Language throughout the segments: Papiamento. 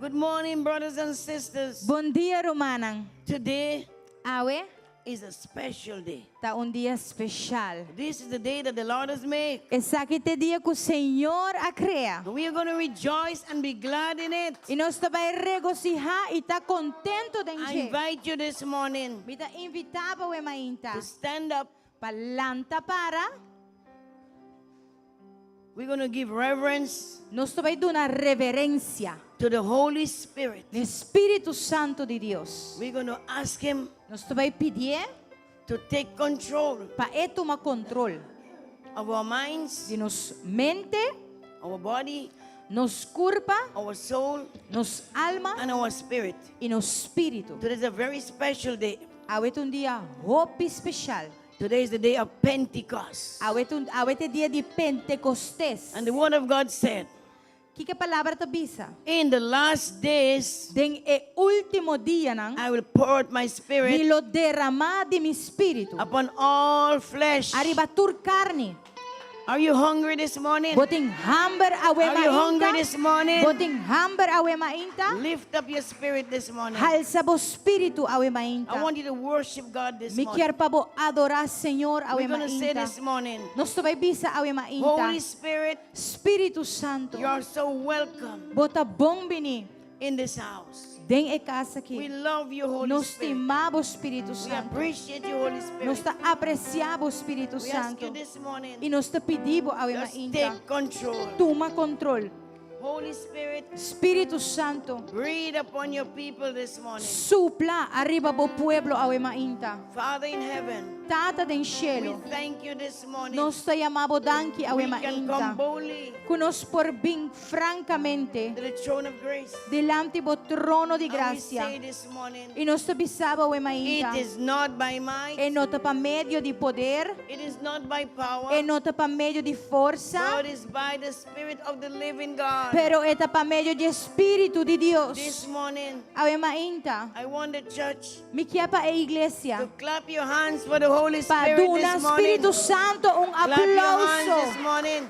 Good morning, brothers and sisters. Bon dia, rumannan. Today Awe is a special day. ta un dia spesial. This is the day that the Lord has made. Esaki ta e dia ku Señor a krea. And we are going to rejoice and be glad in it. I nos ta bai regosihá i ta kontentu den I dje. invite you this morning Mi ta invitá bo awe mainta to stand up. pa lanta para. We're going to give reverence Nos ta bai duna reverensia to the Holy Spirit. na Spiritu Santu di Dios. We're going to ask Him Nos ta bai pidié to take control pa e tuma kontrol of our minds, di nos mente, our body, nos kurpa, our soul, nos alma and our spirit. i nos spiritu. Today is a very special day. Awe ta un dia hopi spesial. Today is the day of Pentecost. Awe ta un awe ta e dia di Pentekostes. And the Word of God said, Kiko e palabra ta bisa? In the last days, Den e último dianan, I will pour out my mi spirit lo derama di mi spiritu upon all flesh. ariba tur karni. Are you hungry this morning? Bo tin hamber awe Are you hungry mainta? this morning? Bo tin hamber awe mainta? Lift up your spirit this morning. Halsa bo spiritu awe I mainta. want you to worship God this Mi morning. kier pa bo adorá Señor awe We're going to say mainta. this morning, Nos ta bai bisa awe mainta. Holy Spirit, Spiritu Santu, you are so welcome bo ta bon bini in this house. den e kas We aki. love you, Holy Nos Spirit. stima bo Spiritu We Santu. appreciate you, Holy Nos Spirit. ta apresiá bo Spiritu We ask you Santu. this morning, I nos ta pidi bo awe just mainta. take control. Tuma kontrol. Holy Spirit, Spiritu Santu, breathe upon your people this morning. supla ariba bo pueblo awe mainta. Father in heaven, Tata den we shelu, thank you this morning. nos ta yama bo danki awe We can come mainta. boldly Ku nos por bin frankamente to the throne of grace. dilanti bo trono di And we grasia. say this morning, I nos ta bisa bo awe mainta. it is not by might, E no ta pa medio di poder, it is not by power, e no ta pa medio di forsa, but is by the Spirit of the living God. pero e ta pa medio di Spiritu di This Dios. morning, Awe mainta, I want the church mi kier pa e iglesia to clap your hands for the Holy pa Spirit duna this morning. Spiritu Santu un Clap your hands this aplauso. morning.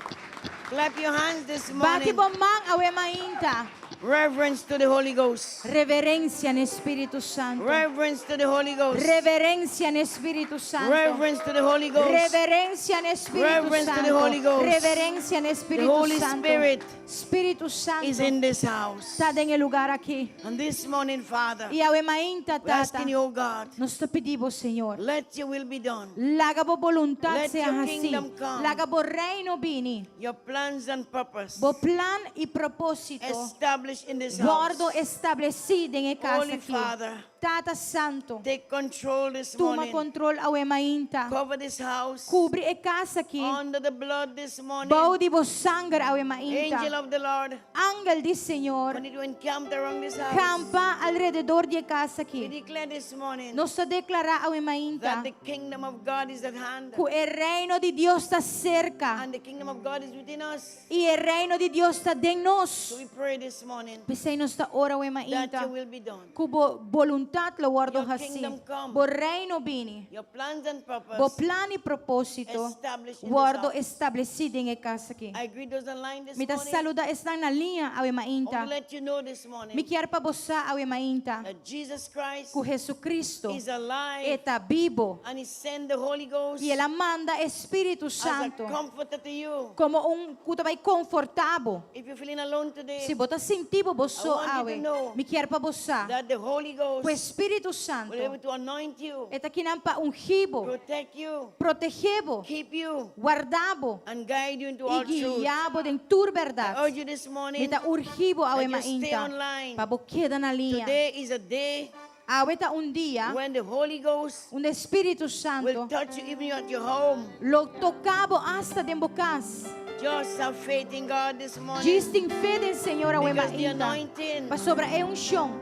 Clap your hands this Bati morning. bo man awe mainta. Reverence to the Holy Ghost. Reverensia na Spiritu Santu. Reverence to the Holy Ghost. Reverensia na Spiritu Santu. Reverence to the Holy Ghost. Reverensia na Spiritu Reverence to the Santu. Holy Ghost. Reverensia na The Spiritu Holy Santu. Spirit Spiritu is Santu in this house. ta den e lugá aki. And this morning, Father, I awe mainta we're asking Tata. you, oh God, Nos ta pidi bo, Señor. let your will be done. Laga bo boluntat Let sea your hasí. kingdom come. Laga bo reino bini. Your plans and purpose Bo plan i propósito established in this wòrdu house. establesí den e kas Holy aki. Father, Tata Santu, take control this tuma morning. kontrol awe mainta. Cover this house Kubri e kas aki. under the blood this morning. Bou di bo sanger awe mainta. Angel of the Lord, Angel di Señor, continue to encamp around this house. kampa alrededor di e kas We aki. declare this morning Nos ta deklará awe mainta that the kingdom of God is at hand ku e reino di Dios ta serka and the kingdom of God is within us. i e reino di Dios ta den nos. So we pray this morning P'esei nos ta ora awe that mainta your will be done. ku bo boluntat lo wòrdu Your hasí. kingdom come. Bo reino bini. Your plans and Bo purpose plan i propósito established in this wòrdu house. establesí den e kas aki. I greet those online this Mi ta morning. saludá esnan na liña awe I want mainta. to let you know this morning Mi kier pa bo sa awe mainta that Jesus Christ ku Jesucristo is alive e ta bibu and He sent the Holy Ghost i el a manda Spiritu as a Santu comforter to you. komo un ku ta bai konfortá bo. If you're feeling alone today, Si bo ta sinti bo bo so I want you awe, to know mi kier pa bo sa that the Holy Ghost ku Spiritu will Santu be able to anoint you, e ta akinan pa ungi bo, protect you, protegé bo, keep you, warda bo and guide you into i all truth. guia bo den tur I bèrdat. urge you this Mi morning, ta urgi bo awe that you stay mainta online. pa bo keda na liña. Today is a day Awe ta un dia when the Holy Ghost unda Spiritu will Santu touch you even at your home. lo toka bo asta den bo kas. Just have faith in God this morning Djis tin fe den Señor awe because the mainta anointing pasobra e unshon.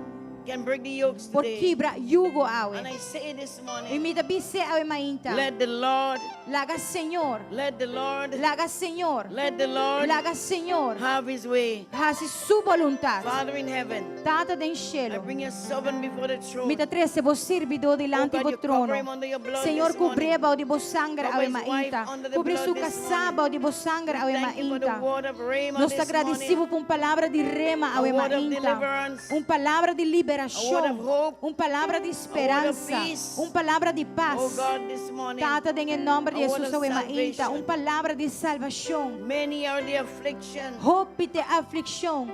can break the yokes Por today. kibra yugo And awe. I say this I morning, mi ta bisa awe mainta. let the Lord, Laga Señor. let the Lord, Laga Señor. let the Lord Laga Señor. have his way. Hasi su boluntat. Father in heaven, Tata den I shelu. bring your servant before the throne. Mi ta trese bo sirbidó dilanti Oh bo God, you cover him trono. under your blood Señor, this morning. kubrié bou di bo sanger Cover awe his wife mainta. under the Kubri blood su this kasá morning. bou di bo sanger awe Thank you for the mainta. word of Rhema Nos ta this morning. gradisido pa un palabra di rema A awe word of mainta. deliverance. Un palabra di A word liberashon. of hope. Un palabra di speransa. peace. Un palabra di Oh pas. God, this morning, Tata, den nòmber di A word Hesus of awe mainta. salvation. Un palabra di salbashon. many are the affliction Hopi ta aflikshon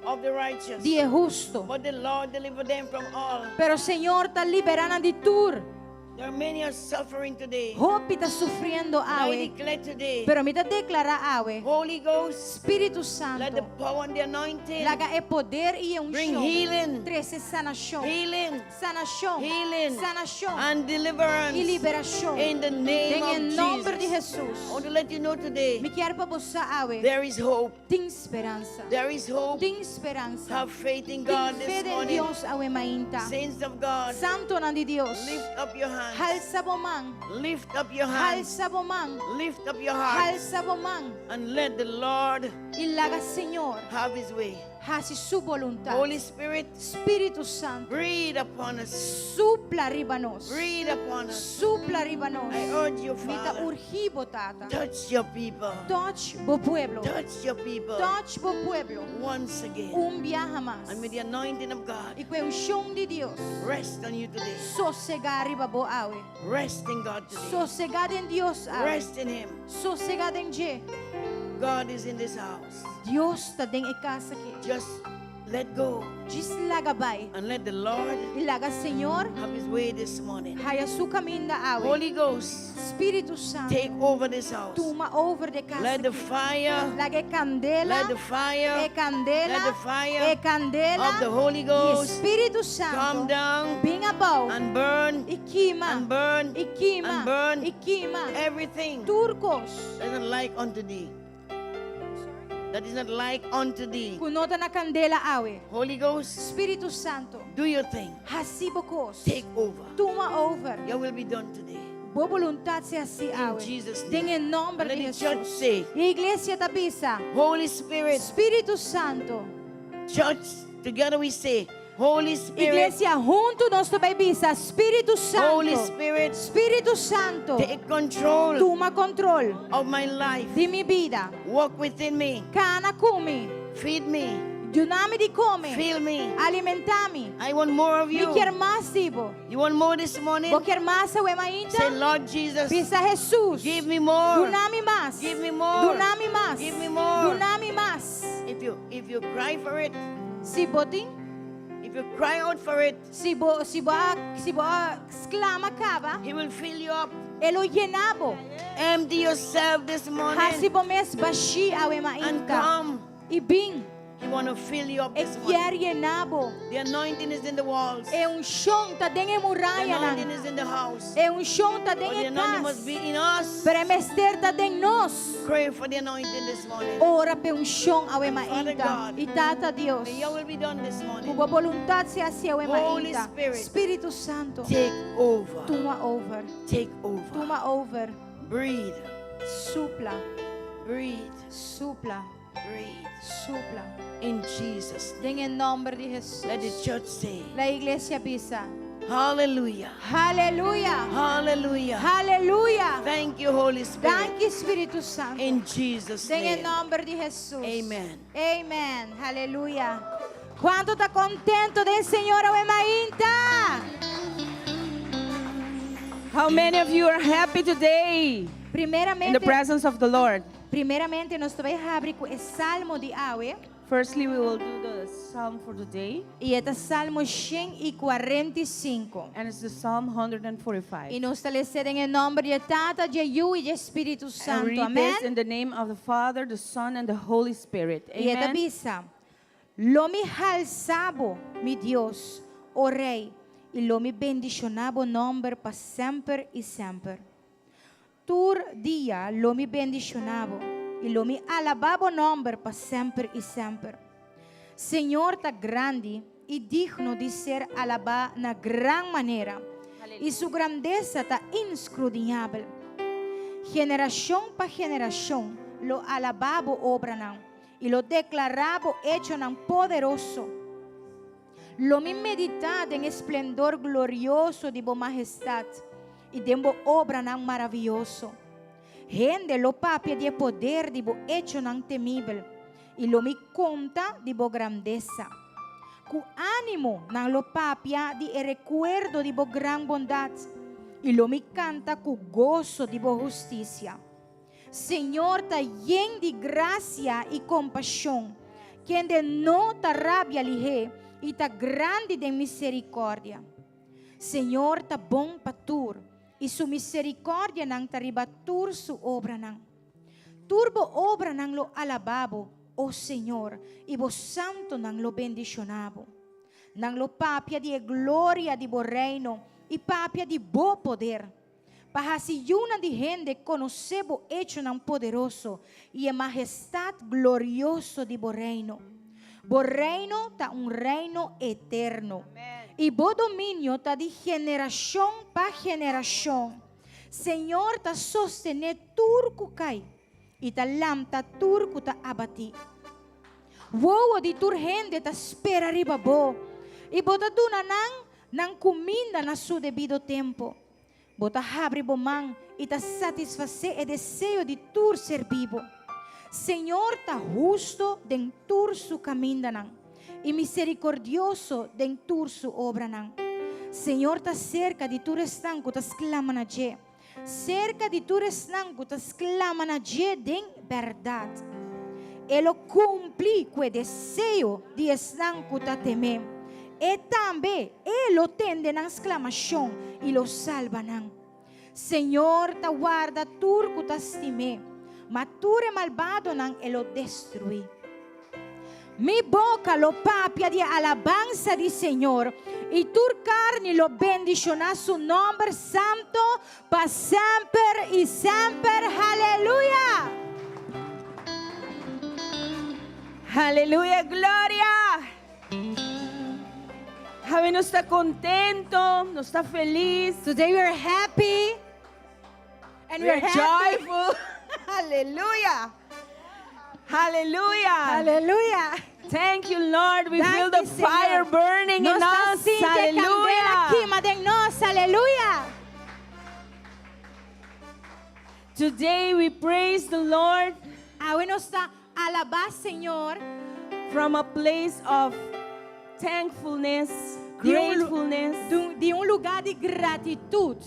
of the righteous, di e hustu. but the Lord deliver them from all. Pero Señor ta liberá nan di tur. There are many are suffering today. Hopi ta sufriendo And I awe. declare today, Pero mi ta deklará awe. Holy Ghost, Spiritu let the Santu. power and the anointing Laga e poder i bring unshon. healing, Trese sanashon. healing, Sanashon. healing, Sanashon. and deliverance I liberashon. in the name Den of nòmber di Jesus. I Hesus. want to let you know today, Mi ke pa bo sa awe. there is hope. Tin speransa. There is hope. Tin speransa. Have faith in Tin God fe this den morning. Dios awe mainta. Saints of God, Santonan di Dios. lift up your hands. Halsa bo man. Lift up your hands. Halsa bo man. Lift up your heart Halsa bo man. and let the Lord I laga Señor. have his way. Hasi su boluntat. Holy Spirit, Spiritu Santu. breathe upon us. Supla riba nos. Breathe upon us. Supla riba nos. I urge you, Mi ta Father, urgi bo tata. touch your people. Touch bo pueblo. Touch your people Touch bo pueblo. once again. Un biaha mas. And with the anointing of God, I ku e unshon di Dios. rest on you today. Sosegá riba bo awe. Rest in God today. Sosegá den Dios awe. Rest in Him. Sosegá den dje. God is in this house. Dios ta den e kas aki. Just let go Djis laga bai. and let the Lord I laga Señor have His way this morning. haya su kaminda awe. Holy Ghost, Spiritu Santu. take over this house. Tuma over e kas Let the aki. fire, Laga e kandela. let the fire E kandela. let the fire E kandela. of the Holy Di Ghost Spiritu come Santu. down Bin abou. and burn I kima. and burn I kima. and burn I kima. everything Tur kos. that is not like unto thee. That is not like unto thee. Ku no ta na kandela awe. Holy Ghost, Spiritu Santu. do your thing. Hasi bo kos. Take over. Tuma over. Your will be done today. Bo boluntat sea hasí awe. Jesus' name. Den nòmber Let di the church Hesus. say, I iglesia ta bisa. Holy Spirit, Spiritu Santu. church, together we say, Holy Spirit, Iglesia, huntu nos ta bai bisa. Spiritu Holy Santu. Spirit, Spiritu Santu. take control Tuma kontrol of my life. di mi bida. Walk within me. Kana ku mi. Feed me. Duna mi di kome. Fill me. Alimentá mi. I want more of Mi you. ke mas di bo. You want more this morning? Bo ke mas awe Say, mainta. Lord Jesus, Bisa Hesus. give me more. Duna mi mas. Give me more. Duna mi mas. Give me more. Duna mi mas. If you cry for it, Si bo tin, if you cry out for it, si bo a sklama kaba, He will fill you up. E lo yena bo. Empty yourself this Hasi morning bo mes bashí awe and mainta. come. I bin, He want to fill you up e this morning. ke yena bo. The anointing is in the walls. E unshon ta den e The muraya anointing nan. is in the house. E unshon ta But den the e anointing must kas. be in us. Pero e mester ta den nos. Pray for the anointing this morning. Ora p'e unshon awe And Father mainta. God, I Tata Dios. May your will be done this Ku morning. bo boluntat sea hasí awe Holy mainta. Spirit. Spiritu Santu. Take over. Tuma over. Take over. Tuma over. Breathe. Supla. Breathe. Supla. Breathe. Supla. In Jesus' name. Den nòmber di Hesus. Let the church say, Laga iglesia bisa. Hallelujah. Aleluya. Hallelujah. Aleluya. Thank you, Holy Spirit. Danki Spiritu Santu. In Jesus' Den name. nòmber di Hesus. Amen. Amen. Aleluya. Kuantu ta kontentu den Señor awe mainta? How many of you are happy today in the Primeramente, presence of the Lord? primeramente nos ta bai habri ku e salmo di awe. Firstly, we will do the psalm for the day, I e ta Salmo 145. and it's the Psalm 145. I nos ta les'é den nòmber di Tata, di Yu i di Spiritu And Santu. read Amen. this in the name of the Father, the Son, and the Holy Spirit. I e ta Amen. bisa, Lo mi halsa bo, mi Dios, o Rei, i lo mi bendishoná bo nòmber pa semper i semper. Tur dia lo mi bendishoná bo, i lo mi alabá bo nòmber pa semper i semper. Señor ta grandi i digno di ser alabá na gran manera, i su grandesa ta inscrudiñabel. Generashon pa generashon lo alabá bo obranan i lo deklará bo echonan poderoso. Lo mi meditá den e splendor glorioso di bo mahestat i den bo obranan maravioso. Hende lo papia di e poder di bo echonan temibel, i lo mi konta di bo grandesa. Ku ánimo nan lo papia di e rekuerdo di bo gran bondat, i lo mi kanta ku goso di bo hustisia. Señor ta yen di grasia i kompashon, kende no ta rabia lihé i ta grandi den miserikòrdia. Señor ta bon pa tur, i su miserikòrdianan ta riba tur su obranan. Tur bo obranan lo alabá bo, o Señor, i bo santunan lo bendishoná bo. Nan lo papia di e gloria di bo reino i papia di bo poder, pa hasi yunan di hende konosé bo echonan poderoso i e mahestat glorioso di bo reino. Bo reino ta un reino eterno, i bo dominio ta di generashon pa generashon. Señor ta sostené tur ku kai, i ta lanta tur ku ta abatí. Wowo di tur hende ta spera riba bo, i bo ta duna nan nan kuminda na su debido tempu. Bo ta habri bo man i ta satisfasé e deseo di tur ser bibu. Señor ta husto den tur su kamindanan i miserikordioso den tur su obranan. Señor ta serka di tur esnan ku ta sklama na dje, serka di tur esnan ku ta sklama na dje den bèrdat. E lo kumpli ku e deseo di esnan ku ta tem'é. E tambe e lo tende nan sklamashon i lo salba nan. Señor ta warda tur ku ta stim'é, ma tur e malbadonan e lo destruí. Mi boka lo papia di e alabansa di Señor, i tur karni lo bendishoná su nòmber santu pa semper i semper. Haleluya! Haleluya, gloria! Awe nos ta contento, nos ta feliz. Today we are happy and we We're are happy. joyful. Hallelujah. Hallelujah. Hallelujah. Thank you, Lord. We Danki, feel the Señor. fire burning Nos in ta us. sinti e kandela Hallelujah. kima den nos. Aleluya. Today we praise the Lord Awe nos ta alabá Señor from a place of thankfulness, di un, lu- gratefulness, di un lugá di gratitut.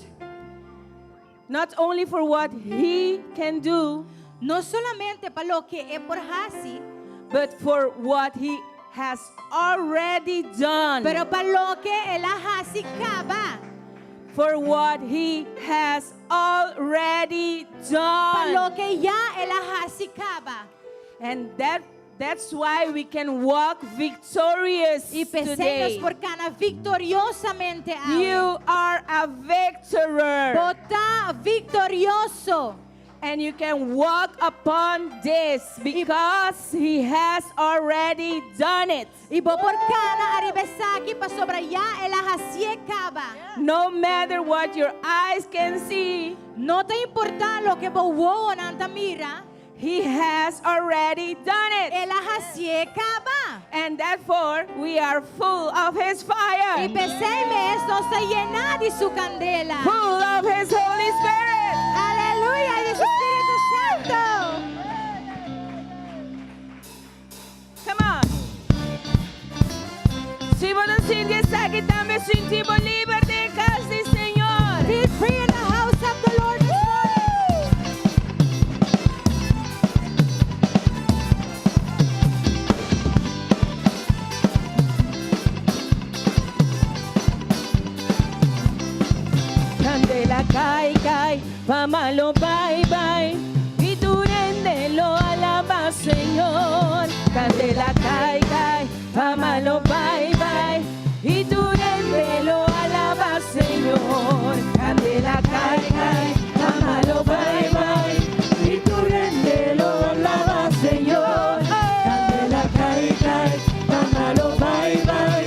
not only for what He can do, No solamente pa loke e por hasi, but for what He has already done. pero pa loke el a hasi kaba. For what He has already Pa done. loke ya el a hasi kaba. And that's why we can walk victorious I p'esei today. nos por kana viktoriosamente awe. You are a victorer. Bo ta viktorioso. And you can walk upon this because he has already done it. I bo por kana ariba esaki pasobra ya el a hasié kaba. No matter what your eyes can see, No ta importá loke bo wowonan ta mira, he has already done it. El a hasié kaba. And therefore, we are full of his fire. I p'esei mes nos ta yená di su kandela. Full of his Holy Spirit. Aleluya, di su Spiritu Santu. Come on. Si bo ta sinti esaki tambe, sinti bo liber den kas di Señor. Feel free in the house of the Lord this morning. Candela cai cai, pa malo bai bai, y tu rende lo alaba Señor. Candela cai cai, pa malo bai bai, y tu rende lo alaba Señor. Candela cai cai, pa malo bai bai, y tu rende lo alaba Señor. Candela cai cai, pa malo bai bai,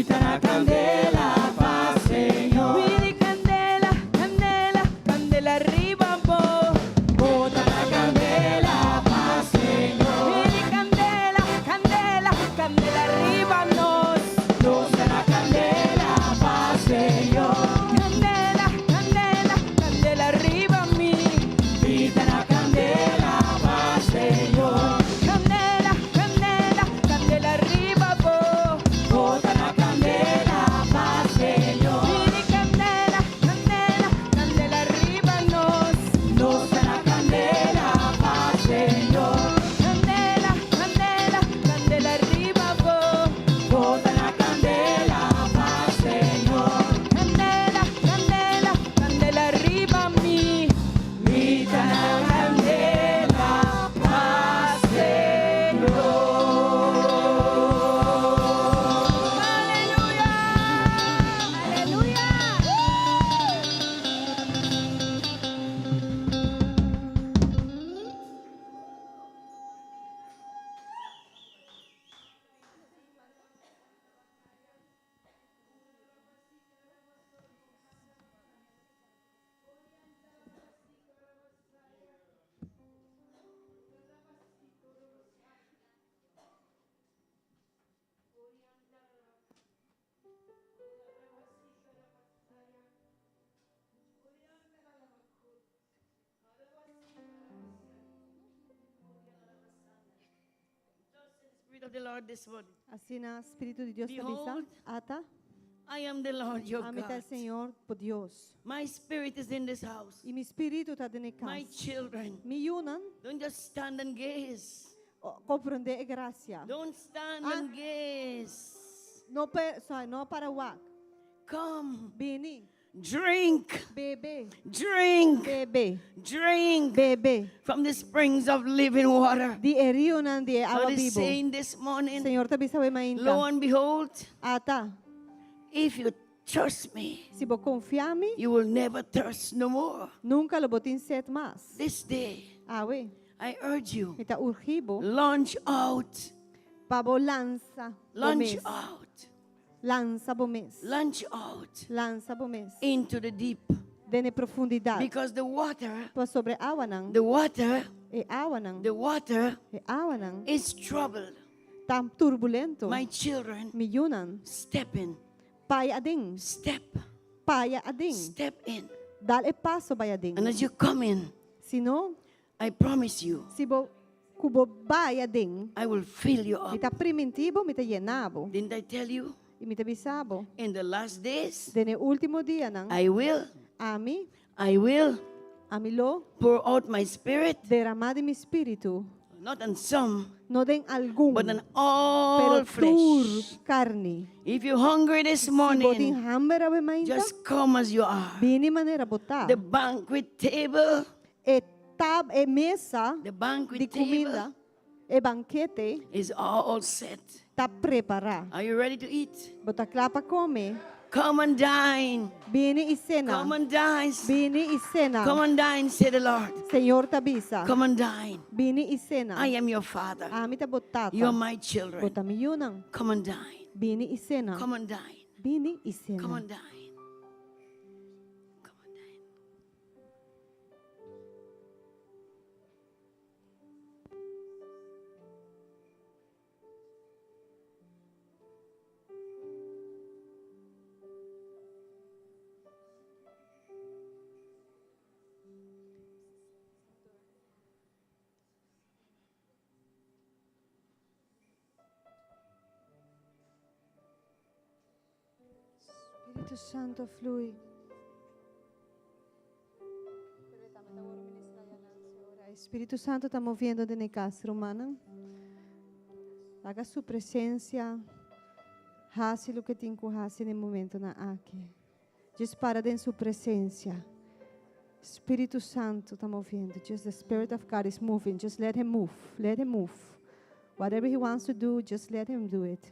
Mi ta na kandela pa Señor. Mi di kandela, kandela, kandela riba bo. Bo ta na kandela pa Señor. Mi di kandela, kandela, kandela riba nos. Nos ta na kandela pa Señor. Kandela, kandela, kandela riba mi. Mi ta na kandela pa Señor. Kandela, kandela, kandela riba bo. Bo ta na kandela pa Señor. Mi di kandela, kandela, kandela riba nos. Nos ta na kandela pa Señor. Kandela, kandela, kandela riba bo. Bo ta na kandela pa Señor. Kandela, kandela, kandela riba mi. Mi ta na kandela pa Señor. Aleluya! Aleluya! Spirit of the Lord this morning. Asina Spiritu di Dios ta bisa. Behold, Ata, I am the Lord your ami ta God. Señor bo Dios. My spirit is in this house. I mi spiritu ta den My kas. children, Mi yunan, don't just stand and gaze. Komprondé e grasia. Don't stand Ah. and gaze. No pe, sorry, no para wak. Come, Bini, drink, bebe, drink, bebe, drink bebe. from the springs of living water. Di e riunan di e awa God is bibu. saying this morning, Señor ta bisa awe lo mainta. and behold, Ata, if you trust me, si bo konfia mi, you will never thirst no more. nunka lo bo tin set mas. This day, Awe, I urge you, mi ta urgi bo, launch out, pa bo lansa bo launch mes. out, Lansa bo mes. launch out Lansa bo mes. into the deep. Den e profundidat. Because the water, Pasobra awanan, the water, e awanan, the water e awanan is troubled. ta turbulento. My children, Mi yunan, step in, bai aden, step, bai aden. step in. Dal e paso bai aden. And as you come in, Sino, I promise you, si bo ku bo bai aden, I will fill you mi up. ta primintí bo, mi ta yena bo. Didn't I tell you? I mi ta bisa bo. In the last days, Den e último dianan, I will, ami, I will ami lo pour out my spirit, derama di mi spiritu, not on some, no den algun, but on all pero tur flesh. karni. If you're hungry this Si bo tin morning, hamber awe mainta, just come as you are. bini manera bo ta. The banquet table, E tab e mesa the banquet di kuminda, table e bankete is all set. ta prepará. Are you ready to eat? Bo ta kla pa kome. Come and dine. Bini i sena. Come and dine. Bini i sena. Come and dine, say the Lord. Señor ta bisa. Come and dine. Bini i sena. I am your father. Ami ta bo tata. You are my children. Bo ta mi yunan. Come and dine. Bini i sena. Come and dine. Bini i sena. Come and dine. Come and dine. Spiritu Santu flui. Spiritu Santu ta moviendo den kas, rumannan. Laga su presensia hasi loke tin ku hasi na momentonan aki. Just para den su presensia. Spiritu Santu ta moviendo. Just the Spirit of God is moving. Just let him move. Let him move. Whatever he wants to do, just let him do it.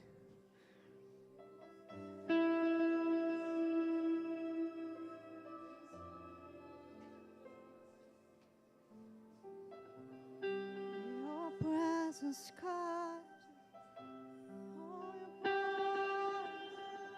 Your presence, God. Oh, your presence.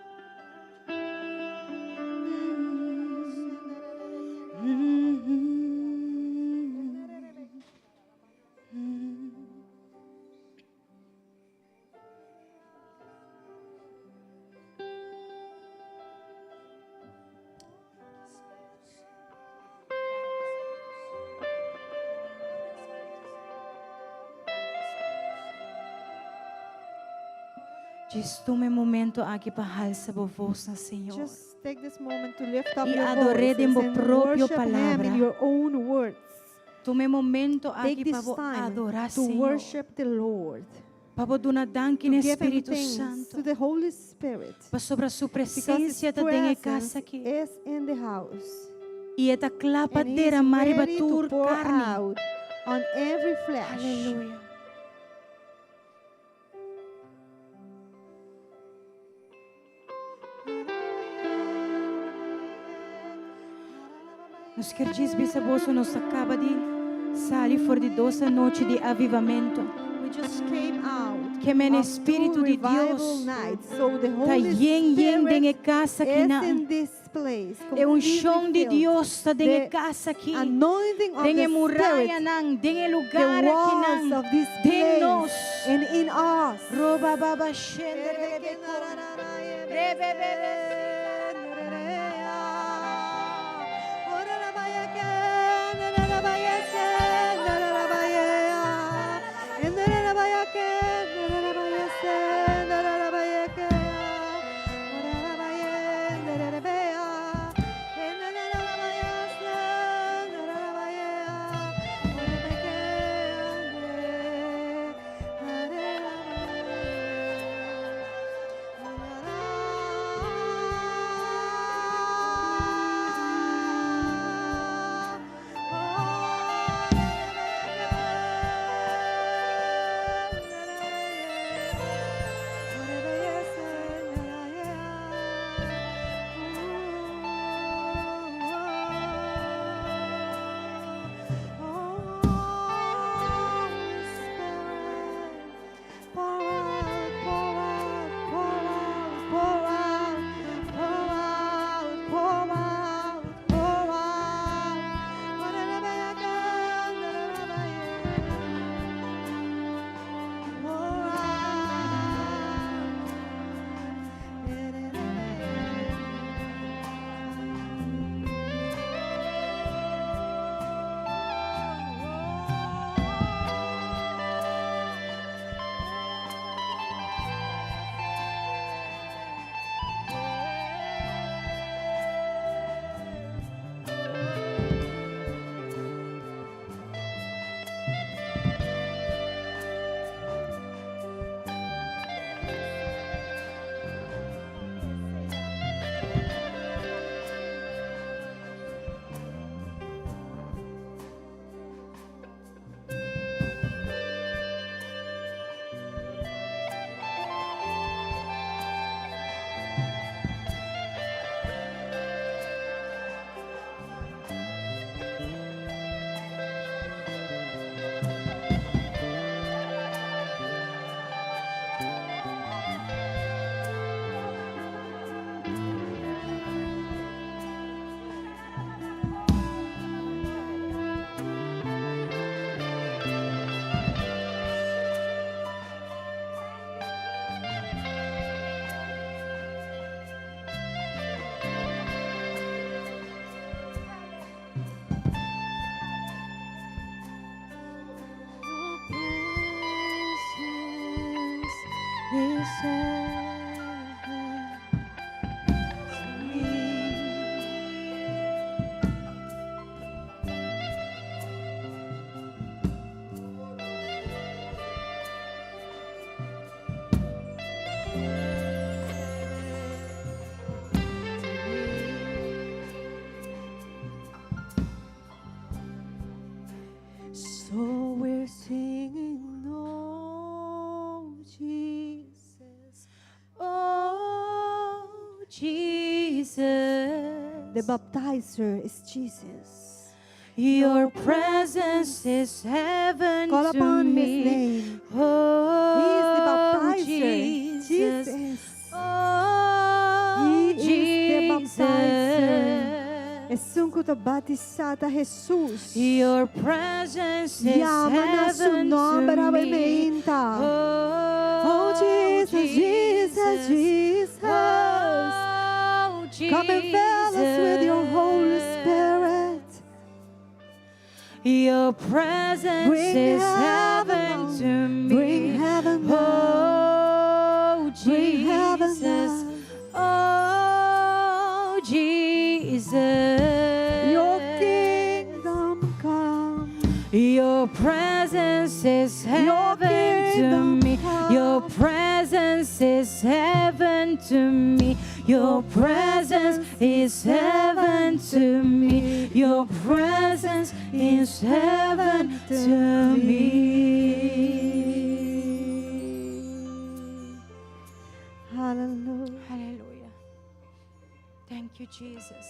Djis tuma e momento aki pa halsa bo voz na Señor. Just take this moment to lift up I your ador'é voices den bo and propio worship Him in palabra. your own words. Tuma e momento Take aki pa this bo time adorá to Señor. worship the Lord. Pa bo duna danki To na give Him Spiritu thanks Santo. to the Holy Spirit. Pasobra su Because His presencia ta den e cas presence aki. is in the house. I e ta kla pa And He is derama riba ready to tur pour carni. out on every flesh. Aleluya. Nos kier djis bisa boso nos a caba di sali for di dos anochi di avivamento. We just came out Ke men of Espíritu two di revival Dios nights. So the ta Holy yen yen den e Spirit cas is akinan. in this place. E unshon completely di filled. Dios ta den e The cas aki. Anointing of Den the e Spirit, murayanan, den e the lugar walls akinan. of this Den place nos. and in us. Roba baba shende rebe Rebe So we're singing, oh Jesus, Oh, Jesus. The baptizer is Jesus. Your presence is heaven Call to upon me. his name. Oh, He is the baptizer. Jesus. Jesus. Oh, He is the baptizer. Jesus. Esun ku ta batisá ta Jesus. Your presence is Yama na su heaven nòmber to awe me. mainta. Oh, Oh, Jesus, Jesus, Jesus. Oh, Come and fill us with your Holy Jesus. Spirit. Your presence Bring is heaven heaven down. to me. Bring heaven down. Oh, Bring Jesus. Your kingdom come. Your presence is Your heaven to kingdom me. Your come. presence is heaven to me. Your presence is heaven to me. Your presence is heaven to me. Hallelujah. Hallelujah. Thank you, Jesus.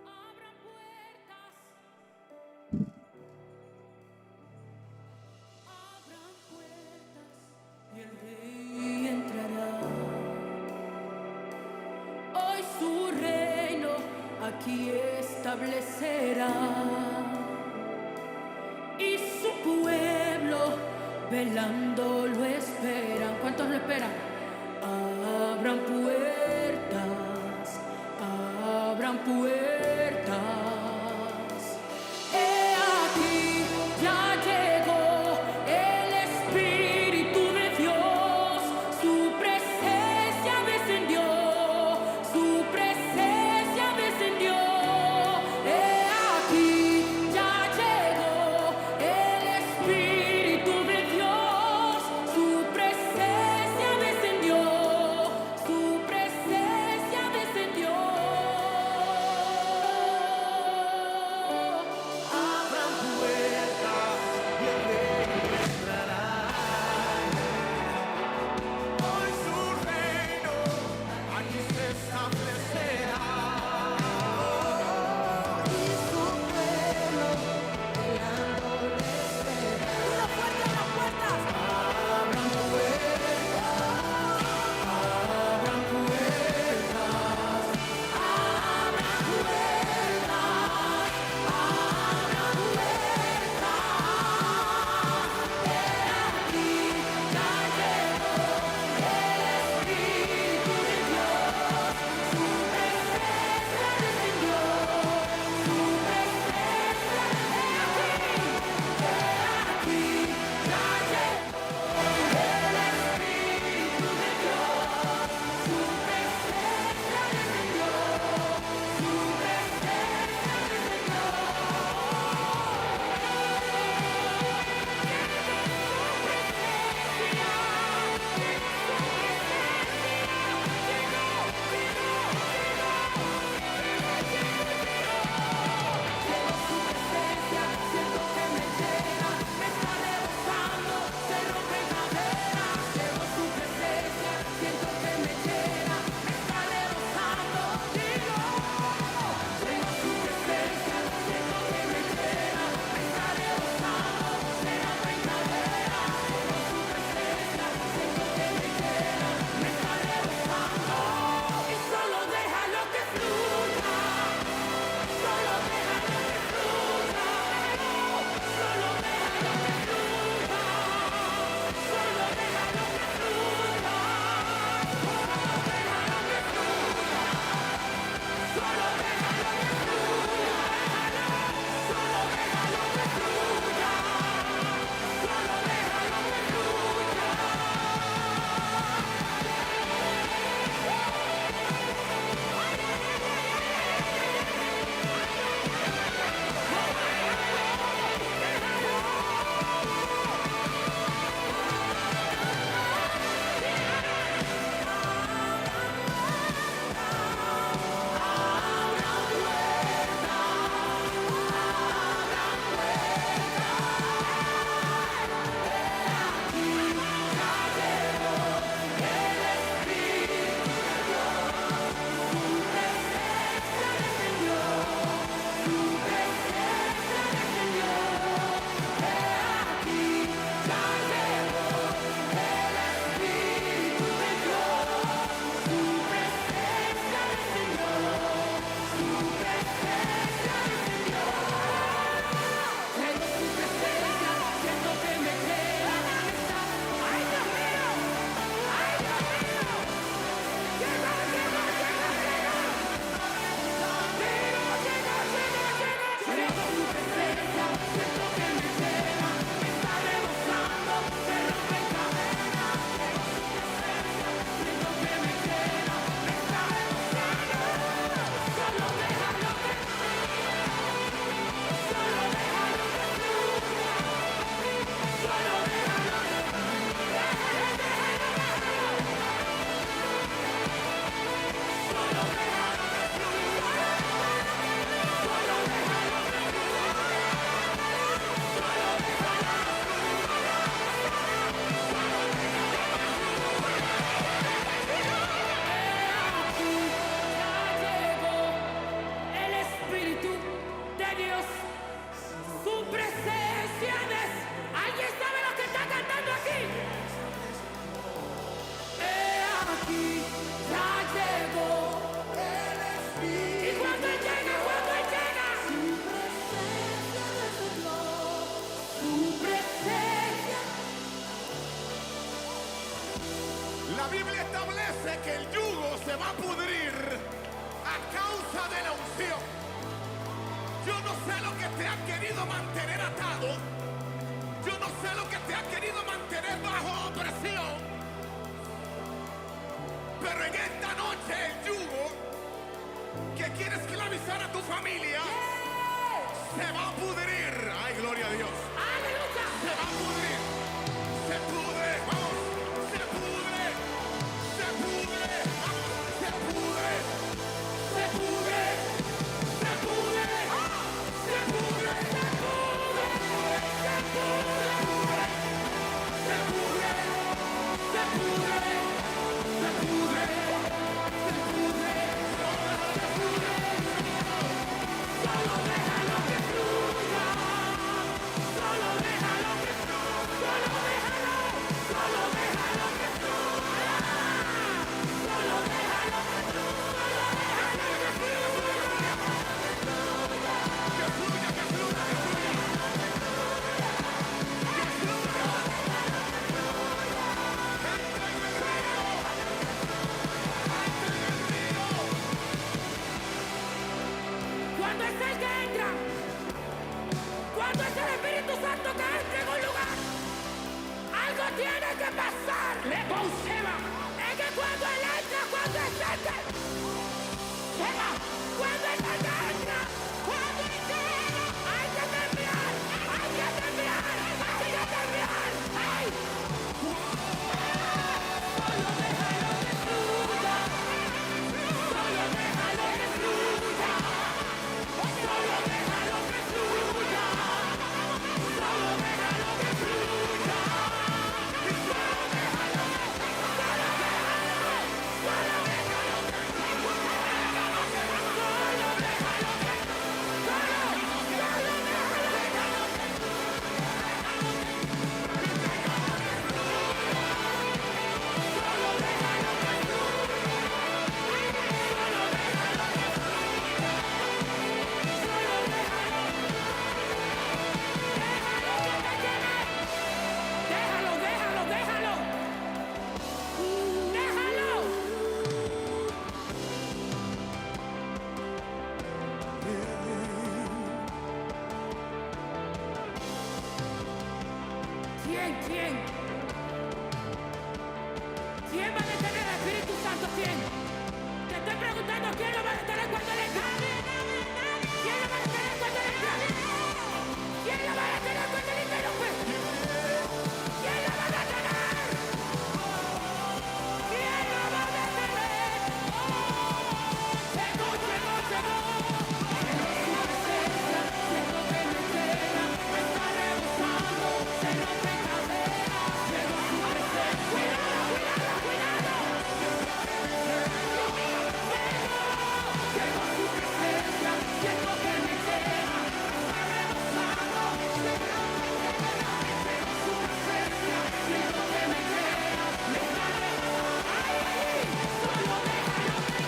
Abran puertas. Abran puertas y el rey entrará. Hoy su reino aquí establecerá. Y su pueblo velando lo esperan. ¿Cuántos lo esperan? Abran puertas, abran puertas. He aquí ya llegó el Espíritu de Dios, su presencia descendió, su presencia descendió. He aquí ya llegó el Espíritu de Dios, su presencia descendió, su presencia descendió. La Biblia establece que el yugo se va a pudrir a causa de la unción. Yo no sé lo que te ha querido mantener atado. Yo no sé lo que te ha querido mantener bajo opresión. Pero en esta noche el yugo que quiere esclavizar a tu familia se va a pudrir. Ay, gloria a Dios. Se va a pudrir. Se pudre. Vamos. Se pudre. Se pudre. Vamos. Se pudre. Se pudre. Se pudre. Se pudre. Se pudre. Se pudre. Se pudre. Se pudre. Se pudre. Se pudre. Solo déjalo que fluya. Solo déjalo que fluya. Solo déjalo. Solo déjalo que fluya. Solo déjalo que fluya. Solo déjalo que fluya. Que fluya, que fluya, que fluya. Que fluya. Entra en el río. Entra en el río. Cuando es el que entra, cuando es el Espíritu Santo que entra en un lugar, algo tiene que pasar. Le Seba. Es que cuando él entra, cuando es el que Seba. cuando es el que entra, cuando él llega, hay que temblar, hay que temblar, hay que temblar. ¡Ay! Solo déjalo que fluya. Solo déjalo que fluya. Solo déjalo que fluya. Solo déjalo que fluya. Solo déjalo. Solo déjalo. Solo déjalo. Solo déjalo que. Solo. Solo déjalo. Solo déjalo que Solo déjalo que Solo déjalo. Déjalo que te llene. Déjalo, déjalo, déjalo. Déjalo. ¿Quién? ¿Quién? ¿Quién va a detener al Espíritu Santo? ¿Quién? Te estoy preguntando quién lo va a detener cuando él entra. ¿Quién lo va a detener cuando él entra? ¿Quién lo va a detener cuando él interrumpe? ¿Quién lo va a detener? ¿Quién lo va a detener? Llegó, llegó, llegó. Llegó su presencia, siento que me llena, me está rebosando, se rompen cadenas. Llegó su presencia. Cuidado, cuidado, cuidado. Dios mío, llegó, llegó su presencia, siento que me llena, me está rebosando, se rompen cadenas. Llegó su presencia, siento que me llena, me está rebosando. ¡Ay! Solo déjalo que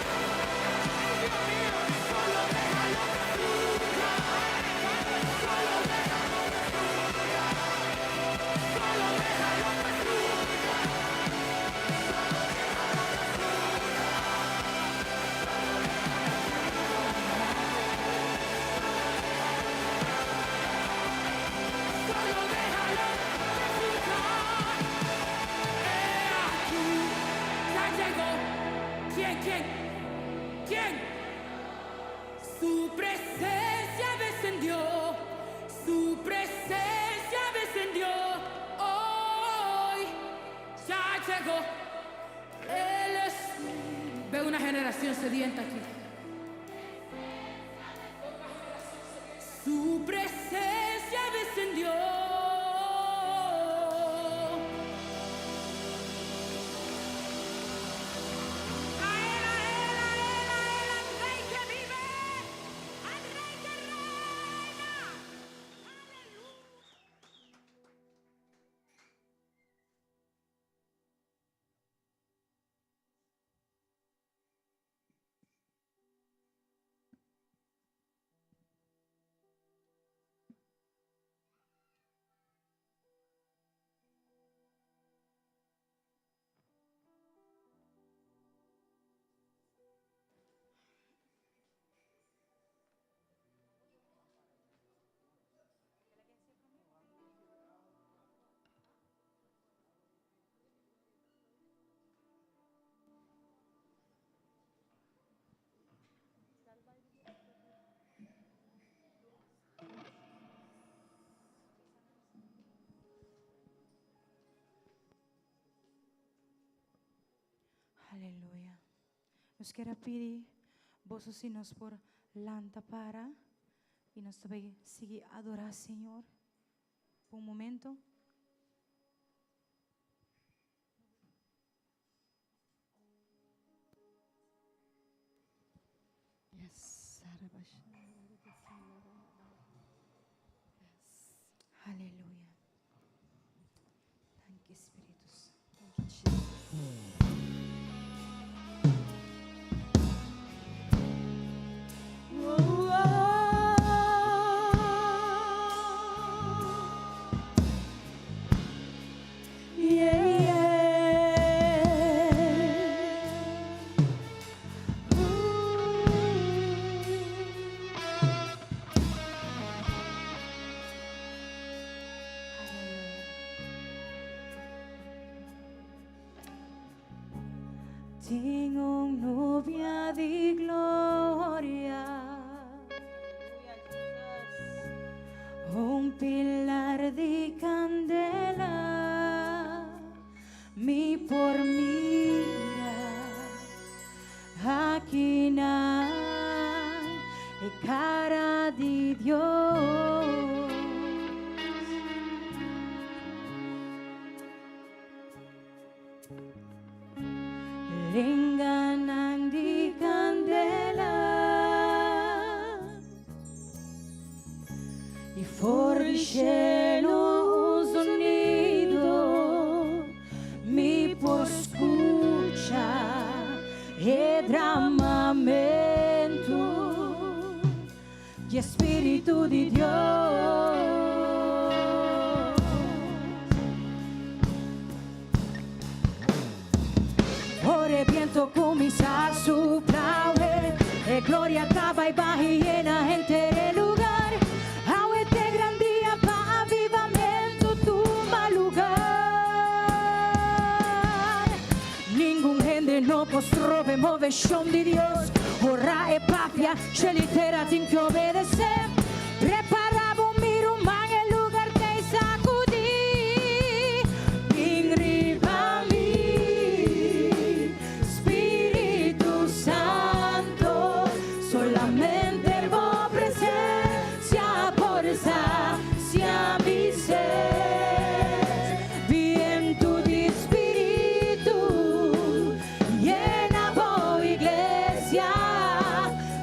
¡Ay, Dios mío! Solo déjalo que fluya. Solo déjalo que fluya. Solo déjalo que fluya. Solo déjalo que fluya. Solo déjalo que fluya. He aquí, ya llegó. ¿Quién, quién? ¿Quién? Su presencia descendió, su presencia descendió. Hoy ya llegó. Él es. Veo una generación sedienta aquí. Su presencia descendió. A él, a él, a él, a él, al rey que vive, al rey que reina. Aleluya. Aleluya. Nos kier a pidi boso si nos por lanta para y nos ta bay sigui adora Señor pa un momento. Yes. Yes. Aleluya. Danki Spiritu Santo. Thank you, Jesus. Tin un nubia di gloria, un pilar di candela, mi por mira akinan e cara di Dios. Lenganan di candela y for di cielo un sonido mi por scucha e dramamento di Spiritu di Dios. Ora e biento cuminsa supla, e gloria ta bay baha yena henter e lugar. Awe ta e gran dia pa avivamento tuma lugar. Ningun hende no por stroba movecion di Dios. Ora e papia, cielo y tera tin cu obedece. Prepara bo mi ruman, e lugar ta sacudi. Bin riba mi, Spiritu Santo, solamente bo presencia por sacia mi sed. Viento di Spiritu, llena bo iglesia,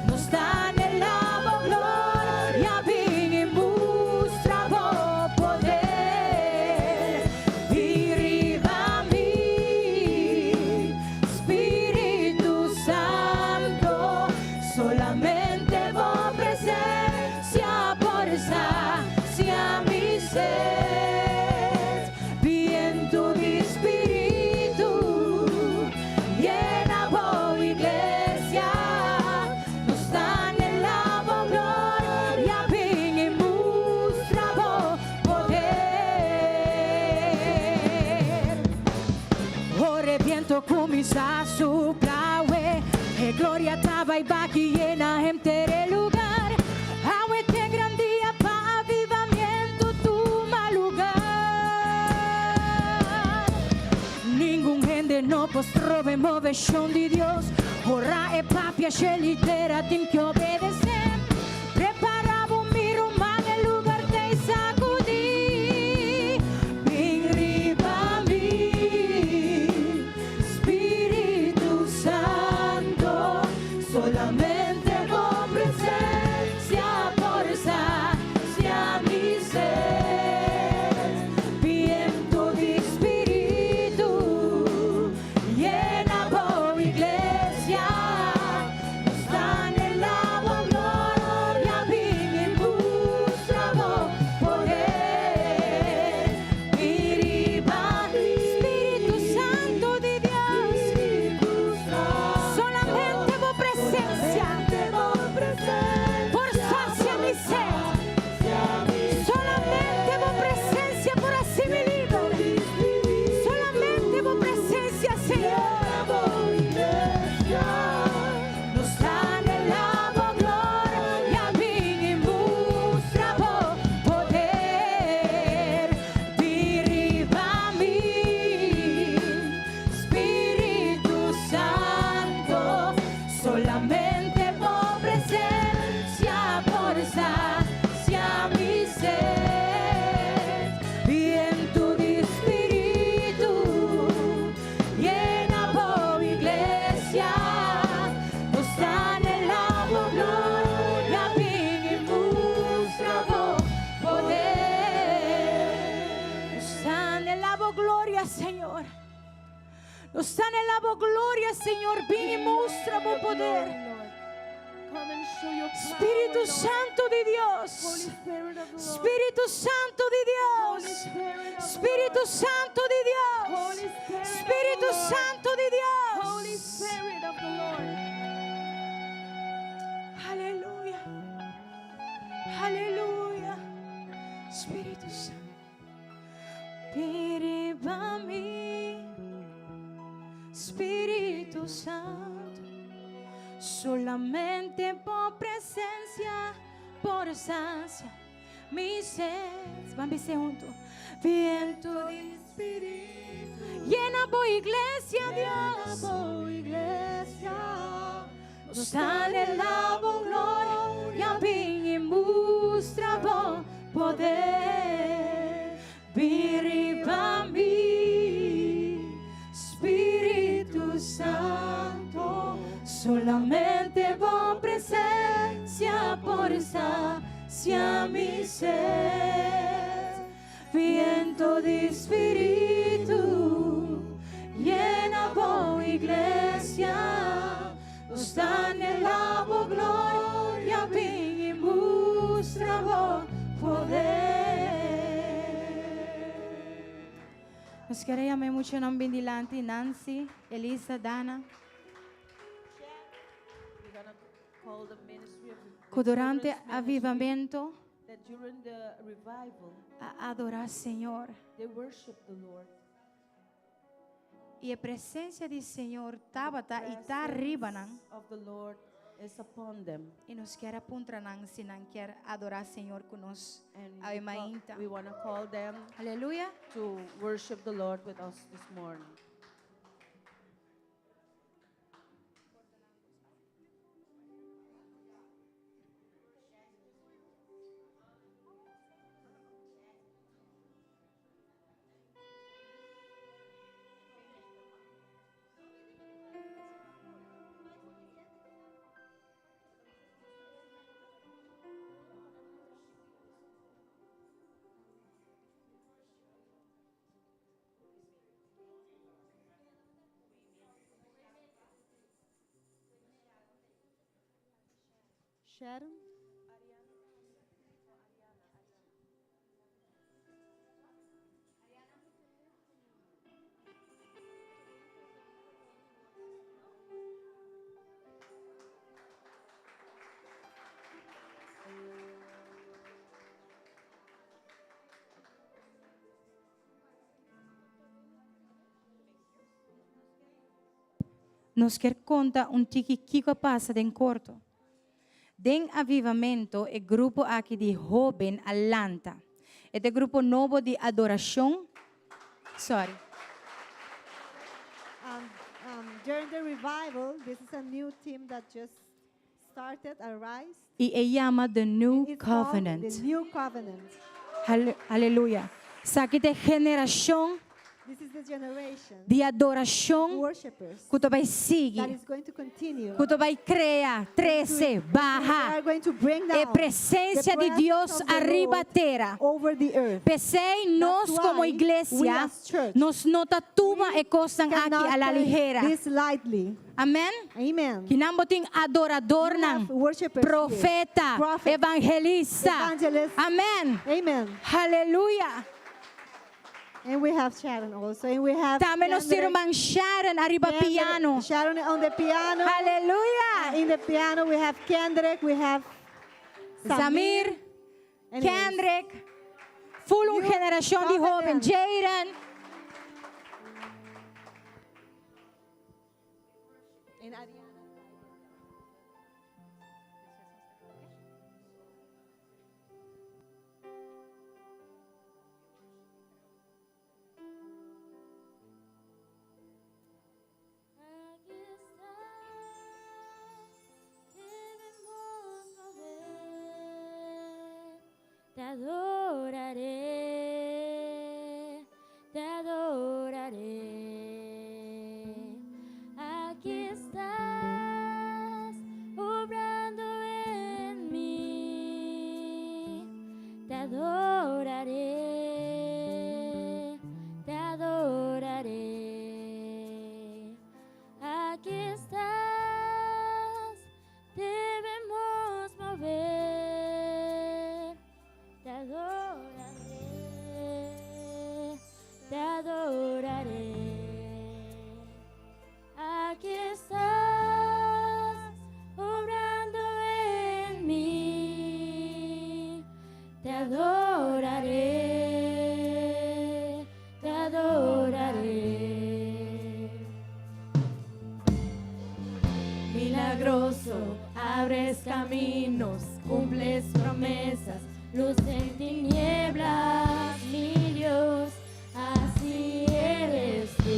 nos ta anhela bo gloria, bin y mustra bo poder. Bin riba mi, Spiritu Santo, solamente bo presencia por sacia mi sed. Viento di Spiritu, llena bo iglesia, nos ta anhela bo gloria, bin y mustra bo poder. Ora e biento cuminsa supla, e gloria ta bay baha yena henter e lugar. Awe ta e gran dia pa avivamento tuma lugar. Ningun hende no por stroba movecion di Dios. Ora e papia, cielo y tera tin cu obedece. Prepara bo mi ruman, e lugar ta sacudi. Bin riba mi, Spiritu Santo, solamente bo presencia por sacia mi sed. Viento di Spiritu, llena bo iglesia, nos ta anhela bo gloria. bo gloria, Señor. Nos ta anhelá bo gloria, Señor. Bin i mustra bo poder. Spiritu Santu di Dios. Spiritu Santu di Dios. Spiritu Santu di Dios. Spiritu Santu di Dios. Aleluya. Aleluya. Spiritu Santu. Bin riba mi, Spiritu Santu, solamente bo presensia por sasia mi set. Ban bisa huntu. Viento di Spiritu, yena bo iglesia, Dios. Bo iglesia. Nos ta anhelá bo gloria, bin i mustra bo poder. Bin riba mi, Spiritu Santu, solamente bo presensia por sasia mi set. Viento di Spiritu, yena bo iglesia. Nos ta anhelá bo gloria, bin i mustra bo poder. Nos ke yama muchanan bin dilanti, Nancy, Elisa, Dana. We're gonna call the ministry of the Ku durante children's ministry avivamento that during the revival a adorá Señor. they worship the Lord. I e presensia di Señor tabata i ta riba nan. Presence of the Lord is upon them. I nos ke puntra nan si nan ke adorá Señor ku nos. And Awe we, call, mainta. we want to call them Aleluya. to worship the Lord with us this morning. Sharon? Nos ke konta un tiki kiko a pasa den korto. Den avivamento e grupo aki di hóben a lanta. E grupo nobo di adorashon. Sorry. During the revival, this is a new team that just started, arise. I e yama The New It's called Covenant. The New Covenant. Aleluya. Esaki ta e generashon This is the generation di adorashon worshipers ku ta bai that sigui. is going to continue. Ku ta bai krea, trese, We baha. are going to bring E down presensia the di Dios presence of the ariba Lord tera. over the earth. P'esei, nos That's komo why we iglesia, as church, nos no ta tuma e kosnan aki Cannot a la take ligera. this lightly. Amen? Amen. Akinan bo tin adoradornan, You have worshipers here. profeta, Prophet, evangelista. evangelist. Amen. Amen. Aleluya. And we have Sharon also. And we have Tambe nos tin Kendrick- ruman Sharon ariba Kendrick- piano. Sharon on the piano. Aleluya. In the piano we have Kendrick, we have Samir, Anyways. Kendrick, full un New generashon di hóben, Covenant. Jaden. And Ariana. Aquí estás, debemos mover. Te adoraré, te adoraré. Aquí estás, obrando en mí. Te adoraré, te adoraré. Abres caminos, cumples promesas, luz en tinieblas, mi Dios, así eres tú.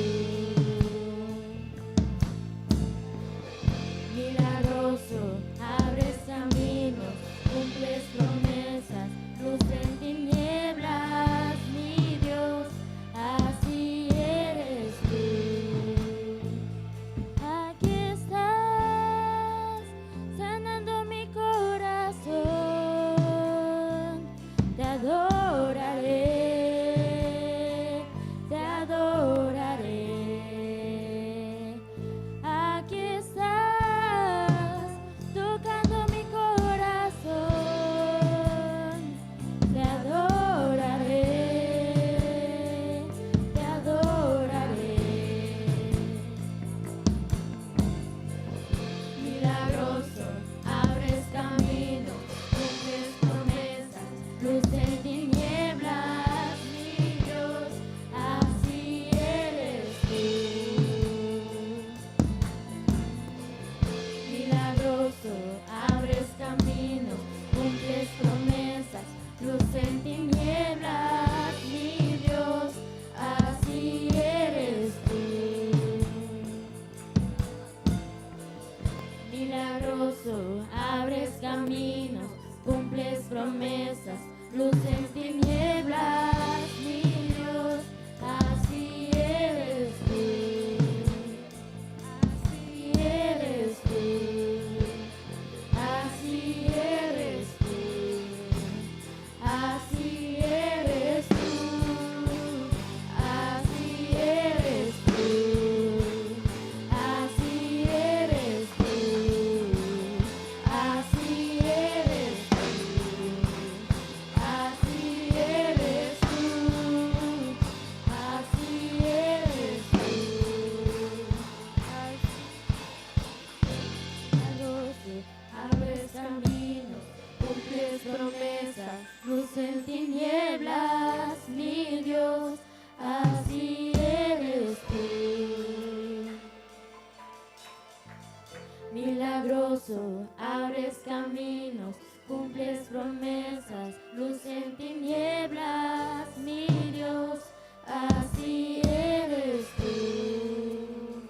Milagroso, abres caminos, cumples promesas, luz en tinieblas, mi Dios, así eres tú. Aquí estás, sanando mi corazón. Te adoraré, te adoraré. Aquí estás, tocando mi corazón. Te adoraré, te adoraré. Milagroso, abres camino, cumples promesas, luz en tinieblas, mi Dios, así eres tú. Milagroso, abres camino, cumples promesas, luz en tinieblas, mi Dios, así eres tú. Milagroso, abres caminos, cumples promesas, luz en tinieblas, mi Dios, así eres tú. Así eres tú. Así eres tú. Así eres tú. Así eres tú. Así eres tú. Así eres tú. Así eres tú. Así eres tú. Milagroso, abres caminos, cumples promesas, luz en tinieblas, mi Dios, así eres tú. Milagroso, abres caminos, cumples promesas, luz en tinieblas, mi Dios, así eres tú.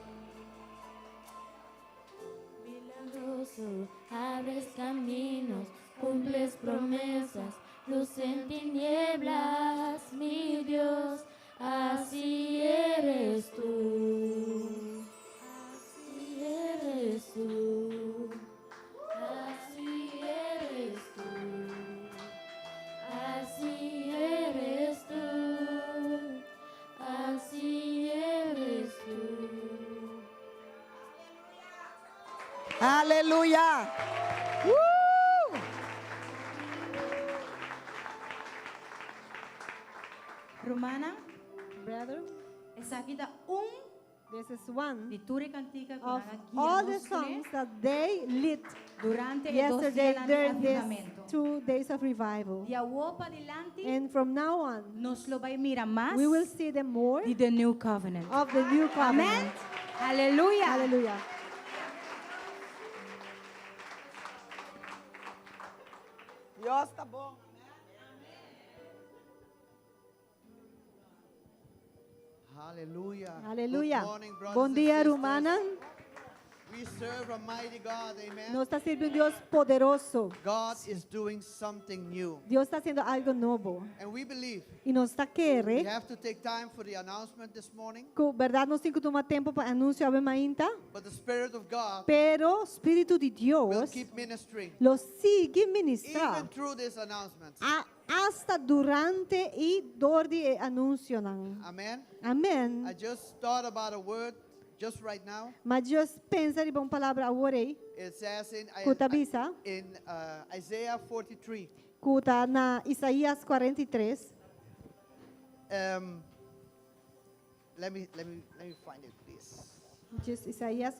Milagroso, abres caminos, cumples promesas, luz en tinieblas, mi Dios, así eres tú. Así eres tú. Así eres tú. Así eres tú. Así eres tú. Aleluya. Woo! Rumannan, Brother, esaki ta un this is one di tur e kantika of all the songs that they lit durante e dos yesterday dianan during di these avivamento. 2 days of revival. Di awor padilanti, And from now on, nos lo bai mira mas we will see them more di the new covenant. of the new Amen. covenant. Aleluya. Hallelujah. Dios ta bon. Hallelujah. Aleluya. Good morning, brothers Bon and dia, sisters. rumannan. We serve a mighty God, amen. Nos ta sirbi un Dios poderoso. God is doing something new. Dios ta hasiendo algu nobo. And we believe I nos ta we kere. have to take time for the announcement this morning, Ku berdat nos tin ku tuma tempu pa anunsio awe mainta. but the Spirit of God Pero Spiritu di will Dios keep ministering lo sigui ministrá. even through this announcement. Hasta durante i dor di e anunsionan. Amen. I Amèn. just thought about a word just right now. M'a just pensa riba un palabra awor ei. It says in, Ku ta bisa. in Isaiah 43. Ku ta na Isaías 43. Let me find it, please. Just Isaías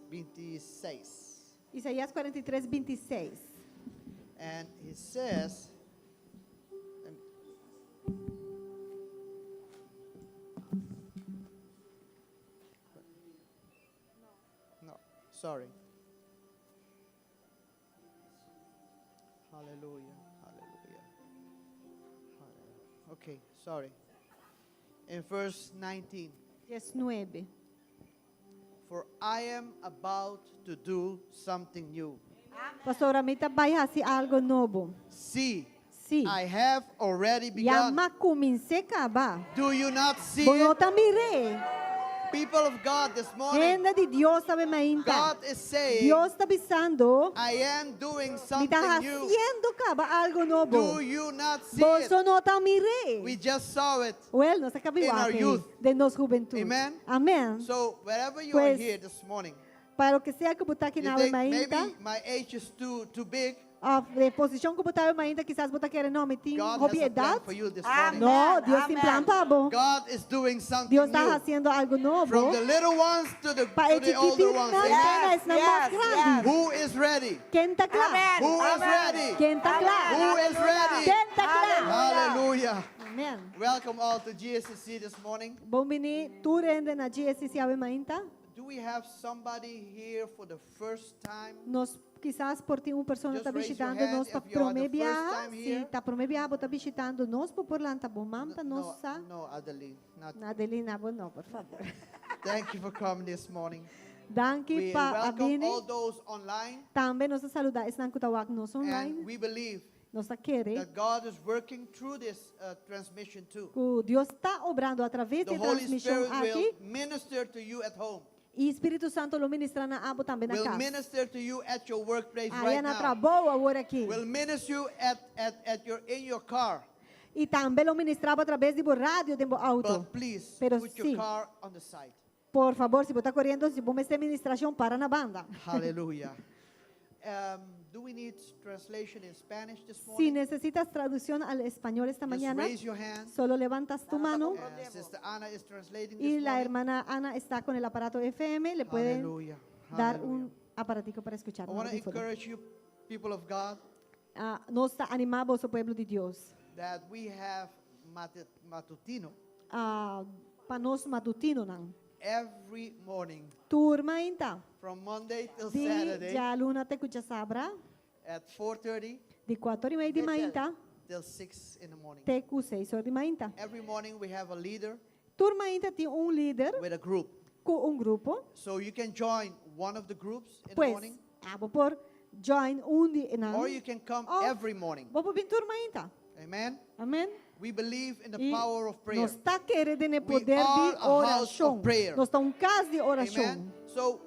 26. Isaías 43, 26. And he says, Sorry. Hallelujah. Hallelujah. Hallelujah. Okay, sorry. In verse 19. 19. For I am about to do something new. Pasobra mi ta bai hasi algu nobo. See, Si. I have already Ya begun. m'a kumins'é kaba. Do you not see Bo no it? ta mir'é. People of God, this morning, Hende di Dios awe mainta. God is saying, Dios ta bisando, I am doing mi something ta new. hasiendo kaba algu nobo. Do you not see Boso it? no ta mir'é. We just saw it. Well, nos a kaba In our wak youth. den nos hubentut. Amen. Amen. So, wherever you are Pues, here this morning, Pa loke sea ku bo ta aki you na think mainta, maybe my age is too, too big. òf e posishon ku bo ta mainta, kisas bo ta kere no, mi tin God has hopi a plan edat. for you this morning. No, Dios tin plan pa bo. God is doing something Dios ta new. hasiendo algu nobo. From the little ones to the, Pa to the older ones. e chikitinan Amen. te na esnan mas grandi. Who is ready? Ken ta kla? Who is ready? Ken ta kla? Who is ready? Ken ta kla? Hallelujah. Amen. Welcome all to GSCC this morning. Bon bini tur hende na GSCC awe mainta. Do we have somebody here for the first time? Nos kisas por tin un persona Just ta raise your bishitando hand nos pa if you are the promé first biaha. time Si here. ta promé biaha bo ta bishitando nos, bo por lanta bo man pa nos No, sa. no, Adeline. Not. Adelina, bo no, por fabor. Thank you for coming this morning. Danki We pa welcome a bini. all those online. Tambe nos ta saludá esnan ku ta wak nos online. And we believe Nos ta kere that God is working through this uh, transmission too. ku Dios ta obrando a traves The di e Holy transmishon Spirit aki. will minister to you at home. I Spiritu Santu lo ministrá na abo tambe na Will kas. minister to you at your workplace Aya right na now. trabou awor aki. Will minister you at, at, at your, in your car. I tambe lo ministrá bo a traves di bo radio den bo outo. But please Pero put your si. car on the side. Por fabor, si bo ta koriendo, si bo mester ministrashon, para na banda. Hallelujah. Um, do we need translation in Spanish this Si morning? necesitas traducción al español esta Just mañana, raise your hand. solo levantas tu mano Uh, Sister Ana is translating y this la morning. hermana Ana está con el aparato FM. Le pueden Hallelujah. dar Hallelujah. un aparatico para escuchar. I un want to audífono. encourage you, people of God, Ah, nos ta animá boso pueblo di Dios. that we have matutino Ah, pa nos matutinonan. every morning Tur mainta. from Monday till Di Saturday djaluna te ku djasabra. at 4:30 Di 4 i mei di mainta till 6 in the morning. te ku 6 or di mainta. Every morning we have a leader Tur mainta tin un lider with a group. ku un grupo. So you can join one of the groups in the Pues, morning abo por join un di nan. or you can come Of every morning. Bo por bin tur mainta. Amen. Amen. We believe in the I power of prayer. Nos ta kere den e We poder di are a house of orashon. prayer. Nos ta un kas di orashon. Amen. So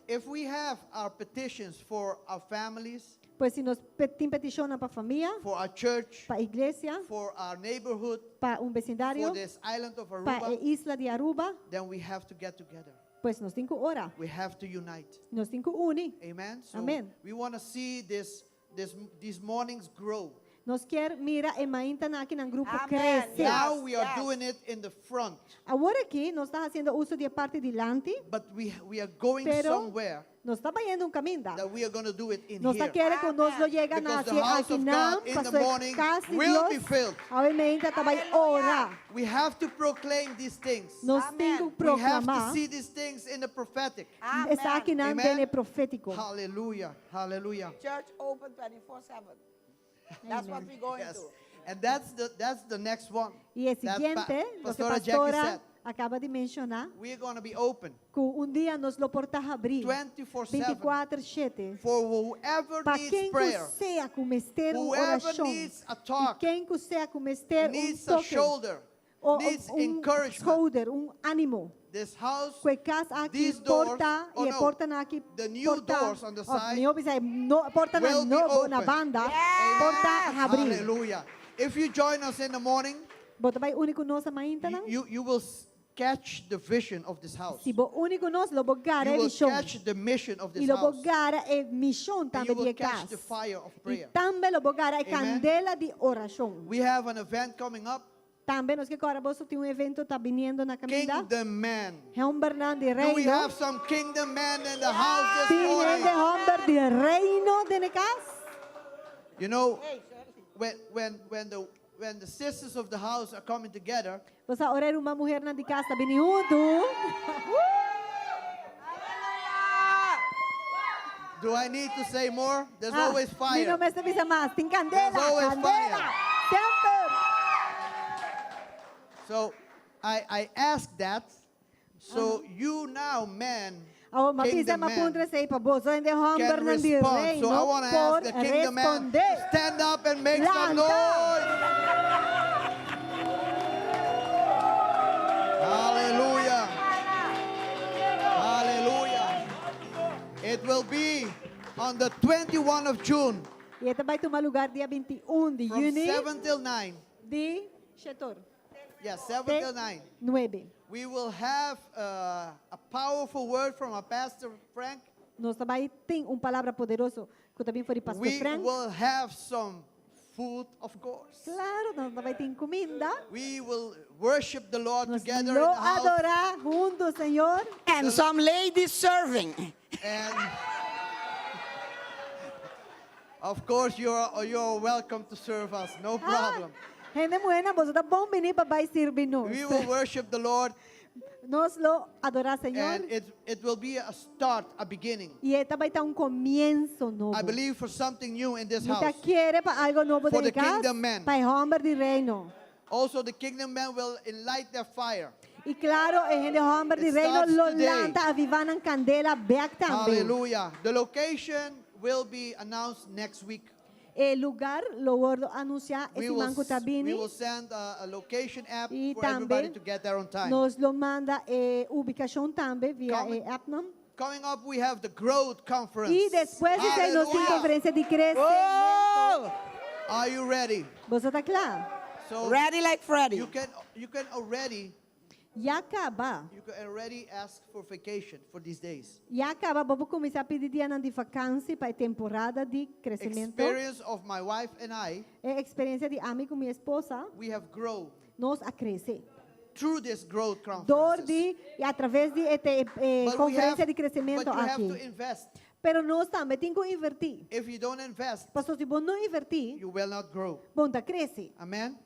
if we have our petitions for our families, Pues si nos tin petishonnan pa famia, for our church, pa iglesia, for our neighborhood, pa un for besindario, this island of pa Aruba, e isla di Aruba, then we have to get together. pues nos tin ku ora. We have to unite. Nos tin ku uni. Amen. So Amen. we want to see this, this, these mornings grow. Nos kier mira e maintanan aki na grupo Amen. krese. Now Yes, we are yes. doing it in the front, Awor aki nos ta hasiendo uso di e parti dilanti, but we, we are going pero somewhere nos ta bayendo un kaminda. that we are going to do it in Nos ta here. kere ku nos lo yega na Because the hasi house of aki God nan, in the paso e morning kas di will be Dios. filled. Awe mainta ta bai ora. We have to proclaim these things. Nos tin ku We have to proklamá see these things in the prophetic. esakinan Amen. den e profétiko. Hallelujah. Hallelujah. Church open 24 7. That's what we're going Yes. to. And that's the that's the next one. I e that Pa- siguiente, loke Pastora Jackie pastora said. a kaba di menshoná, We're going to be open ku un dia nos lo por ta habrí 24/7 24/7 for whoever pa needs ken ku prayer, sea ku mester un whoever orashon, needs a i talk, ken ku sea ku mester un needs a toke, shoulder, o needs un encouragement. schouder, un ánimo. This house, Ku e kas aki these doors, porta oh i e no, portanan aki the new porta, doors on the of side mihó bisa e no, portanan will be nobo na open. banda, Amen. porta habrí. Hallelujah. If you join us in the morning, Bo ta bai uni ku nos maintanan? you, you, you will s- catch the vision of this house. Si bo uni ku nos, lo bo gara You e will vishon. catch the mission of I this lo bo house. gara e mishon And tambe you di will e catch kas. the fire of I prayer. tambe lo bo gara e Amen. kandela di orashon. We have an event coming up. Tambe nos ke kòrda boso tin un evento ta biniendo na kaminda. Kingdom Men. Hòmbernan di Do we reino. have some kingdom men in the house this Tin hende morning? hòmber di reino den e kas? You know, when, when, when, the, when the sisters of the house are coming together, Bo sa ora e ruman muhernan di kas ta bini huntu. Do I need to say more? There's Ah, always Mi fire. no mester bisa mas. Tin kandela, There's always kandela. fire. Semper. So I, I ask that so you now, men, Awor, m'a bisa kingdom m'a men, puntra esei pa boso hende can hòmbernan di respond. So I reino want to por ask the kingdom men respondé. to stand up and make some Lanta. noise. Hallelujah. Hallelujah. It will be on the 21 of June I e ta bai tuma lugá dia 21 di from yüni 7 till 9. di shet'or. Yeah, 7 Te till 9. 9. We will have uh, a powerful word from our pastor Frank. Nos ta bai tin un palabra poderoso ku ta bin for di Pastor We Frank. will have some food, of course. Klaro, nos ta bai tin kuminda. We will worship the Lord Nos together in lo the house. adorá huntu, Señor. And some ladies serving. And of course, you're, you're welcome to serve us. No problem. Ah, hende muhénan, boso ta bon biní pa bai sirbi nos. We will worship the Lord. Nos lo adorá Señor. And it, it will be a start, a beginning. I e ta bai ta un komienso nobo. I believe for something new in this Mi ta house. kere pa algu nobo For den the kas, kingdom men. pa e hòmber di reino. Also, the kingdom men will light their fire. I klaro, e hende hòmber di It reino starts lo today. lanta avivá nan kandela bèk tambe. Hallelujah. The location will be announced next week. E lugar lo wòrdu anunsiá e We will, siman ku ta s- we bini. will send a, a location app I for everybody tambe to get there on time. nos lo manda e ubikashon tambe via Coming, e appnan. coming up, we have the Growth Conference. I despues di esei nos tin Hallelujah. konferensia di kresementu. Oh! Are you ready? Boso ta kla? So Ready like Freddy. you can you can already Ya kaba. you can already ask for vacation for these days. Ya kaba, bo por kuminsá pidi dianan di vakansi pa e temporada di kresementu. Experience of my wife and I, E eksperensia di ami ku mi esposa, we have grown nos a krese. through this growth Dor conferences. di i atraves di e te, e But we konferensia have, di kresementu but you have to aki. invest. Pero nos tambe tin ku invertí. If you don't invest, Pasobra si bo no invertí, you will not grow. bo no ta krese. Amen.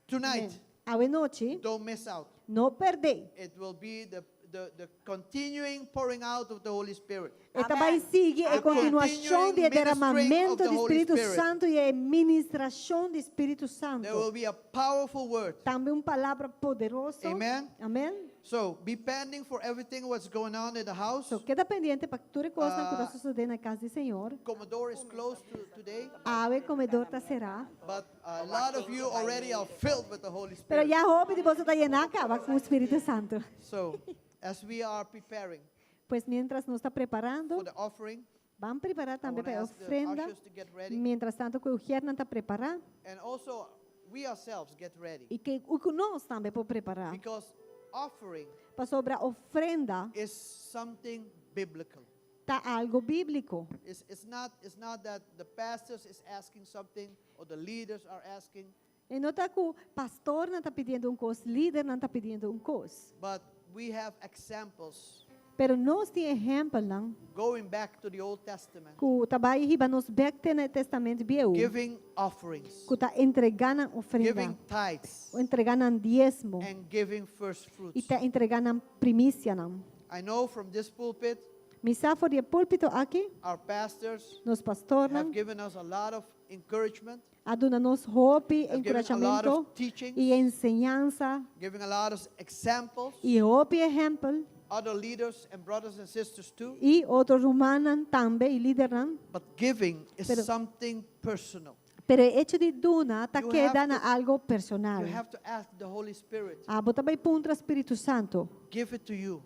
Tonight, Awe nochi, don't miss out. no pèrdè. It will be the, the, the continuing pouring out of the Holy Spirit. E ta bai sigui e The kontinuashon di e continuing ministering of deramamentu the di Holy Spiritu Spirit. Santu i e ministrashon di Spiritu There Santu. will be a powerful word. Tambe un palabra poderoso. Amen. Amèn. So be pending for everything what's going on in the house. So keda pendiente pa tur e kosnan ku ta Ah. sosodé na kas di Señor. Comedor is closed to, today, Awe komedor ta será. but a lot of you already are filled with the Holy Pero Spirit. ya hopi di boso ta yená kaba ku Spiritu Santu. So as we are preparing Pues mientras nos ta preparando, for the offering, ban prepará I tambe want pa to e ask the ofrenda. ushers to get ready. Mientras tanto ku e ùshernan ta prepará And also we ourselves get ready. i ku nos tambe por prepará. Because offering Pasobra ofrenda is something biblical. ta algu bíbliko. It's, it's, not, it's not that the pastors is asking something or the leaders are asking, E no ta ku pastornan ta pidiendo un kos, lidernan ta pidiendo un kos. but we have examples Pero nos tin ehèmpelnan going back to the Old Testament, ku ta bai hiba nos bèk te na e Tèstamènt Bieu, giving offerings, ku ta entregá nan ofrenda, giving tithes, o entregá nan diesmo, and giving first i fruits. ta entregá nan primisianan. I know from this pulpit, Mi sa for di e púlpito aki, our pastors nos pastornan have given us a lot of encouragement, a duna nos hopi have given a lot enkurashamentu of teachings, i enseñansa giving a lot of examples, i hopi ehèmpel other leaders and brothers and sisters too. i otro rumannan tambe i lidernan. But giving is Pero- something personal. Pero e echo di duna ta You keda have na to- algu personal. You have to ask the Holy Spirit, Abo ta bai puntra Spiritu Santu give it to you.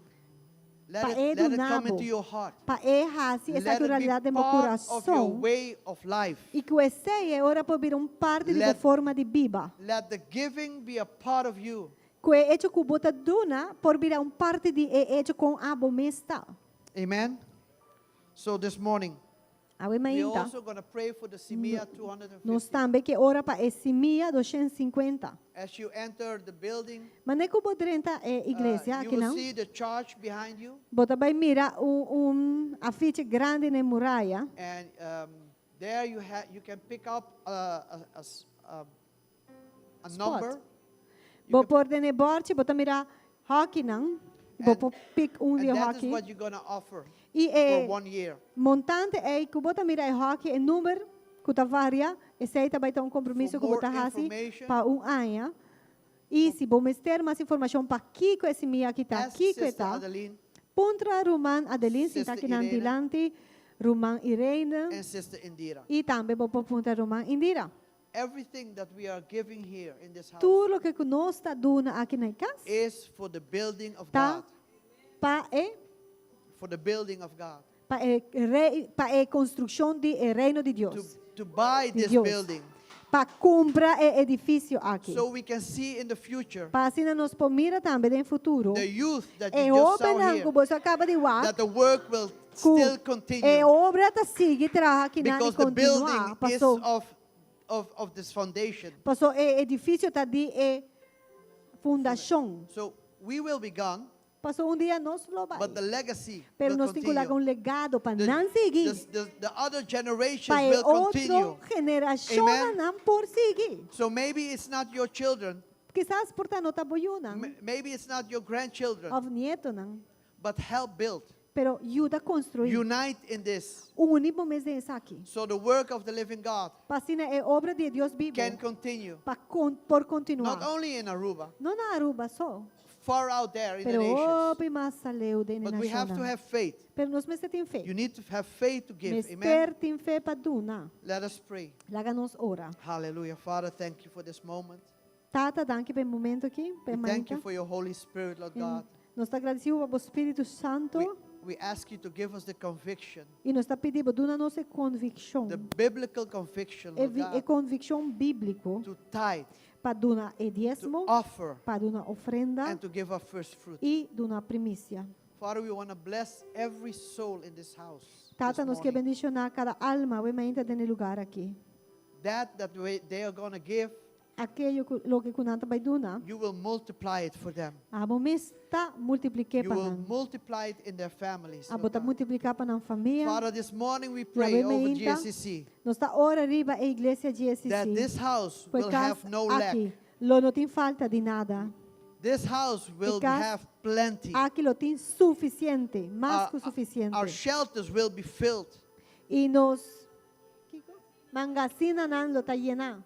Let pa it, e let it duna come bo, into your heart. pa e hasi Let esaki it be realidat den bo part of your kurason. way of life. I ku esei e ora por bira un parti di bo Let- forma di biba. Let the giving be a part of you. Ku e echo ku bo ta duna por bira un parti di e echo kon abo mes ta. Amen. So this morning, Awe we're mainta. also going to pray for the Simia Nos 250. tambe ke ora pa e Simia 250. As you enter the building, Manera ku bo drenta e uh, iglesia you aki will nan. see the church behind you. Bo ta bai mira un un afiche grandi na e muraya. And um, there you, ha- you can pick up a, a, a s- a- a Spot. number. You Bo can- por den e bòrchi, bo ta mira hockey nan. Bo And- por pick un di and that is hockey. what you're going to offer. I for e one year. montante ei ku bo ta mira e hòki, e number ku ta varia, esei ta bai ta un For kompromiso ku bo more ta hasi information, pa un aña. I si bo mester mas informashon pa kiko e simia aki ta, ask kiko e Sister ta, Adeline puntra Ruman Adeline sinta Sister akinan Irene dilanti, Ruman Irene, and Sister Indira. i tambe bo por puntra Ruman Indira. Everything that we are giving here in this house Tur loke ku nos ta duna aki na e kas is for the building of ta God. pa e For the building of God. pa e rei pa e konstrukshon di e reino di To, Dios. to buy Di this Dios. building. Pa kumpra e edifisio aki. So we can see in the future Pa asina nos por mira tambe den futuro the youth that e you just saw hóbennan here ku boso a kaba di wak that the work will ku still e continue obra ta sigui traha akinan i because the kontinuá. building is Paso of, of, of this foundation. paso e edifisio ta di e fundashon. So we will be gone, Paso un dia nos lo bai. but the legacy Pero will nos tin ku laga continue. un legado pa The, nan sigui. the, the, the other generations Pa e will continue. otro generashonnan Amen. por sigui. So maybe it's not your children, Kisas por ta no ta bo yunan maybe it's not your grandchildren, òf nietonan, but help build. pero yuda konstruí. Unite in this. Uni bo mes den esaki. So the work of the living God Pa asina e obra di e Dios bibu can continue. pa kon, por Not kontinuá. only in Aruba, No na Aruba so, far out there in the pero nations. hopi mas aleu den e But we have to nashonnan. have faith. Pero nos mester tin fe. You need to have faith to give. Amen. Mester tin fe pa duna. Let us pray. Laga nos ora. Hallelujah. Father, thank you for this moment. Tata, danki pa e momento aki, pa e We thank you mainta. for your Holy Spirit, Lord God. Nos ta agradesido pa bo Spiritu Santo We, we ask you to give us the conviction, i nos ta pidi bo duna nos e the konvikshon, biblical conviction, e, Lord vi, e God, konvikshon bíbliko to tithe, pa duna e to diesmo, offer, pa duna ofrenda and to give our first fruit. i duna primisia. Father, we want to bless every soul in this house. This Tata, nos ke morning. bendishoná kada alma awe mainta den e lugar aki. That that we, they are going to give, Akeyo ku, loke ku nan ta bai duna, you will multiply it for them. abo mes ta multiplik'é You pa will nan. multiply it in their families. Abo Lord ta God. multipliká pa nan famia. Father, this morning we I pray awe over mainta, GSCC nos ta ora riba e iglesia that GSCC. this house Ku e will kas have no lack. aki lo no tin falta di nada. This house will E kas have plenty. aki lo tin sufisiente, mas Our, ku sufisiente. our shelters will be filled I nos mangasinanan lo ta yená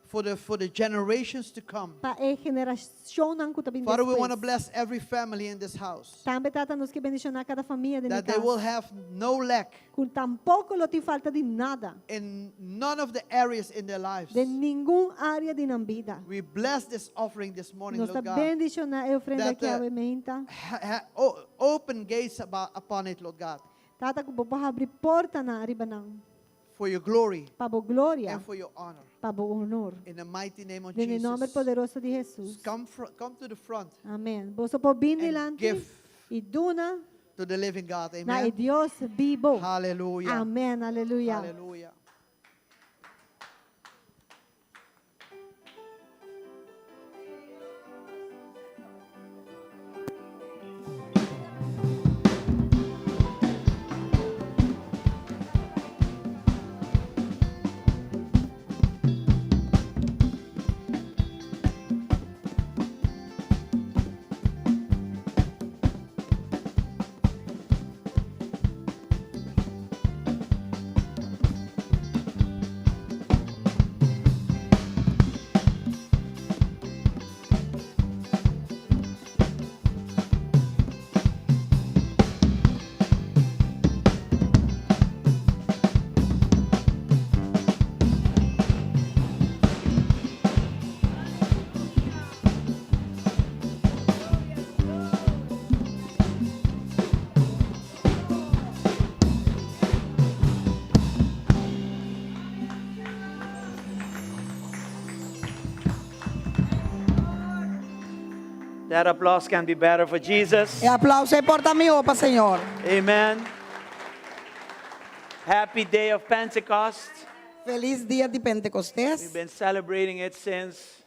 for the, for the generations to come. pa e generashonnan ku ta bin Father, we want to despues. bless every family in this house Tambe Tata nos ke bendishoná kada famia den e that they will kas. have no lack Ku tampoko lo tin falta di nada in none of the areas in their lives. den ningun área di nan bida. We bless this offering this morning, Nos ta Lord God. bendishoná e ofrenda That aki the awe mainta. ha, ha, o- open gates about, upon it, Lord God, Tata ku bo por habri portanan ariba nan for your glory pa bo gloria, and for your honor. pa bo honor. In the mighty name of Den e nòmber Jesus. poderoso di Hesus. Come, come to the front Amèn. Boso por bin and dilanti give i duna to the living God. na e Amen. Dios bibu. Hallelujah. Amèn. Aleluya. Hallelujah. That applause can be better for Jesus. E aplauso ei por ta mihó pa Señor. Amen. Happy day of Pentecost. Felis dia di Pentecostes. We've been celebrating it since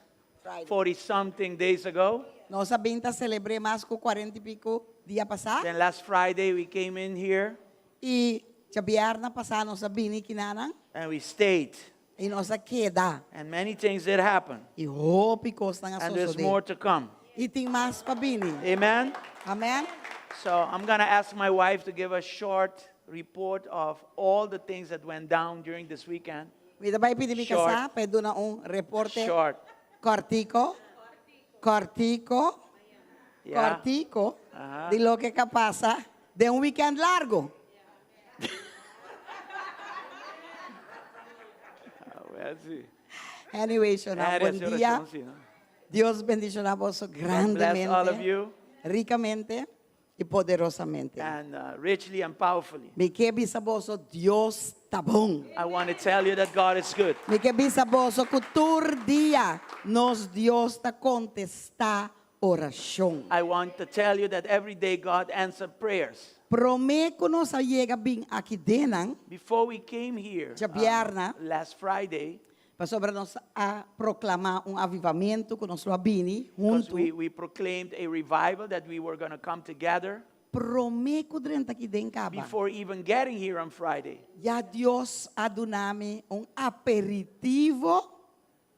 40 something days ago. Nos a bin ta selebr'é mas ku kuarenta i piku dia pasá. Then last Friday we came in here. I djabièrnè pasá nos a bini kinanan. And we stayed. I nos a keda. And many things did happen. I hopi kosnan a And there's sosodé. more to come. I tin mas pa bini. Amen. Amen. So I'm going to ask my wife to give a short report of all the things that went down during this weekend. Mi ta bai pidi mi Short. kasá pa e duna un reporte Short. kòrtiko, kòrtiko, Yeah. kòrtiko Aha. di loke ka pasa den un weekend largu. Ah, well, sí. Anyway, shona, Eh, bon oracion, dia. sí, no? Dios bendiciona boso God bless all of grandemente, you ricamente y poderosamente. and uh, richly and powerfully. Mi ke bisa boso Dios ta bon. I want to tell you that God is good. Mi ke bisa boso ku tur dia nos Dios ta kontestá orashon. I want to tell you that every day God answered prayers. Promé ku nos a yega bin aki denan, Before we came here Djabièrnè. last Friday, pasobra nos a proklamá un avivamentu ku nos lo a bini because huntu. we, we proclaimed a revival that we were going to come together Promé ku drenta aki den kaba. before even getting here on Friday. Ya Dios a duna mi un aperitivo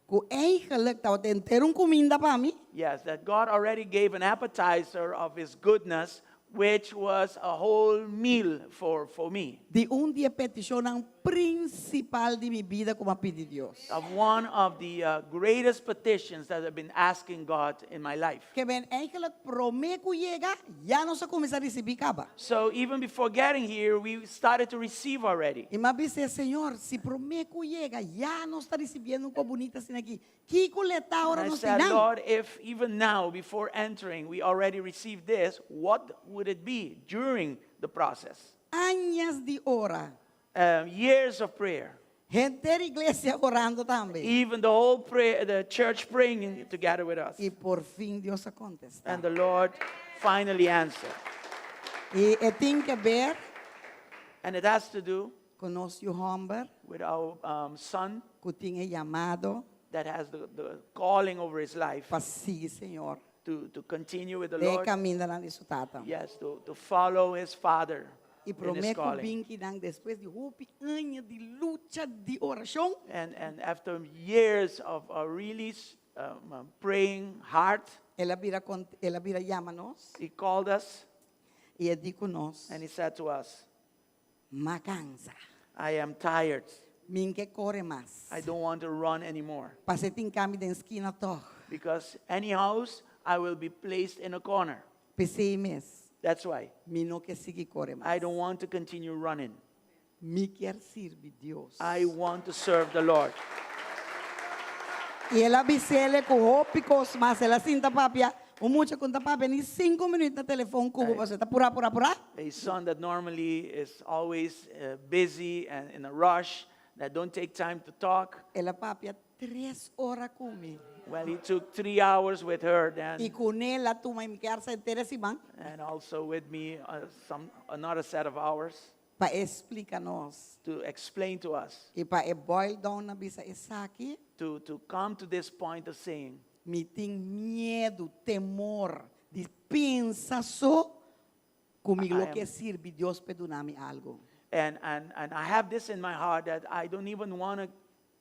ku eigenlijk tabata henter un kuminda pa mi. Yes, that God already gave an appetizer of His goodness, which was a whole meal for, for me. Di un di e petishonnan prinsipal di mi bida ku mi a pidi Dios. Of one of the uh, greatest petitions that I've been asking God in my life. Ke men eigenlijk promé ku yega, ya nos a kuminsá risibí kaba. So even before getting here, we started to receive already. I mi a bisa, Señor, si promé ku yega, ya nos ta risibiendo un kos bunita asina aki, kiko lo ta ora And I nos said, tin nan? Lord, if even now, before entering, we already received this, what would it be during the process? Añas di ora. Um, years of prayer. Henter iglesia orando tambe. Even the whole prayer, the church praying together with us. I por fin Dios a kontestá. And the Lord finally answered. I e tin ke ber And it has to do ku nos yu hòmber with our um, son ku tin e yamado that has the, the calling over his life pa sigui Señor to, to continue with the den e Lord. kamindanan di su tata. Yes, to, to follow his father I in promé his ku calling. bin kinan despues di hopi aña di lucha di orashon. And, and after years of uh, really um, um, praying hard, El a bira kont, el a bira yama nos. he called us I e di ku nos. and he said to us, M'a kansa. I am tired. Mi n ke kore mas. I don't want to run anymore. Pas'e tin kami den skina tòg. Because anyhow, I will be placed in a corner. P'esei mes. That's why. Mi no ke sigui kore mas. I don't want to continue running. Mi kier sirbi Dios. I want to serve the Lord. I el a bis'é ku hopi kos mas. El a sinta papia. Un mucha ku n ta papia ni sinku minüt na telefòn ku bo pasobra e ta purá, purá, purá. A son that normally is always busy and in a rush, that don't take time to talk. El a papia tres ora ku mi. Well, he took three hours with her then. I kuné el a tuma i mi kier sa henter e siman. And also with me uh, some another set of hours. Pa e splika nos. To explain to us. I pa e boil down na bisa esaki. To to come to this point of saying. Mi tin miedu, temor di pensa so ku mi lo ke sirbi Dios p'e duna mi algu. And and and I have this in my heart that I don't even want to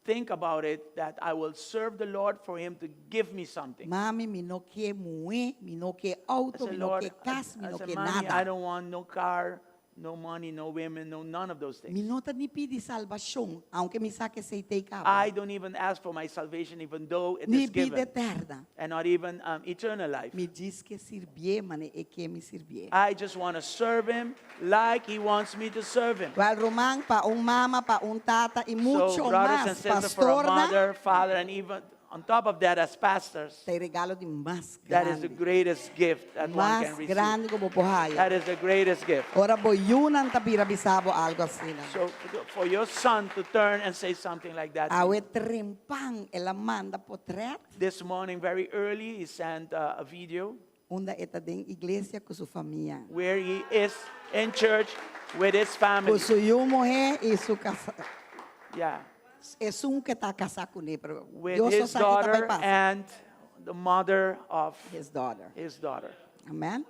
think about it that I will serve the Lord for him to give me something. Mami, mi no ke muhé, mi no ke outo, I mi said, no Lord, ke kas, mi I no said, ke Mami, nada. I don't want no car, no money, no women, no none of those things. Mi no ta ni pidi salbashon, aunke mi sa ku esei t'ei kaba. I don't even ask for my salvation, even though it Ni is bida given. eterna. And not even um, eternal life. Mi djis ke sirbié mane e ke mi sirbié. I just want to serve him like he wants me to serve him. Wèl, ruman, pa un mama, pa un tata i So, mucho brothers mas, and sisters, for a pastornan, mother, father, and even on top of that, as pastors, ta e regalo di mas that is the grandi. greatest gift that one Mas can receive. grandi ku bo por haya. That is the greatest gift. Ora bo yunan ta bira bisa bo algo asina. So, for your son to turn and say something like that. to Awe you. trempan el a manda potret. This morning, very early, he sent uh, a video. Unda e ta den iglesia ku su famia. Where he is in church with his family. Ku su yu muhé i su kasá. Yeah. Esun ke ta kasá kuné, pero With Dios no his sa ki ta bai daughter pasa. and the mother of his daughter. His daughter. Amen.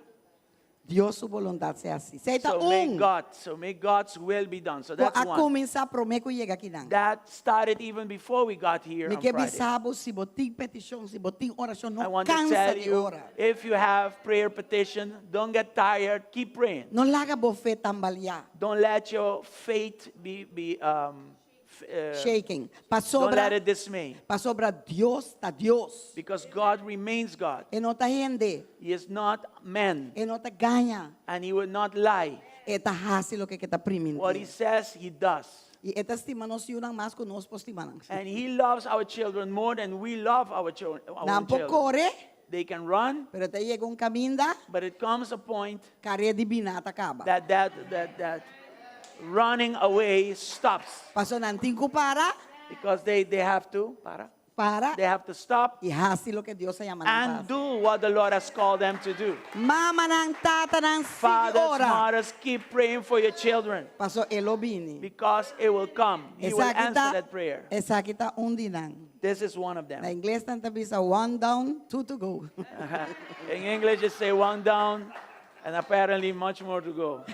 Dios su boluntat sea hasí. Esei ta So may un God, so may God's will be done. So ku that's a one. kuminsá promé ku yega akinan. That started even before we got here Mi on ke Friday. bisa bo si bo tin petishon, si bo tin orashon, I no want to kansa tell di you, ora. if you have prayer petition, don't get tired. Keep praying. No laga bo fe tambaleá. Don't let your faith be, be um, uh, Shaking. don't Pasobra, let it dismay. pasobra Dios ta Dios. Because God remains God. E no ta hende, He is not man, e no ta gaña. and he will not lie. E ta hasi loke e ta What he primintí. says, he does. I e ta stima nos yunan mas ku nos por stima nan. And he loves our children more than we love our, children. our Nan own por children. kore, They can run, pero ta yega un kaminda, but it comes a point kareda di biná ta kaba. that that that that running away stops Paso nan tin ku para, because they, they have to para. para They have to stop i hasi loke Dios a yama nan and pa hasi. do what the Lord has called them to do. Mamanan, tatanan, sigui Fathers, ora. mothers, keep praying for your children Paso e lo bini. because it will come. He will Esaki answer ta, that prayer. esaki ta un di nan. This is one of Na them. ingles nan ta bisa one down, two to go. In English, they say one down and apparently much more to go.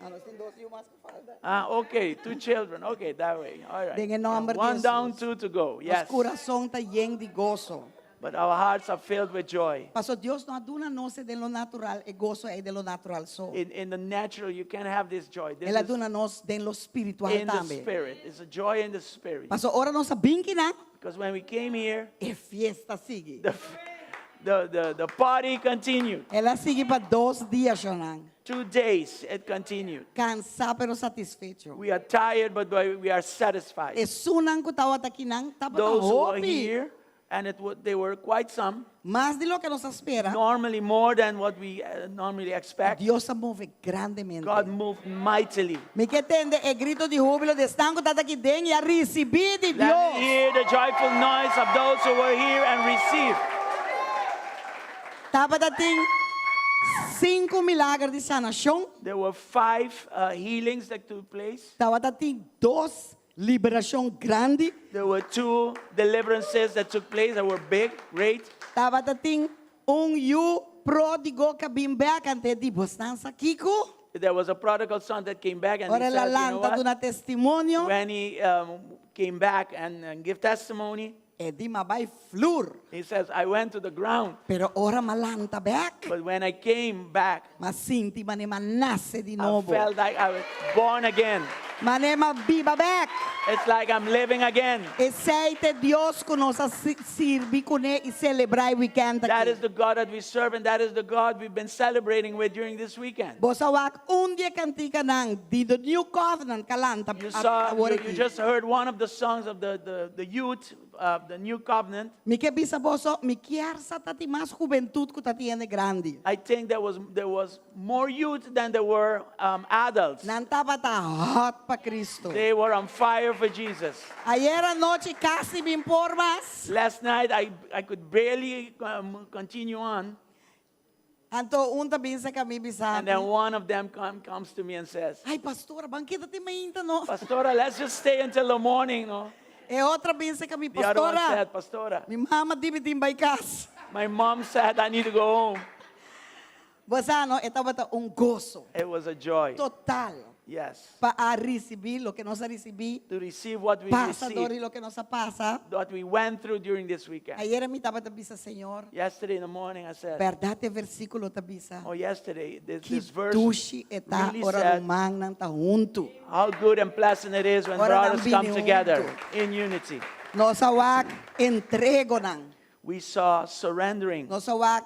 Ah, nos tin dos yu mas ku falta. Ah, okay, two children. Okay, that way. All right. Den e nomber di One down, Jesus. two to go. Nos Yes. kurason ta yen di goso. But our hearts are filled with joy. Paso Dios no a duna nos den lo natural e goso ei den lo natural so. In, in the natural, you can't have this joy. This El a is duna nos den lo spiritual in the tambe. spirit. It's a joy in the spirit. Paso ora nos a bin kinan, Because when we came here, e fiesta a sigui. the, the, the, the party continued. El a sigui pa dos dia, shonan. Two days it continued. Cansá pero satisfecho. We are tired, but we are satisfied. Esunnan ku tabata akinan tabata Those who were hopi. here, and it, they were quite some. Mas di loke nos a spera. Normally more than what we uh, normally expect. Dios a move grandemente. God moved mightily. Mi ke tende e grito di húbilo di esnan ku tabata aki den i a risibí di Let Dios. me hear the joyful noise of those who were here and received. Tabata tin sinku milager di sanashon. There were five uh, healings that took place. Tabata tin dos liberashon grandi. There were two deliverances that took place that were big, great. Tabata tin un yu pródigo ku a bin bèk anto e di bosnan sa kiko. There was a prodigal son that came back and he Ora said, el a you know lanta what? duna testimonio. When he um, came back and, and give testimony, E di m'a bai flur. He says, I went to the ground. Pero ora m'a lanta bèk. But when I came back, M'a sinti manera m'a nase di I nobo. felt like I was born again. Manera m'a biba bèk. It's like I'm living again. Esei ta e Dios ku nos a sirbi kuné i selebrá e weekend That aki. is the God that we serve and that is the God we've been celebrating with during this weekend. Bo a wak un di e kantikanan di The New Covenant ku a lanta You saw, awor you, aki. you just heard one of the songs of the, the, the youth of the New Covenant. Mi ke bisa boso, mi kier sa ta tin mas hubentut ku ta tin hende grandi. I think there was, there was more youth than there were um, adults. Nan tabata hot pa Cristo. They were on fire for Jesus. Ayera nochi kasi mi'n por mas. Last night I, I could barely um, continue on. Anto un ta bin serka mi bisa And then one of them come, comes to me and says, Ay, pastora, ban keda te mainta, no? Pastora, let's just stay until the morning, no? E otro a bin serka mi, The other one Pastora, said, Pastora. Mi mama di mi tin bai kas. My mom said, I need to go home. Bo sa, no, e tabata un goso. It was a joy. Total. Yes. Pa a risibí loke nos a risibí. To receive what we Pasa dor received. di loke nos a pasa. What we went through during this weekend. Ayera mi tabata bisa, Señor. Yesterday in the morning I said. Bèrdat e versíkulo ta bisa. Oh, yesterday, this, Ki this verse dushi e ta really ora said rumannan ta huntu. How good and pleasant it is when Ora nan brothers come bini together huntu. in unity. Nos a wak entregonan. We saw surrendering. Nos a wak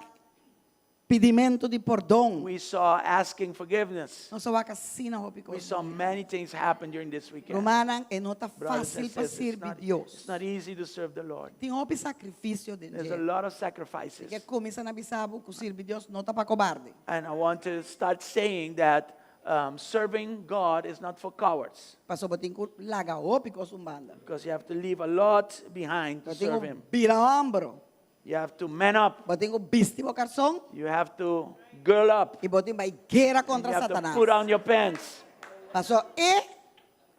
pidimentu di pordon. We saw asking forgiveness. Nos a wak asina hopi We kos. saw many things happen during this weekend. Rumannan, e no ta Brothers and fásil pa sisters, it's sirbi not, Dios. it's not easy to serve the Lord. Tin hopi sakrifisio den There's a dje. lot of sacrifices. Ke kuminsá na bisa bo ku sirbi Dios no ta pa kobarde. And I want to start saying that um, serving God is not for cowards. Pasobra bo tin ku laga hopi kos un banda. Because you have to leave a lot behind to Bo tin serve ku Him. bira hombro. You have to man up. Bo tin ku bisti bo karson. You have to girl up. I bo tin bai guera kontra You have to Satanas. put on your pants. Paso e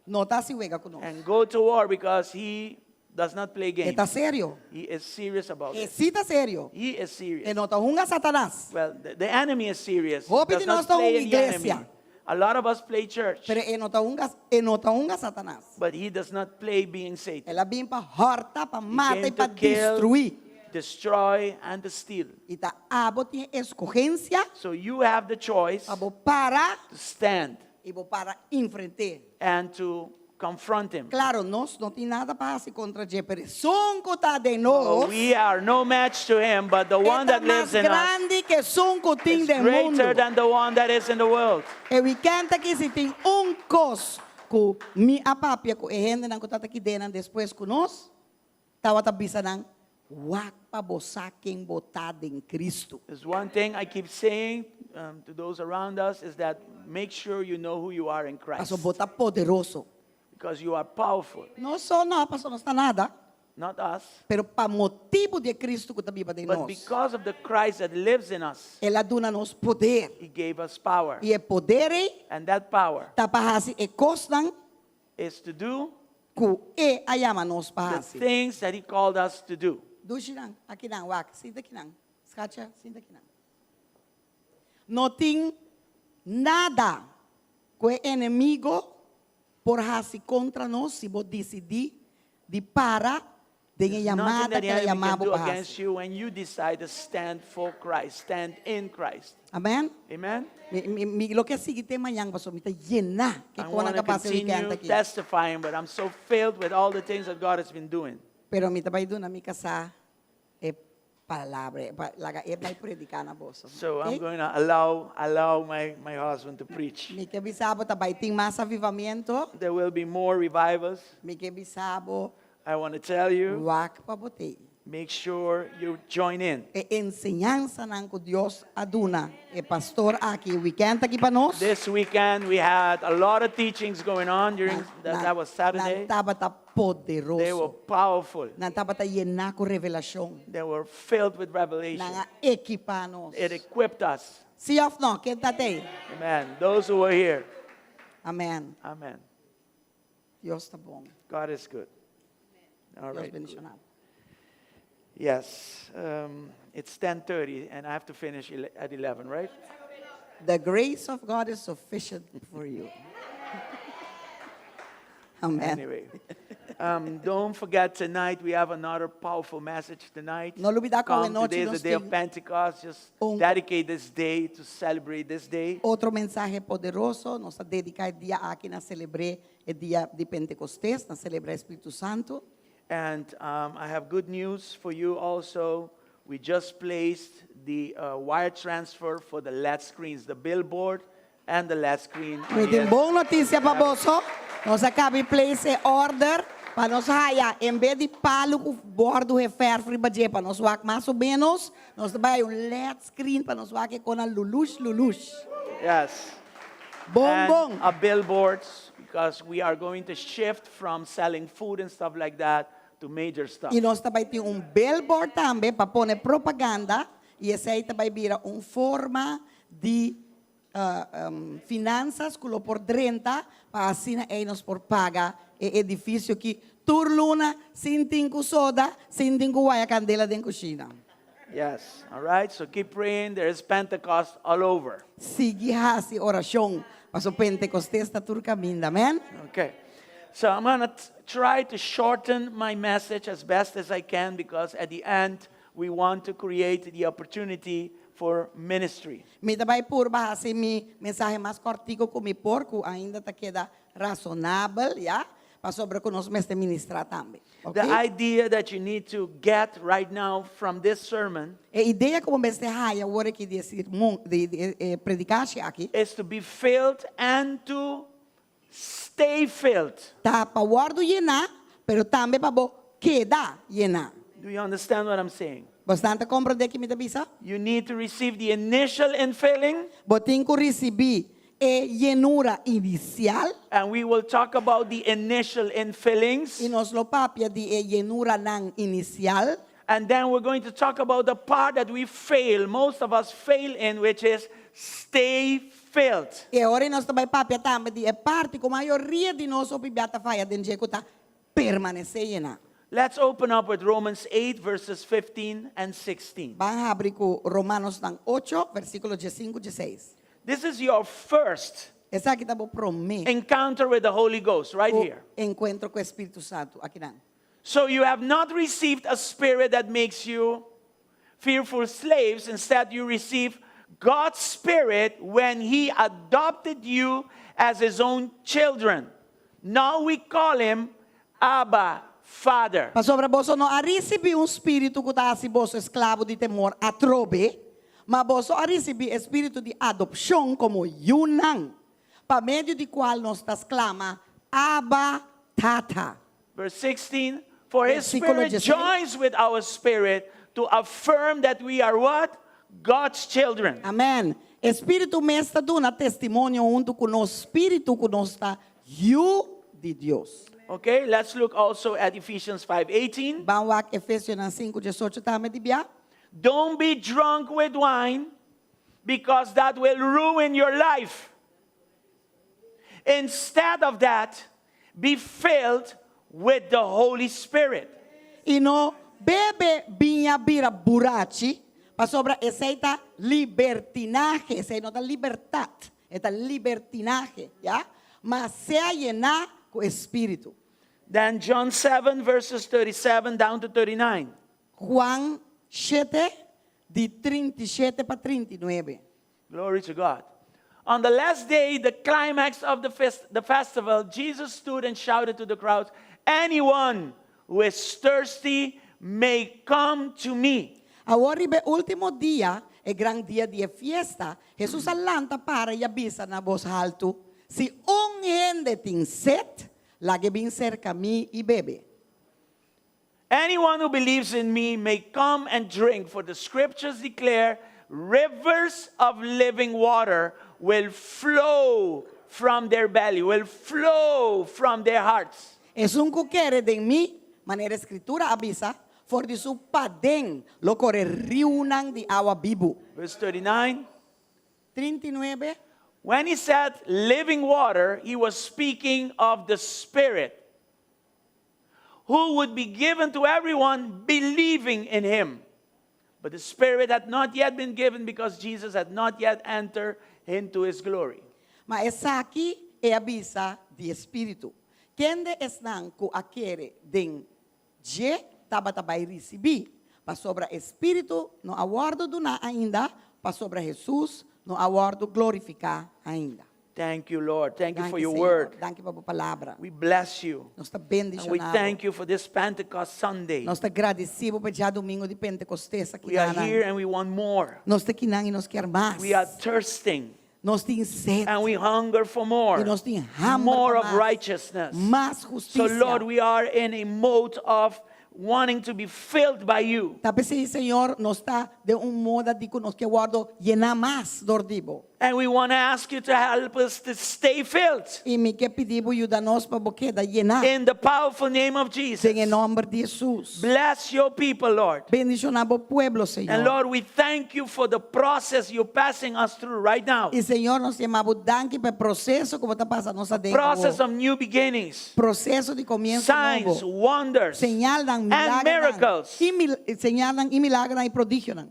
no ta hasi wega ku nos. And go to war because he Does not play E games. ta serio. He is serious about E it. si ta serio. He is serious. E no ta hunga Satanas. Well, the enemy is serious. He Hopi does di nos not ta play hunga the enemy. iglesia. A lot of us play church, Pero e no ta hunga, e no ta hunga Satanas. but he does not play being Satan. El a bin pa hòrta, pa He mata came i pa to kill, destruí. destroy, and to steal. I ta abo tin e eskohensia So you have the choice pa bo para to stand i bo para enfrent'é. and to confront him. Klaro, nos no tin nada pa hasi kontra dje, pero esun ku ta den Oh, nos we are no match to him, but the e one ta that mas lives in us grandi ku esun ku tin is den mundu. greater than the one that is in the world. E weekend aki si tin un kos ku mi a papia ku e hendenan ku tabata kidenan despues ku nos, tabata bisa nan, Wak pa bo sa ken bo ta den Kristu. There's one thing I keep saying to those around us is that make sure you know who you are in Christ. Paso bo ta poderoso. Because you are powerful. Nos so no, paso nos ta nada. Not us. Pero pa motibu di e Kristu ku ta biba den But nos. because of the Christ that lives in us. El a duna nos poder. He gave us power. I e poder ei. And that power. Ta pa hasi e kosnan. Is to do. Ku e a yama nos pa The hasi. things that he called us to do. Dushinan, akinan, wak, sinta akinan. Skacha, sinta akinan. No tin nada ku e enemigo por hasi kontra nos si bo disidí di para den e There's nothing yamada that the ku el a enemy yama can bo do pa hasi. against you when you decide to stand for Christ, stand in Christ. Amen? Amen? Mi, mi, mi lo ke sigui te mañan pasobra mi ta yená I ke kon want a to pasa e weekend continue aki. testifying, but I'm so filled with all the things that God has been doing. Pero mi ta bai duna mi kasá e palabra, e pa, laga e bai prediká na boso. So I'm Okay? going to allow, allow my, my husband to preach. Mi ke bisa bo ta bai tin mas avivamiento. There will be more revivals. Mi ke bisa bo. I want to tell you. Wak pa bo t'ei. Make sure you join in. E enseñansanan ku Dios a duna e pastor aki e weekend aki pa nos. This weekend we had a lot of teachings going on during that, that was Saturday. Nan tabata poderoso. They were powerful. Nan tabata yená ku revelashon. They were filled with revelation. Nan a ekipá nos. It equipped us. Sí òf no? Ken ta t'ei? Amen. Those who were here. Amen. Amen. Dios ta bon. God is good. All Dios right. bendishoná bo. Yes, it's 10:30 and I have to finish at 11, right? The grace of God is sufficient for you. Amen. Anyway, don't forget tonight we have another powerful message tonight. No lubidá ku Come, anochi today is nos the day of tin Pentecost. Just un dedicate this day to celebrate this day. otro mensahe poderoso. Nos ta dediká e dia aki na selebr'é e dia di Pentekostes, na selebrá e Spiritu Santu. And I have good news for you also. We just placed the wire transfer for the LED screens, the billboard and the LED screen. Mi tin bon notisia pa boso. Nos a kabi place e order pa nos haya en bes di palu ku bordu he ferf riba dje pa nos wak mas o menos, nos ta bai haya un LED screen pa nos wak e kona lulush lulush. Yes. Bon And bon. a billboards because we are going to shift from selling food and stuff like that to major stuff. I nos ta bai tin un billboard tambe pa pone propaganda i esei ta bai bira un forma di finansas ku lo por drenta pa asina ei nos por paga e edifisio ki tur luna sin tin ku soda, sin tin ku waya kandela den kushina. Yes, all right, so keep praying, there is Pentecost all over. Sigui hasi orashon, paso Pentecostes ta tur kaminda, amen. Okay, so I'm gonna try to shorten my message as best as I can because at the end we want to create the opportunity for ministry. Mi ta bai purba hasi mi mensahe mas kòrtiku ku mi por, ku ainda ta keda rasonabel, ya, pasobra ku nos mester ministrá tambe. The Ok? idea that you need to get right now from this sermon E idea ku bo mester haya awor aki di e sermon, di di e predikashi aki. is to be filled and to stay filled. Ta pa wòrdu yená, pero tambe pa bo keda yená. Do you understand what I'm saying? Bosnan ta komprondé ki mi ta bisa? You need to receive the initial infilling. Bo tin ku risibí e yenura inisial. And we will talk about the initial infillings. I nos lo papia di e yenuranan inisial. And then we're going to talk about the part that we fail, most of us fail in, which is stay filled. I ora nos ta bai papia tambe di e parti ku mayoria di nos hopi bia ta faya den dje ku ta permanesé yená. Let's open up with Romans 8, verses 15 and 16. Ban habri ku Romanonan 8, versíkulo 15 16. This is your first Esaki ta bo promé encounter with the Holy Ghost right here. enkuentro ku Spiritu Santu akinan. So you have not received a spirit that makes you fearful slaves. Instead, you receive God's spirit when he adopted you as his own children. Now we call him Abba, Father. Pasobra boso no a risibí un spiritu ku ta hasi boso esklabo di temor atrobe, ma boso a risibí e spiritu di adopshon komo yunan, pa medio di kual nos ta sklama, Abba, Tata. Verse 16, For his Versíkulo spirit 16. joins with our spirit to affirm that we are what? God's children. Amèn. E spiritu mes ta duna testimonio huntu ku nos spiritu ku nos ta yu di Dios. Okay, let's look also at Ephesians 5:18. Ban wak Efesionan 5, 18 tambe di bia. Don't be drunk with wine because that will ruin your life. Instead of that, be filled with the Holy Spirit. I no bebe biña bira burachi, pasobra esei ta libertinahe, esei no ta libertat, e ta libertinahe, ya? Ma sea yená ku e Spiritu. Then John 7 verses 37 down to 39. Juan shete, di 37 pa 39. Glory to God. On the last day, the climax of the, fest, the festival, Jesus stood and shouted to the crowds, Anyone who is thirsty may come to me. Awor riba e último dia, e gran dia di e fiesta, Hesus a lanta para i a bisa na bos haltu, Si un hende tin set, lag'é bin serka mi i bebe. Anyone who believes in me may come and drink, for the scriptures declare rivers of living water will flow from their belly, will flow from their hearts. Esun ku kere den mi, manera e Skritura a bisa, for di su paden lo kore riunan di awa bibu. Verse 39. 39. When he said living water, he was speaking of the Spirit who would be given to everyone believing in him. But the Spirit had not yet been given because Jesus had not yet entered into his glory. Ma esaki e a bisa di e Spiritu, kende esnan ku a kere den dje tabata bai risibí, pasobra e Spiritu no a wòrdu duná ainda, pasobra Hesus no a wòrdu glorifiká ainda. Thank you, Lord. Thank you for Danki, your Señor. word. Danki pa bo palabra. We bless you. Nos ta And we bendishoná bo. thank you for this Pentecost Sunday. Nos ta gradisí bo pa e djadumingu di Pentekostes aki We are nan. here and we want more. Nos ta kinan i nos kier mas. We are thirsting Nos tin set. and we hunger for more. I nos tin hamber More pa of mas. righteousness. Mas So, hustisia. Lord, we are in a mode of wanting to be filled by you. Ta p'esei, Señor, nos ta den un moda di ku nos ke wòrdu yená mas dor di bo. And we want to ask you to help us to stay filled. I mi ke pidi bo yuda nos pa bo keda yená. In the powerful name of Jesus. Den e nòmber di Hesus. Bless your people, Lord. Bendishoná bo pueblo, Señor. And Lord, we thank you for the process you're passing us through right now. I Señor, nos yama bo danki pa e proseso ku bo ta pasa nos aden Process awor. of new beginnings. Proseso di komienso Signs, nobo. wonders, Señalnan, and milagernan. miracles. I mil señalnan i milagernan i prodigionan.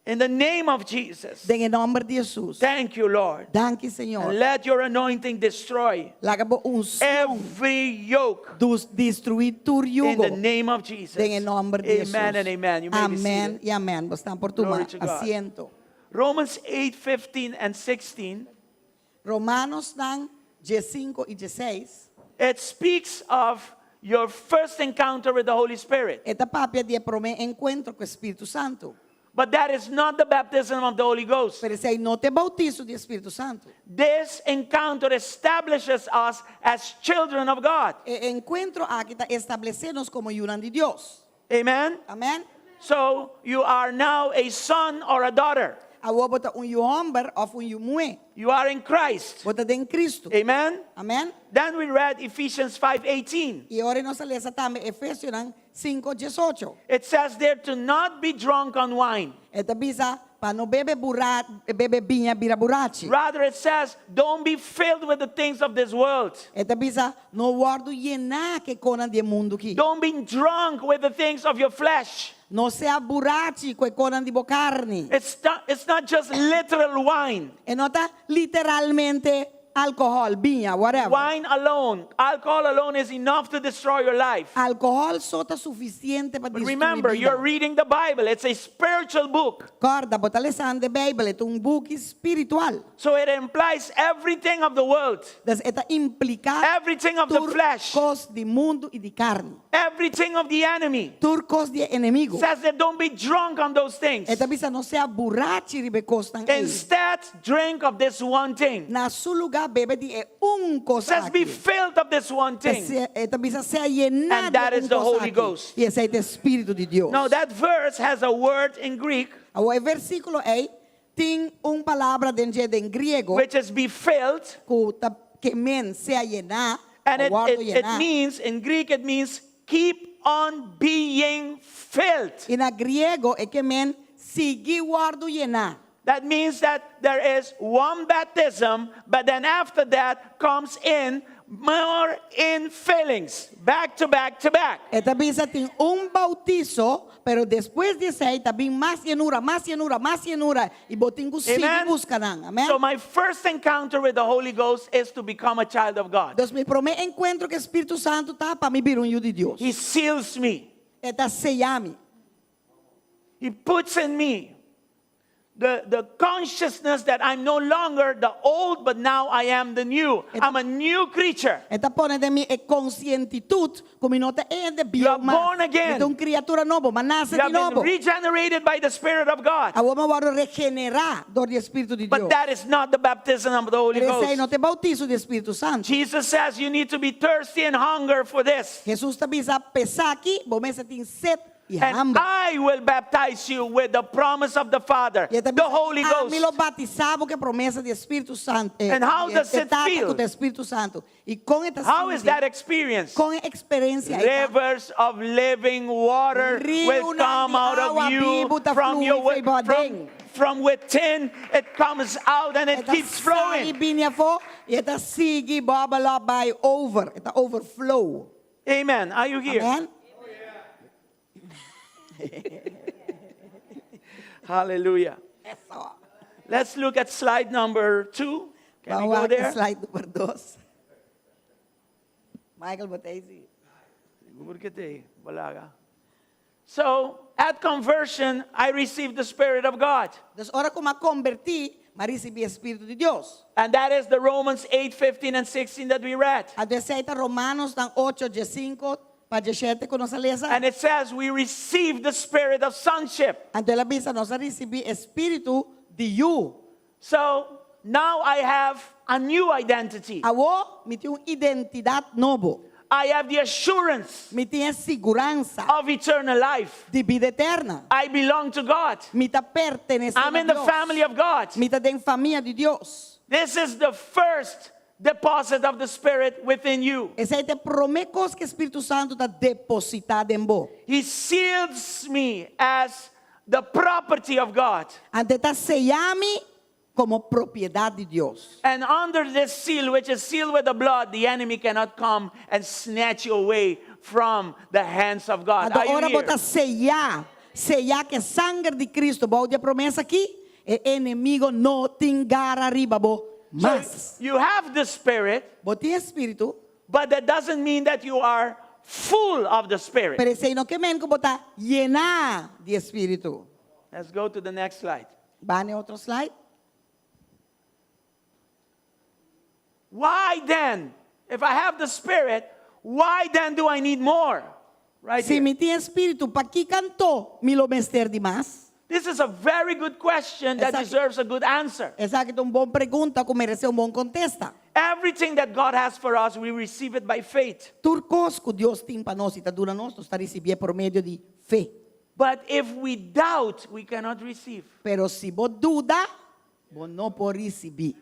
In the name of Jesus. Den e nòmber di Hesus. Thank you, Lord. Danki, Señor. And let your anointing destroy Laga bo unshon every yoke. dus destruí tur In yugo. the name of Jesus. Den e nòmber di Hesus. Amen and amen. You may be Amèn seated. i amèn. Bo por tuma Glory to God. asiento. Romans 8, 15 and 16. Romanonan 15 i 16. It speaks of your first encounter with the Holy Spirit. E ta papia di e promé enkuentro ku Spiritu Santu. But that is not the baptism of the Holy Ghost. Pero esei no ta e boutiso di Spiritu Santu. This encounter establishes us as children of God. E enkuentro aki ta establesé nos komo yunan di Dios. Amen. Amèn. So you are now a son or a daughter. Awor bo ta un yu hòmber òf un yu muhé. You are in Christ. Bo ta den Kristu. Amen. Amèn. Then we read Ephesians 5:18. I ora nos a lesa tambe Efesionan 5:18. It says there to not be drunk on wine. E ta bisa pa no bebe bura, bebe biña bira burachi. Rather, it says, don't be filled with the things of this world. E ta bisa, no wòrdu yená ku e kosnan di e mundu akí. Don't be drunk with the things of your flesh. No sea burachi ku e kosnan di bo karni. It's not just literal wine. E no ta literalmente alkohòl, biña, whatever. Wine alone, alcohol alone is enough to destroy your life. Alkohòl so ta sufisiente pa But destruí remember, bida. you're reading the Bible. It's a spiritual book. Kòrda, bo ta lesando Beibel, e ta un buki spiritual. So it implies everything of the world, Dus e ta impliká everything of the tur flesh, kos di mundu i di karni. everything of the enemy. Tur kos di enemigu. Says that don't be drunk on those things. E ta bisa no sea burachi riba e kosnan ei. Instead, drink of this one thing. Na su lugá bebe di e un kos Says be aki. filled of this one thing. E ta bisa sea yená And that di is un the kos Holy aki. Ghost. I esei ta Spiritu di Dios. Now that verse has a word in Greek Awor e versíkulo ei tin un palabra den dje den griego which is be filled ku ta ke men sea yená and it, o wòrdu it, it yená. means in Greek it means keep on being filled. I na griego e ke men sigui wòrdu yená. That means that there is one baptism, but then after that comes in more infillings, back to back to back. E ta bisa tin un bautiso, pero despues di esei ta bin mas yenura, mas yenura, mas yenura, i bo tin ku sigui Amen. buska nan. Amen. So my first encounter with the Holy Ghost is to become a child of God. Dus mi promé enkuentro ku Spiritu Santu ta pa mi bira un yu di Dios. He seals me. E ta seya mi. He puts in me the, the consciousness that I'm no longer the old, but now I am the new. I'm a new creature. E ta pone den mi e konsientitut ku mi no ta e hende You are bieu mas. born again. Mi ta un kriatura nobo, m'a nase You di have been nobo. regenerated by the Spirit of God. Awor m'a wòrdu regenerá dor di Spiritu di But Dios. that is not the baptism of the Holy Pero esei no Ghost. ta e bautiso di Spiritu Santu. Jesus says you need to be thirsty and hunger for this. Jesus ta bisa p'esaki, bo mester tin set i And hamber. I will baptize you with the promise of the Father, I e ta the Holy Ami lo Ghost. batisá bo ku e promesa di Spiritu Santu. Eh, And how e, does e it Tata feel? ku ta Spiritu Santu. I kon e ta How is sinti? that experience? Kon e eksperensia ei ta? Rivers of living water will Riunan come di out of awa you bibu ta from your flui for from, den. from within. It comes out and it E ta keeps sali flowing. bini afó i e ta sigui bubble up bai over. E ta overflow. Amen. Are you here? Amen. Hallelujah. Eso. Let's look at slide number 2. Can we Ban go wak there? slide number 2. Michael Botezi. So, at conversion, I received the Spirit of God. Dus ora ku m'a kombertí, m'a risibí e Spiritu di Dios. And that is the Romans 8, 15, and 16 that we read. Anto esei ta Romanonan 8, 15 pa 17 ku nos a lesa. And it says we receive the spirit of sonship. Anto el a bisa nos a risibí e spiritu di yu. So now I have a new identity. Awor mi tin un identidat nobo. I have the assurance Mi tin e siguransa of eternal life. di bida eterno. I belong to God. Mi ta pertenesé I'm a in the Dios. family of God. Mi ta den famia di Dios. This is the first deposit of the Spirit within you. Esei ta e promé kos ku Spiritu Santu ta depositá den bo. He seals me as the property of God. Anto e ta seya mi komo propiedat di Dios. And under this seal, which is sealed with the blood, the enemy cannot come and snatch you away from the hands of God. Anto Are you ora here? bo ta seyá, seyá ku e sanger di Kristu, bou di e promesa akí, e enemigu no tin gara riba bo mas. So you have the Spirit, Bo tin e Spiritu, but that doesn't mean that you are full of the Spirit. pero esei no ke men ku bo ta yená di e Spiritu. Let's go to the next slide. Ban na otro slide. Why then, if I have the Spirit, why then do I need more? Right Si here. mi tin e Spiritu, pakiko anto mi lo mester di mas? This is a very good question that Esaki, deserves a good answer. esaki ta un bon pregunta ku meresé un bon kontesta. Everything that God has for us, we receive it by faith. Tur kos ku Dios tin pa nos i ta duna nos, nos ta risibié por medio di fe. But if we doubt, we cannot receive. Pero si bo duda, bo no por risibí.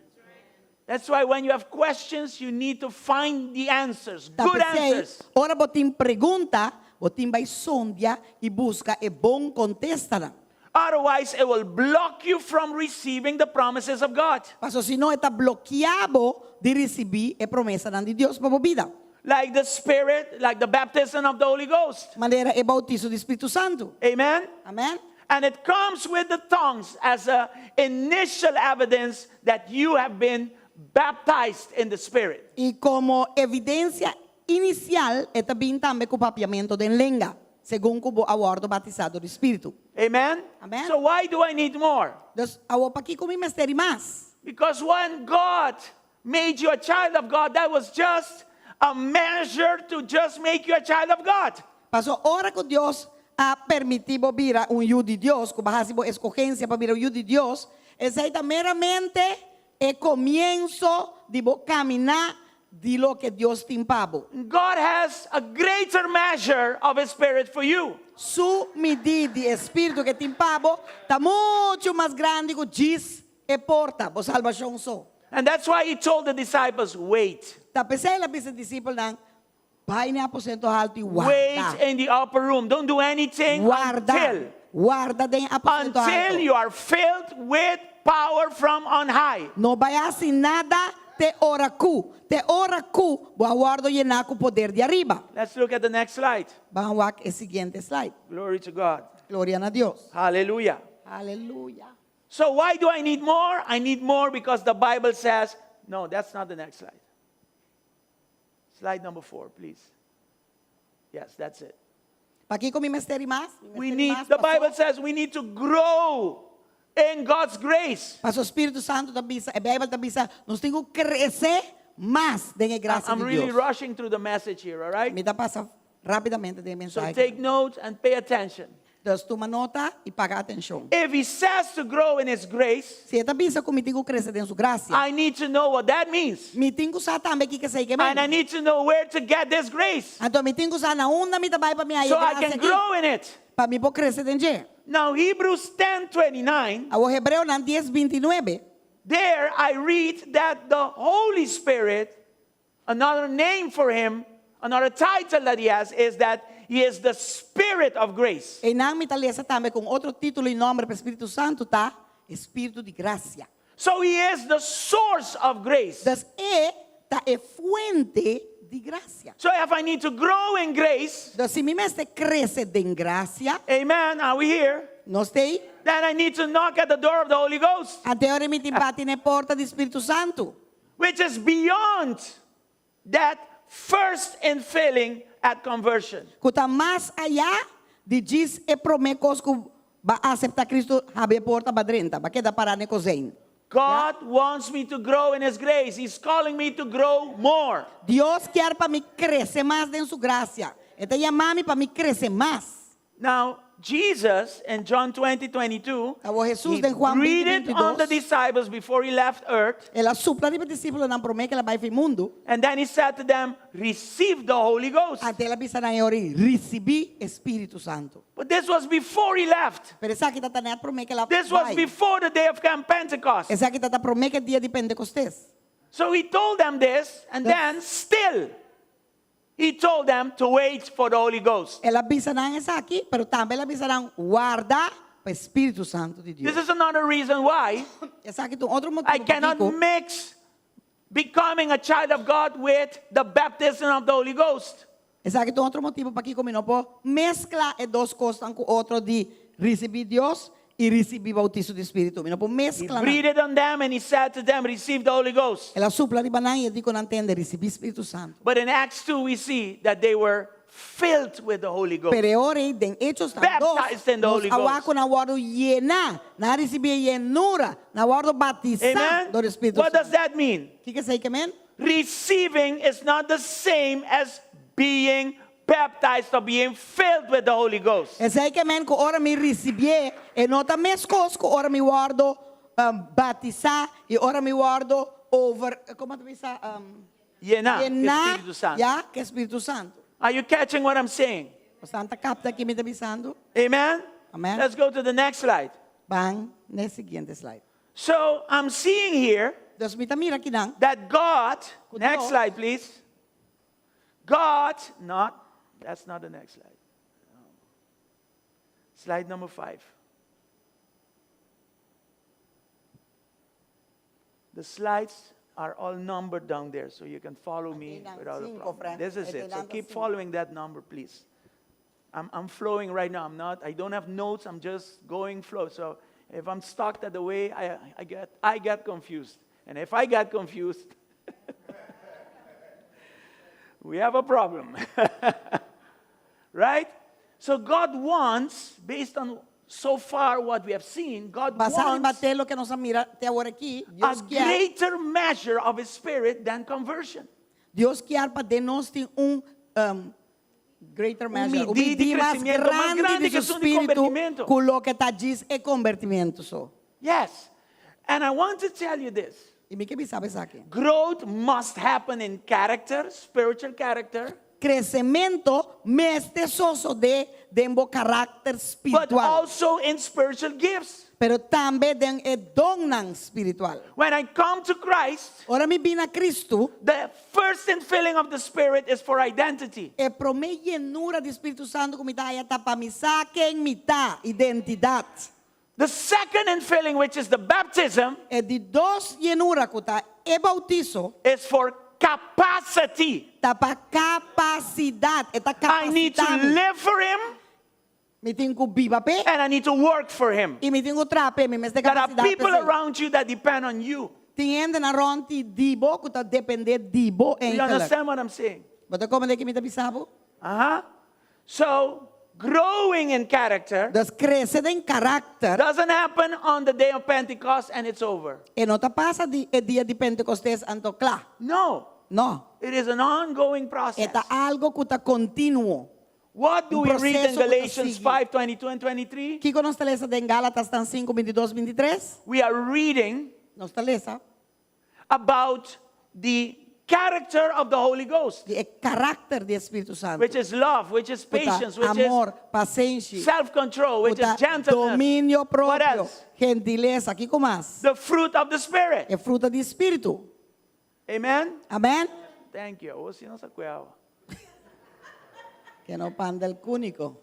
That's why when you have questions, you need to find the answers, Ta good p'esei, answers. ora bo tin pregunta, bo tin bai sondia i buska e bon kontestanan. Otherwise, it will block you from receiving the promises of God. Paso sino e ta blokia bo di risibí e promesanan di Dios pa bo bida. Like the Spirit, like the baptism of the Holy Ghost. Manera e bautiso di Spiritu Santu. Amen? Amen. And it comes with the tongues as a initial evidence that you have been baptized in the Spirit. I komo evidensia inisial e ta bin tambe ku papiamentu den lenga, segun ku bo a wòrdu batisá dor di Spiritu. Amen? Amen. So why do I need more? Dus, awor pakiko mi mester di mas? Because when God made you a child of God, that was just a measure to just make you a child of God. Paso ora ku Dios a permití bo bira un yu di Dios, ku bo a hasi bo eskogensia pa bira un yu di Dios, esei ta meramente e komienso di bo kaminá di loke Dios tin pa bo. God has a greater measure of His Spirit for you. Su midí di e Spiritu ku e tin pa bo ta muchu mas grandi ku djis e porta, bo salbashon so. And that's why He told the disciples, Wait. Ta p'esei el a bisa e disipelnan, Bai na e aposento haltu i warda. Wait in the upper room. Don't do anything Warda. until Warda den e aposento until haltu. you are filled with power from on high. No bai hasi nada te ora ku, te ora ku bo a wòrdu yená ku poder di ariba. Let's look at the next slide. Ban wak e siguiente slide. Glory to God. Gloria na Dios. Hallelujah. Aleluya. So why do I need more? I need more because the Bible says, no, that's not the next slide. Slide number four, please. Yes, that's it. Pakiko mi mester di mas? Mi We mester di need, mas the paso- Bible says we need to grow in God's grace. Paso Spiritu Santu ta bisa, e Bijbel ta bisa, nos tin ku krese mas den e grasia I'm di really Dios. rushing through the message here, all right? Mi ta pasa rápidamente den e So mensahe. take notes and pay attention. Dus tuma nota i paga atenshon. If he says to grow in his grace, Si e ta bisa ku mi tin ku krese den su grasia, I need to know what that means. mi tin ku sa tambe kiko esei ke And I men. need to know where to get this grace Anto mi tin ku sa na unda mi ta bai pa mi haña so e I grasia can aki, grow in it. pa mi por krese den dje. Now, Hebrews 10 29, Awor Hebreonan dies bintinuebe. there I read that the Holy Spirit, another name for him, another title that he has, is that he is the Spirit of grace. Einan mi ta lesa tambe ku un otro título i nòmber pa e Spiritu Santu ta, e Spiritu di Grasia. So he is the source of grace. Dus e ta e fuente di grasia. So if I need to grow in grace, Dus si mi mester krese den grasia, amen, are we here? nos t'ei? Then I need to knock at the door of the Holy Ghost, Ante ora mi tin bati na e porta di Spiritu Santu. which is beyond that first infilling at conversion. Ku ta mas ayá di djis e promé kos ku ba aseptá Kristu habri e porta ba drenta, ba keda pará na e kozein. God wants me to grow in His grace. He's calling me to grow more. Dios kier pa mi krese mas den su grasia. E ta yama mi pa mi krese mas. Now, Jesus in John 20, 22, Awor Hesus he den Juan 20, breathed on the 22. disciples before he left earth. El a supla riba e disípulonan promé ku el a bai fin mundu. And then he said to them, Receive the Holy Ghost. Anto el a bisa nan e ora ei, Risibí e Spiritu Santu. But this was before he left. Pero esaki tabata nèt promé ku el a This was bai. before the day of Camp Pentecost. Esaki tabata promé ku e dia di Pentecostés. So he told them this, and then still he told them to wait for the Holy Ghost. El a bisa nan esaki, pero tambe el a bisa nan warda pa e Spiritu Santu di Dios. This is another reason why Esaki ta un otro motibu I cannot pakiko mix becoming a child of God with the baptism of the Holy Ghost. Esaki ta un otro motibu pakiko mi no por meskla e dos kosnan ku otro di risibí Dios i risibí bautiso di Spiritu. Mi no por He meskla nan. breathed on them and he said to them, Receive the Holy Ghost. El a supla riba nan i e di ku nan tende, Risibí Spiritu Santu. But in Acts 2, we see that they were filled with the Holy Ghost. Pero e ora ei den Hechos nan dos, Baptized in the nos Holy a wak Ghost. ku nan a wòrdu yená, nan a risibí e yenura, nan a wòrdu batisá Amen? dor di Spiritu What does Santu. that mean? Kiko esei ke men? Receiving is not the same as being baptized or being filled with the Holy Ghost. Esei ke men ku ora mi risibié e no ta meskos ku ora mi wòrdu batisá i ora mi wòrdu over, komo ta bisa? Yená, ku Yená, Spiritu Santu. ya, ku Spiritu Santu. Are you catching what I'm saying? Boso ta kapta ki mi ta bisando? Amen? Amen. Let's go to the next slide. Ban n'e siguiente slide. So I'm seeing here Dus mi ta mira akinan. that God, Ku next Dios. slide please. God, not, that's not the next slide. Slide number 5. The slides are all numbered down there, so you can follow me without a problem. This is it. So keep following that number, please. I'm, I'm flowing right now. I'm not, I don't have notes. I'm just going flow. So if I'm stuck at the way, I, I, get, I get confused. And if I get confused, we have a problem. right? So God wants, based on so far what we have seen, God Basá riba wants te loke nos a mira te awor aki, a Dios kier, greater measure of His Spirit than conversion. Dios kier pa den nos tin un um, greater measure, un midí di midí mas crecimiento mas grandi grandi di que su esun di spiritu convertimento. ku loke ta djis e convertimento so. Yes. And I want to tell you this. I mi ke bisa bo esaki. Growth must happen in character, spiritual character. Kresementu mester sosodé den bo karakter But spiritual, also in spiritual gifts. pero tambe den e donnan spiritual. When I come to Christ, Ora mi bin na Kristu, the first infilling of the Spirit is for identity. e promé yenura di Spiritu Santu ku mi ta haya ta pa mi sa ken mi ta, identidat. The second infilling, which is the baptism, E di dos yenura ku ta e bautiso, is for capacity. Ta pa kapasidat. E ta I need to kapasitá mi. live for him. Mi tin ku biba p'e. And I need to work for him. I mi tin ku traha p'e. Mi mester There are kapasidat people p'esei. around you that depend on you. Tin hendenan rònt di bo ku ta dependé di bo Do you eigenlijk. understand what I'm saying? Bo ta komprendé ki mi ta bisa bo? Aha. So, growing in character Dus krese den karakter doesn't happen on the day of Pentecost and it's over. e no ta pasa di e dia di Pentecostes anto kla. No. No. It is an ongoing process. E ta algo ku ta kontinuo. What do Un we read in proseso ku ta Galatians sigui. 5, 22 and 23? Kiko nos ta lesa den Gálatasnan 5, 22, 23? We are reading Nos ta lesa about the character of the Holy Ghost. Di e karakter di e Spiritu Santu. Which is love, which is Ku ta patience, which is amor, pasenshi, self-control, which ku ta is gentleness. dominio What propio, else? gentilesa, kiko mas? The fruit of the Spirit. E fruta di Spiritu. Amen? Amen? Thank you. Awor si nos a kue. Ke no pan del kúniko.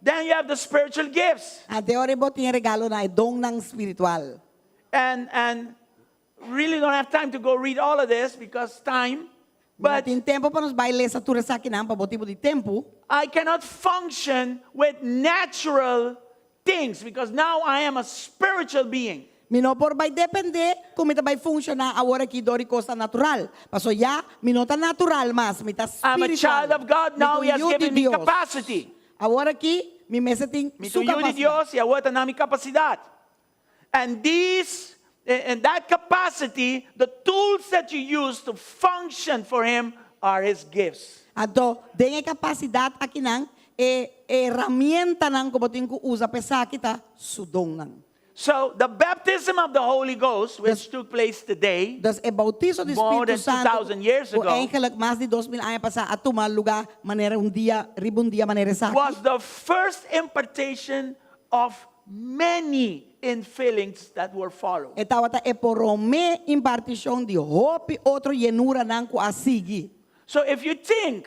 Then you have the spiritual gifts. Ante ora bo tin e regalonan, e donnan spiritual. And, and really don't have time to go read all of this because time. But But tin tempu pa nos bai lesa tur esakinan pa motibu di tempu. I cannot function with natural things because now I am a spiritual being. Mi no por bai dependé ku mi ta bai funshoná awor aki dor di kosnan natural. Paso ya mi no ta natural mas, mi ta I'm a spiritual. child of God Mi now, ta un He has yu di given me Dios. capacity. Awor aki mi mester tin Mi su ta un yu di kapasidat. Dios i awor ta na mi kapasidat. And these, and that capacity, the tools that you use to function for Him are His gifts. Anto, den e kapasidat akinan, e herramientanan ku bo tin ku usa pa esaki ta su donnan. So the baptism of the Holy Ghost, which took place today, Dus e bautiso di more Spiritu than Santu, 2,000 years ku ago, eigenlijk mas di 2000 aña pasá a tuma lugá manera un dia, riba un dia manera esaki, was the first impartation of many infillings that were followed. E tabata e promé impartishon di hopi otro yenuranan ku a sigui. So if you think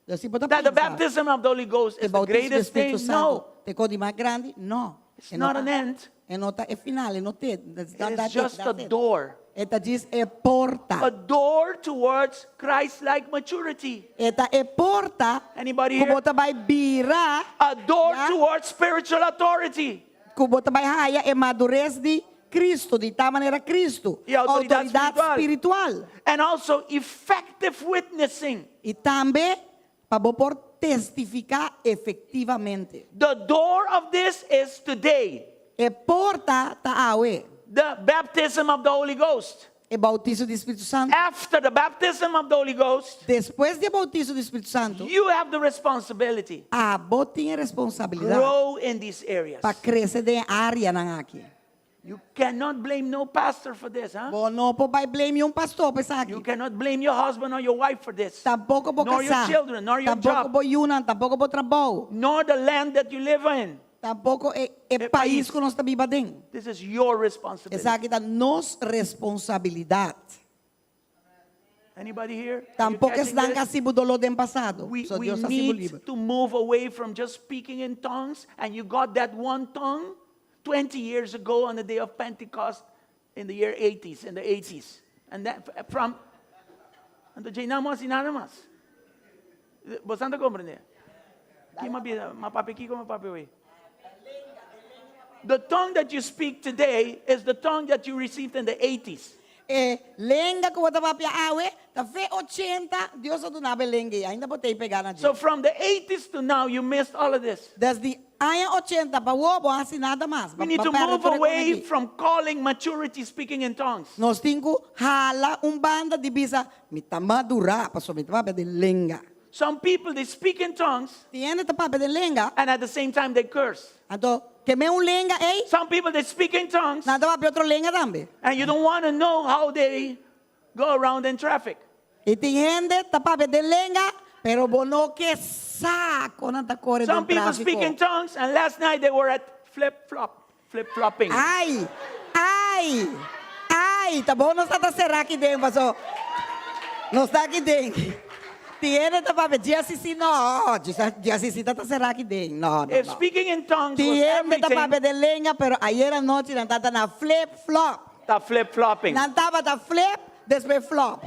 Dus si bo ta that the pensa baptism of the Holy Ghost e is the bautismo di greatest Spiritu thing, Santu no. ta e kos di mas grandi, no. It's E no not ta an end. E no ta e final, e no te. It's It not is that it, just a that's it. door. E ta djis e porta. A door towards Christ-like maturity. E ta e porta Anybody ku here? bo ta bai bira. A door Ya. towards spiritual authority. Ku bo ta bai haya e madures di Cristo, di ta manera Cristo. I outoridat Outoridat spiritual. spiritual. And also effective witnessing. I tambe pa bo por testifiká efektivamente. The door of this is today. E porta ta awe. The baptism of the Holy Ghost. E bautiso di Spiritu Santu. After the baptism of the Holy Ghost, Despues di e bautiso di Spiritu Santu, you have the responsibility. abo tin e responsabilidat Grow in these areas. pa krese den e áreanan aki. You cannot blame no pastor for this, huh? Bo no por bai blame un pastor pa esaki. You cannot blame your husband or your wife for this. Tampoko bo Nor your kasá. children, nor your Tampoko job. bo yunan, tampoko bo trabou. Nor the land that you live in. Tampoko e, e E pais pais. ku nos ta biba aden. This is your responsibility. Esaki ta nos responsabilidat. Anybody here? Are you Tampoko catching esnan this? ka hasi bo doló den pasado. We, So we Dios hasi bo need liber. to move away from just speaking in tongues and you got that one tongue 20 years ago on the day of Pentecost. In the year eighties, in the eighties. And then from, anto djei nan no hasi nada mas. Bosan ta comprende? Ki m'a bisa? M'a papia kiko m'a papia awey? The tongue that you speak today is the tongue that you received in the eighties. E lenga ku bo ta papia awe ta fe ochenta, Dios a duna bo e lenga ei, ainda bo ta ei pegá na dje. So from the eighties to now you missed all of this. Desdi aña ochenta pa awor bo a hasi nada mas. We need to move away from calling maturity speaking in tongues. Nos tin ku hala un banda di bisa, Mi ta madurá pasobra mi ta papia den lenga. Some people they speak in tongues. Tin hende ta papia den lenga. And at the same time they curse. Anto keme un lenga ei. Some people they speak in tongues. Nan ta papia otro lenga tambe. And you don't want to know how they go around in traffic. I tin hende ta papia den lenga, pero bo no ke sa kon nan ta kore den Some people speak trafiko. in tongues and last night they were at flip flop, flip flopping. Ai! Ai! Ai! Ta bon nos ta ta será aki den paso nos ta aki den. Tin hende ta papia dje asisi no, dje asisi ta ta será aki den. No, no, If no. speaking in tongues Tin was hende ta everything. papia den lenga, pero ayer anochi nan ta ta na flip flop. Ta flip flopping. Nan tabata flip, despues flop.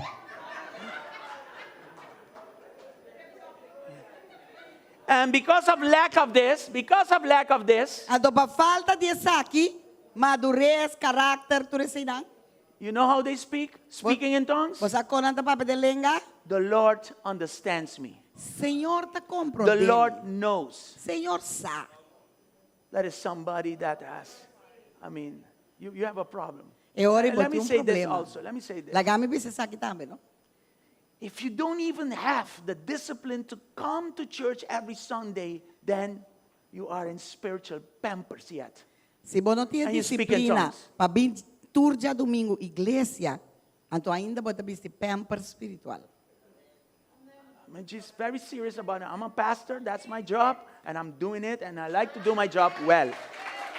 And because of lack of this, because of lack of this. Anto pa falta di esaki, madurez, karakter, tur eseinan. You know how they speak? Speaking in tongues? Bo sa kon nan ta papia den lenga? The Lord understands me. Señor ta komprondé mi. The Lord knows. Señor sa. That is somebody that has, I mean, you, you have a problem. E ora And bo let me tin un say this problema. also. Let me say this. Laga mi bisa esaki tambe, no? If you don't even have the discipline to come to church every Sunday, then you are in spiritual pampers yet. Si bo no tin e And you speak in disiplina tongues. pa bin tur djadumingu iglesia, anto ainda bo ta bisti pampers spiritual. I'm just very serious about it. I'm a pastor, that's my job, and I'm doing it, and I like to do my job well.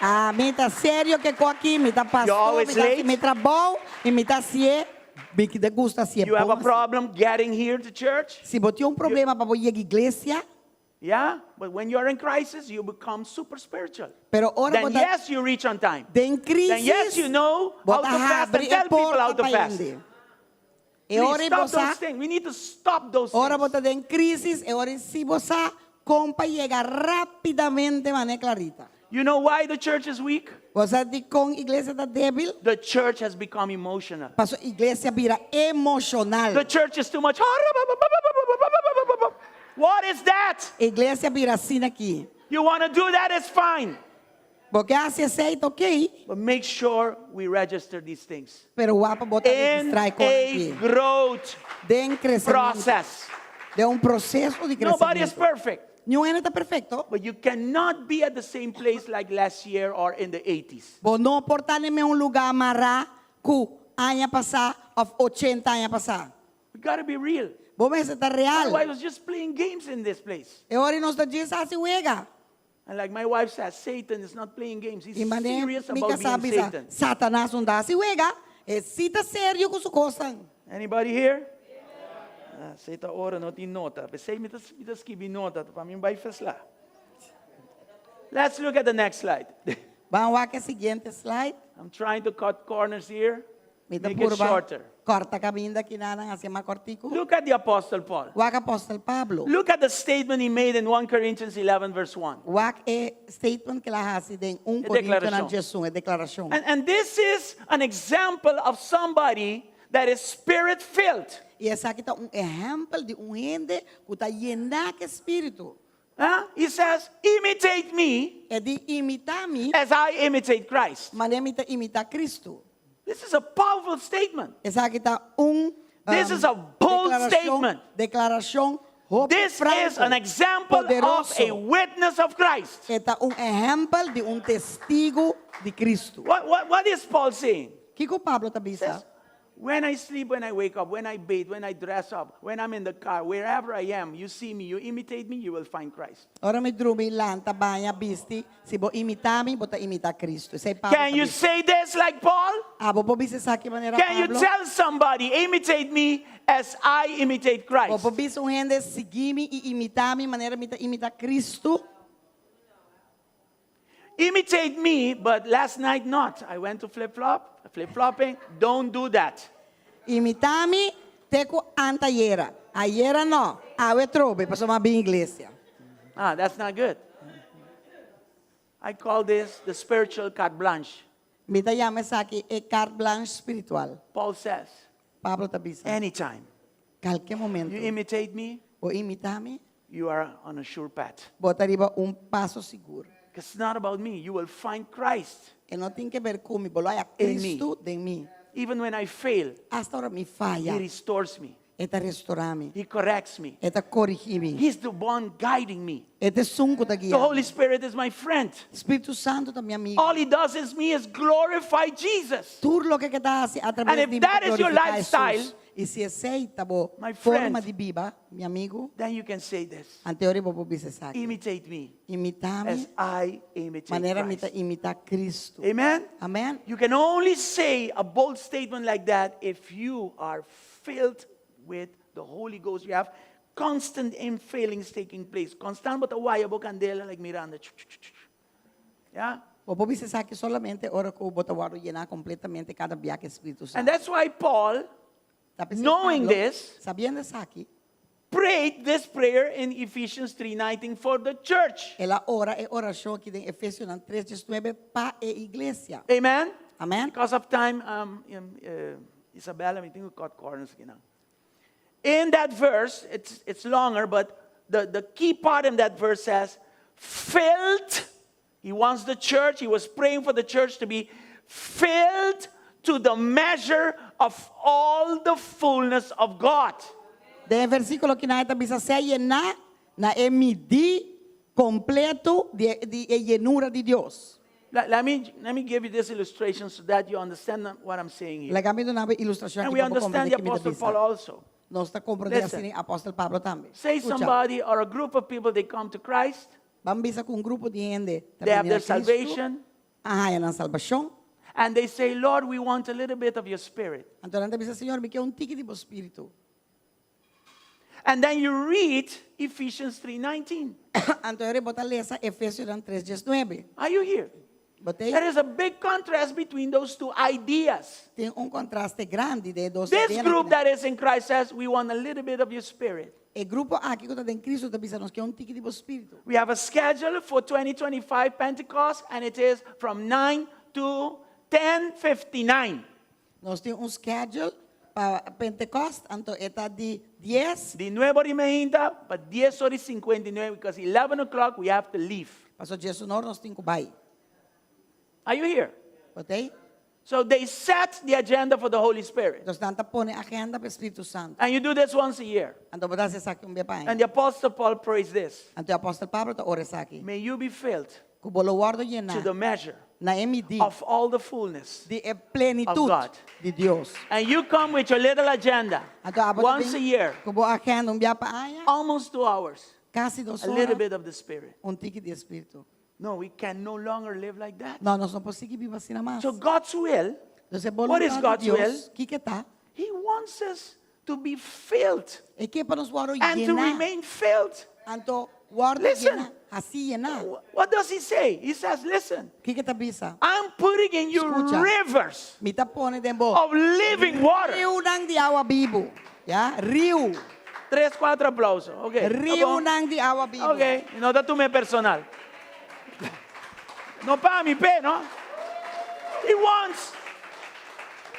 Ah, mi ta serio ke ko aki, mi ta You're pastor, always mi ta hasi late. mi trabou, i mi ta hasié, mi ta gusta hasié You have bon a hasi. problem getting here to church? Si bo tin un problema pa bo yega iglesia, Yeah, but when you're in crisis, you become super spiritual. Pero ora Then bo ta yes, you reach on time. den Then yes, crisis, you know bo how ta to fast and habri e tell people how porta to pa fast. hende. E Please ora stop bo sa, those things. We need to stop those ora bo things. ta den crisis, e ora si bo sa kon pa yega rapidamente manera Clarita. You know why the church is weak? Bo sa dikon iglesia ta debil? The church has become emotional. Paso iglesia bira emoshonal. The church is too much. What is that? Iglesia bira asina aki. You want to do that, it's fine. Bo ke hasi esei ta ok. But make sure we register these things. Pero wak pa bo ta In registrá e kos a aki. growth Den kresementu. process. Den un proseso di Nobody is kresementu. perfect. Niun hende ta perfekto. But you cannot be at the same place like last year or in the eighties. Bo no por ta den un lugá mará ku aña pasá òf ochenta aña pasá. We gotta be real. Bo mester ta real. Otherwise, we're just playing games in this place. E ora nos ta djis hasi wega. And like my wife says, Satan is not playing games. He's I manera serious mi about kasá being bisa, Satan. Satanas no ta hasi wega, e si ta serio ku su kosnan. Anybody here? Ah, sei ta ora no tin nota. P'esei mi ta, mi ta skibi nota pa mi bai fesla. Let's look at the next slide. Ban wak e siguiente slide. I'm trying to cut corners here. Mi ta Make it purba shorter. kòrta kaminda kinanan hasi mas kòrtiku. Look at the Apostle Paul. Wak Apòstel Pablo. Look at the statement he made in 1 Corinthians 11 verse 1. Wak e statement ku el a hasi den un E Korintionan deklarashon. diesun, e deklarashon. And, and this is an example of somebody that is spirit filled. I esaki ta un ehèmpel di un hende ku ta yená ku e spiritu. Huh? He says, imitate me E di imitá mi as I imitate Christ. manera mi ta imitá Kristu. This is a powerful statement. Esaki ta un This is a bold deklarashon, statement. deklarashon hopi This is franko, an example of a poderoso. witness of Christ. E ta un ehèmpel di un testigu di Kristu. What, what, what is Paul saying? Kiko Pablo ta bisa? Says, when I sleep, when I wake up, when I bathe, when I dress up, when I'm in the car, wherever I am, you see me, you imitate me, you will find Christ. Ora mi drumi, lanta, baña, bisti, si bo imitá mi, bo ta imitá Kristu. Esei Pablo Can ta you bisa. say this like Paul? Abo por bisa esaki manera Can you Pablo? tell somebody, imitate me as I imitate Bo Christ? por bisa un hende, sigui mi i imitá mi manera mi ta imitá Kristu? Imitate me, but last night not. I went to flip-flop. Flip flopping. Don't do that. Imitá mi te ku antayera. Ayera no, awe trobe, pasobra mi a bin iglesia. Ah, that's not good. I call this the spiritual carte blanche. Mi ta yama esaki e carte blanche spiritual. Paul says, Pablo ta bisa. Anytime. Kalke momento. You imitate me. Bo imitá mi. You are on a sure path. Bo ta riba un paso sigur. Because it's not about me. You will find Christ. E no tin ke ber ku mi. Bo lo haya In me. Cristo den mi. Even when I fail. Asta ora mi faya. He restores me. E ta restorá mi. He corrects me. E ta korigí mi. He's the one guiding me. E ta esun ku ta guia The mi. Holy Spirit is my friend. Spiritu Santu ta mi amigu. All he does is me is glorify Jesus. Tur loke ku e ta hasi a And traves if di mi ta that is your glorifiká lifestyle, Hesus. I si esei ta bo my forma friend, di biba, mi amigu, then you can say this. anto ora bo por bisa esaki. Imitate me Imitá mi as I imitate manera mi ta Christ. imitá Kristu. Amen? Amen? You can only say a bold statement like that if you are filled with the Holy Ghost. You have constant infillings taking place. Constant bo ta waya bo candela like Miranda. Yeah? Bo por bisa esaki solamente ora ku bo ta wòrdu yená kompletamente kada bia ku e Spiritu And Santu. that's why Paul, Ta p'esei knowing Pablo, this, sabiendo esaki, prayed this prayer in Ephesians 3:19 for the church. El a ora e orashon aki den Efesionan tres diesnuebe pa e iglesia. Amen? Amen. Because of time, um, um, uh, Isabella, mi tin ku cut corners akinan. In that verse, it's, it's longer, but the, the key part in that verse says, filled. He wants the church, he was praying for the church to be filled to the measure of all the fullness of God. Den e versíkulo akinan e ta bisa, Sea yená na e midí kompleto di e, di e yenura di Dios. Let, let me, let me give you this illustration so that you understand what I'm saying here. Laga mi duna bo e ilustrashon And aki we pa bo understand komprendé the ki mi ta Apostle bisa. Paul also. Nos ta komprendé Listen. asina Apòstel Pablo tambe. Say Skucha. somebody or a group of people, they come to Christ. Ban bisa ku un grupo di hende ta They have bini their na Kristu, salvation. a haña nan salbashon. And they say, Lord, we want a little bit of your spirit. Anto nan ta bisa, Señor, mi ke un tiki di bo spiritu. And then you read Ephesians 3:19. Anto ora bo ta lesa Efesionan tres diesnuebe. Are you here? Bo t'ei? There is a big contrast between those two ideas. Tin un kontraste grandi den e dos This ideanan group akinan. that is in Christ says, we want a little bit of your spirit. E grupo aki ku ta den Cristo ta bisa nos ke un tiki di bo spiritu. We have a schedule for 2025 Pentecost and it is from 9 to 10:59. Nos tin un schedule pa Pentecost, anto e ta di dies. Di nuebe ora i meinta pa dies ora i sinkuenta i nuebe because 11 o'clock we have to leave. Paso diesun or nos tin ku bai. Are you here? Bo t'ei? So they set the agenda for the Holy Spirit. Entonces nan ta pone agenda pa Spiritu Santu. And you do this once a year. Anto bo ta hasi esaki un bia pa aña. And the Apostle Paul prays this. Anto e Apostel Pablo ta ora esaki. May you be filled Ku bo lo wòrdu yená to the measure na e midí of all the fullness di e plenitut of God. di Dios. And you come with your little agenda Anto abo ta once bin a year, ku bo agenda un bia pa aña, almost 2 hours, kasi dos a little ora, bit of the Spirit. un tiki di e Spiritu. No, we can no longer live like that. No, nos no por sigui biba asina mas. So God's will, Entonces, what is boluntad di God's Dios, will? kiko ta? He wants us to be filled E ke pa nos wòrdu and to yená. remain filled. Anto wòrdu Listen. yená, hasi yená. What does he say? He says, listen. Kiko e ta bisa? I'm putting in you Skucha. rivers Mi ta pone den bo. of living water. Riunan di awa bibu. Ya, riu. Tres, kuater aplauso. Ok. Riunan di awa bibu. Ok, no ta tuma personal. No pa mi p'e, no? He wants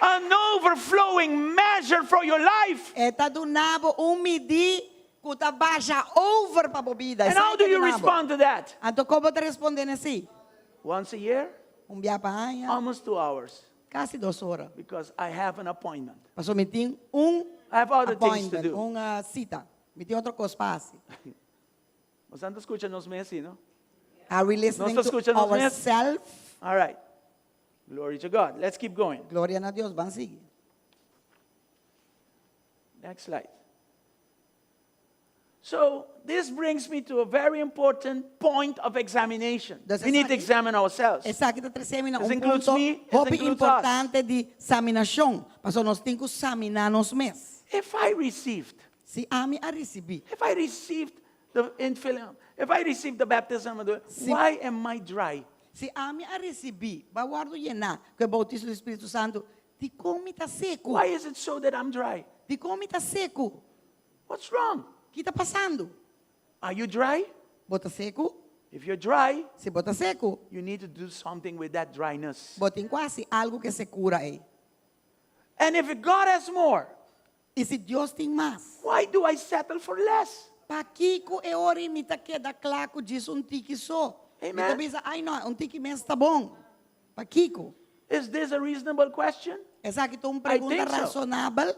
an overflowing measure for your life. E ta duna bo un midí ku ta basha over pa bo bida. And how do you respond to that? Anto kon bo ta responde na esei? Once a year? Un bia pa aña. Almost 2 hours. Kasi dos ora. Because I have an appointment. Pasobra mi tin un I have other things to appointment, do. un sita. Mi tin otro kos pa hasi. Nos ta skucha nos mes, no? Are we listening Nos ta to skucha nos mes? ourselves? All right. Glory to God. Let's keep going. Gloria na Dios. Ban sigui. Next slide. So this brings me to a very important point of examination. Dus We need to esaki, examine ourselves. esaki ta trese mi na This un includes punto me, this hopi includes us. importante di saminashon. Pasobra nos tin ku saminá nos mes. If I received, Si ami a risibí. If I received the infilling, if I received the baptism of the, Si why am I dry? Si ami a risibí, bo a wòrdu yená ku e boutismo di Spiritu Santu, dikon mi ta seku? Why is it so that I'm dry? Dikon mi ta seku? What's wrong? Ki ta pasando? Are you dry? Bo ta seku? If you're dry, Si bo ta seku, you need to do something with that dryness. bo tin ku hasi algu ku e sekura ei. And if God has more, I si Dios tin mas? Why do I settle for less? Pakiko e ora ei mi ta keda kla ku djis un tiki so? Mi ta Amen. bisa, Ai no, un tiki mes ta bon. Pakiko? Is this a reasonable question? Esaki ta un I pregunta think so. rasonabel?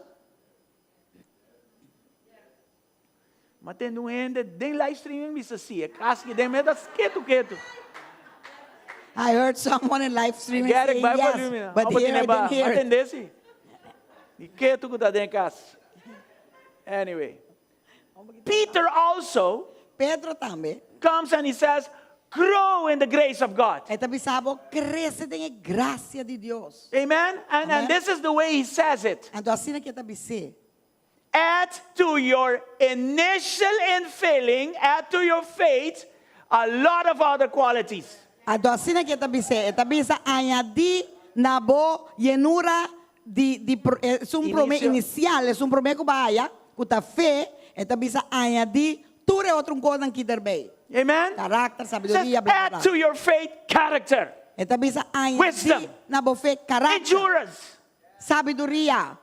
Ma tende un hende den live streaming bisa si, e kas ki den meta ketu ketu. I heard someone in live streaming Gerrit, saying bai yes, volume. but Abo here tine I ba, didn't hear it. atende si. Di ketu ku ta den kas. Anyway, Peter also Pedro tambe. comes and he says, grow in the grace of God. E ta bisa bo krese den e grasia di Dios. Amen? And, and Amen. this is the way he says it. Anto asina ku e ta bis'é. Add to your initial infilling, add to your faith, a lot of other qualities. Anto asina ke e ta bis'é, e ta bisa añadí na bo yenura di di esun promé inisial, esun promé ku bo a haya, ku ta fe, e ta bisa añadí tur e otro kosnan ki derbei. Amen? Karakter, Says, sabiduria, bla bla add bla. to your faith character, E ta bisa añadí Wisdom. na bo fe karakter, endurance. sabiduria,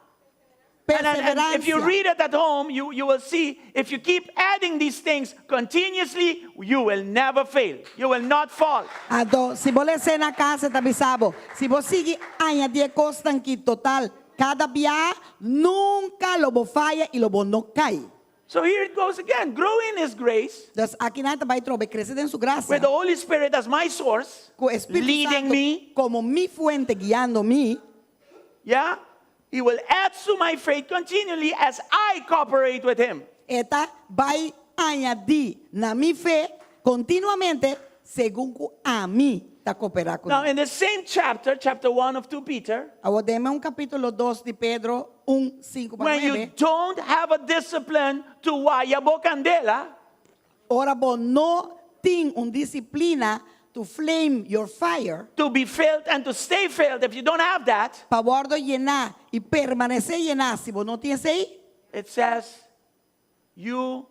And, and, and if you Perseverancia. read it at home, you, you will see if you keep adding these things continuously, you will never fail. You will not fall. Anto, si bo les'é na kas, e ta bisa bo, si bo sigui añadí e kosnan ki total kada bia, nunka lo bo faya i lo bo no kai. So here it goes again. Grow in His grace. Dus aki nan ta bai trobe, krese den su grasia. With the Holy Spirit as my source, Ku e Spiritu leading Santo me. komo mi fuente guiando mi. Yeah? He will add to my faith continually as I cooperate with him. E ta bai añadí na mi fe kontinuamente segun ku ami ta kooperá ku Now, nan. in the same chapter, chapter 1 of 2 Peter, Awor den un kapítulo dos di Pedro un, sinku pa when you nuebe, don't have a discipline to waya bo candela, ora bo no tin un disiplina to flame your fire, to be filled and to stay filled, if you don't have that, pa wòrdu yená i permanesé yená, si bo no tin esei, it says you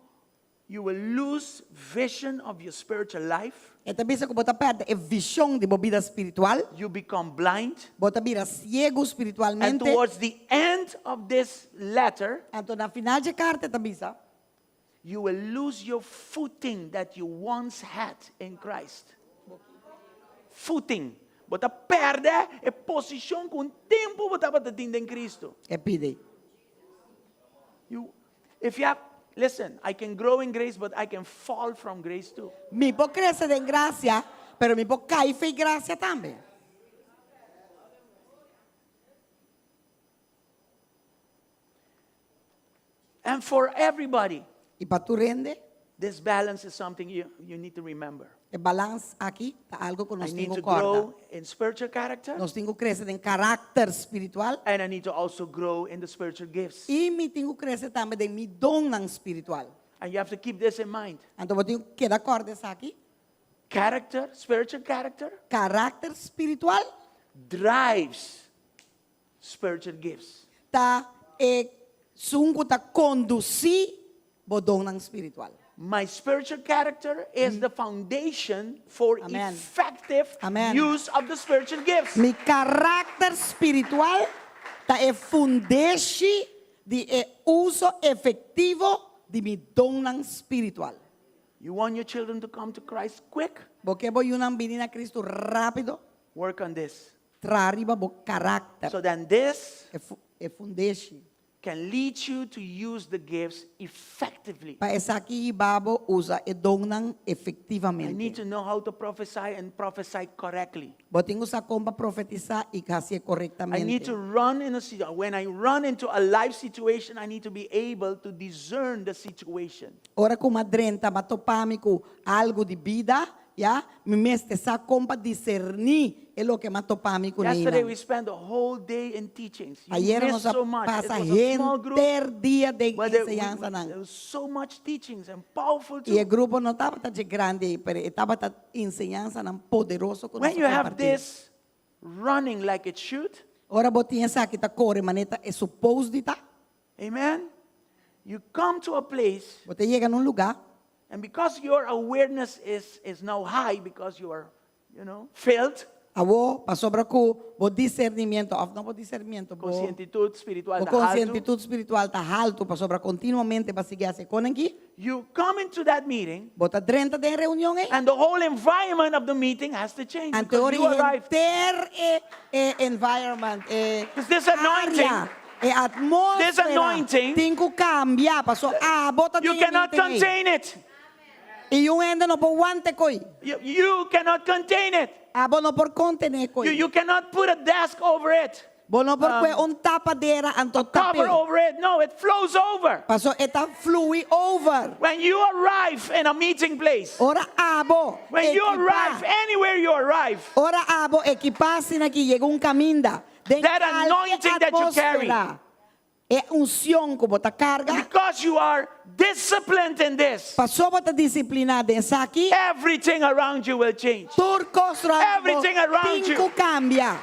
you will lose vision of your spiritual life. E ta bisa ku bo ta pèrdè e vishon di bo bida spiritual. You become blind. Bo ta bira siegu And spiritualmente. towards the end of this letter, Anto na final dje karta e ta bisa. You will lose your footing that you once had in Christ. Footing. Bo ta pèrdè e posishon ku un tempu bo tabata tin den Cristo. E pidi. You, if you have, listen, I can grow in grace, but I can fall from grace too. Mi por krese den grasia, pero mi por kai fei grasia tambe. And for everybody. I pa tur hende. This balance is something you, you need to remember. E balans aki ta algo ku I nos tin need ku to kòrda. grow in spiritual character. Nos tin ku krese den karakter spiritual. And I need to also grow in the spiritual gifts. I mi tin ku krese tambe den mi donnan spiritual. And you have to keep this in mind. Anto bo tin ku keda kòrda esaki. Character, spiritual character. Karakter spiritual. Drives Spiritual gifts. Ta e sun ku ta kondusí bo donnan spiritual. My spiritual character is the foundation for Amen. effective Amen. use of the spiritual gifts. Mi karakter spiritual ta e fundeshi di e uso efektivo di mi donnan spiritual. You want your children to come to Christ quick? Bo ke bo yunan bini na Kristu rápido? Work on this. Traha riba bo karakter. So then this E fundeshi. can lead you to use the gifts effectively. Pa esaki hiba bo usa e donnan I efectivamente. need to know how to prophesy and prophesy correctly. Bo tin ku sa kon pa profetisá i hasié I need korektamente. to run in a situ- when I run into a life situation, I need to be able to discern the situation. Ora ku m'a drenta, m'a topa mi ku algu di bida. Ya, mi mester sa kon pa diserní e loke m'a topa mi ku Yesterday neinan. we spent the whole day in teachings. You Ayera missed nos a so much. It pasa was a small group, henter dia den but there, we- enseñansanan. there was so much teachings and powerful I e too. grupo no tabata dje grandi ei, pero e tabata enseñansanan poderoso ku When nos a you have kompartí. this running like it should, Ora bo tin esaki ta kore manera e supos di ta, amen, you come to a place bo ta yega na un lugá. And because your awareness is, is now high, because you are, you know, filled, Awor, pasobra ku bo disernimiento, òf no bo disernimiento, bo, conscientitud spiritual bo ta haltu, konsientitud spiritual ta haltu, pasobra kontinuamente bo a sigui hasi kon aki, you come into that meeting, bo ta drenta den e reunion ei, and the whole environment of the meeting has to change anto because ora you arrived. henter e, e environment, e Because this anointing, área, e atmósfera this anointing, tin ku kambia, paso abo ta you den e cannot meeting ei. contain it. I un hende no por wanta koi. You, you cannot contain it. Abo no por kontené koi. You, you cannot put a desk over it. Bo no por kue un tapadera anto Cover tap'é. over it. No, it flows over. Paso e ta flui over. When you arrive in a meeting place, Ora abo when you ekipá. arrive anywhere you arrive, Ora abo ekipá asina ki yega un kaminda. Den That kalke anointing that you carry. atmósfera. E unshon ku bo ta karga. Because you are disciplined in this. Paso bo ta disipliná den esaki. Everything around you will change. Tur kos rònt bo Everything around tin you. ku kambia.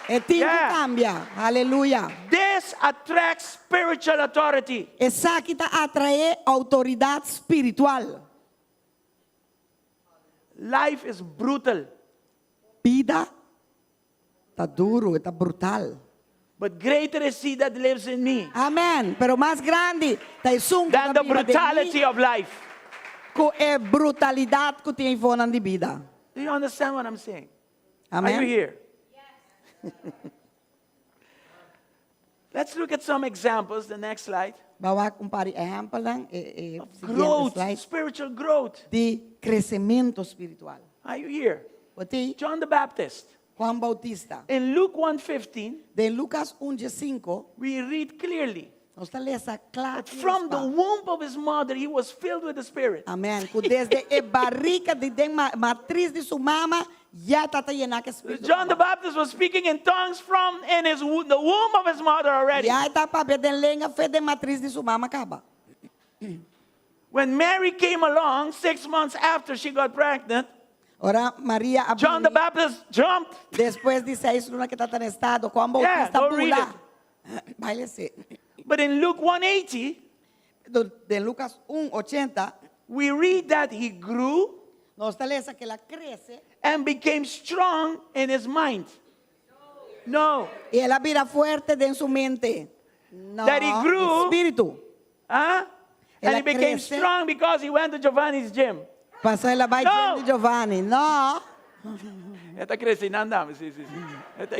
E tin ku Yeah. kambia. Aleluya. This attracts spiritual authority. Esaki ta atraé outoridat spiritual. Life is brutal. Bida ta duru, e ta brutal. But greater is he that lives in me. Amen. Pero mas grandi ta esun ku Than ta the biba den mi brutality of life. ku e brutalidat ku tin eifonan di bida. Do you understand what I'm saying? Amen. Are you here? Let's look at some examples. The next slide. Ban wak un par di ehèmpelnan, e e siguiente Growth, slide. spiritual growth. Di kresementu spiritual. Are you here? Bo tin John the Baptist. Juan Bautista. In Luke 1:15, Den Lucas un diesinko, we read clearly. Nos ta lesa kla That from the womb of his mother he was filled with the Spirit. Amen. Ku desde e barrica di den matris di su mama ya tata llená ku Spiritu. John the Baptist was speaking in tongues from in his the womb of his mother already. Ya e ta papia den lenga fe den matris di su mama kaba. When Mary came along six months after she got pregnant, Ora Maria a John the bini Baptist jumped. despues di seis luna ku tata na estado, Juan Yeah, Bautista go read bula. Bai lese. But in Luke 180, Den Lucas un ochenta, we read that he grew nos ta lesa ku el a krese. and became strong in his mind. No. I el a bira fuerte den su mente. No, That he grew. Spiritu. Huh? El And a he became krese. strong because he went to Giovanni's gym. Paso el a bai No. gym di Giovanni. No. E ta krese nan dame, si, si, si. E ta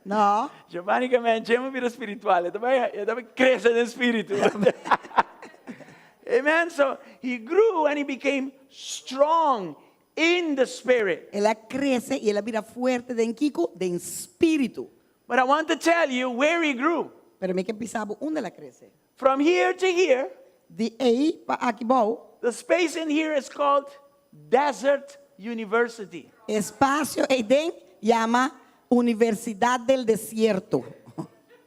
No. Giovanni ke men gym a bira spiritual. E ta bai, e ta bai krese den spiritu. Amen. So he grew and he became strong in the spirit. El a krese i el a bira fuerte den kiko? Den spiritu. But I want to tell you where he grew. Pero mi ke bisa bo unda el a krese. From here to here, Di ei pa aki bou. The space in here is called Desert University. Espasio ei den yama Universidad del Desierto.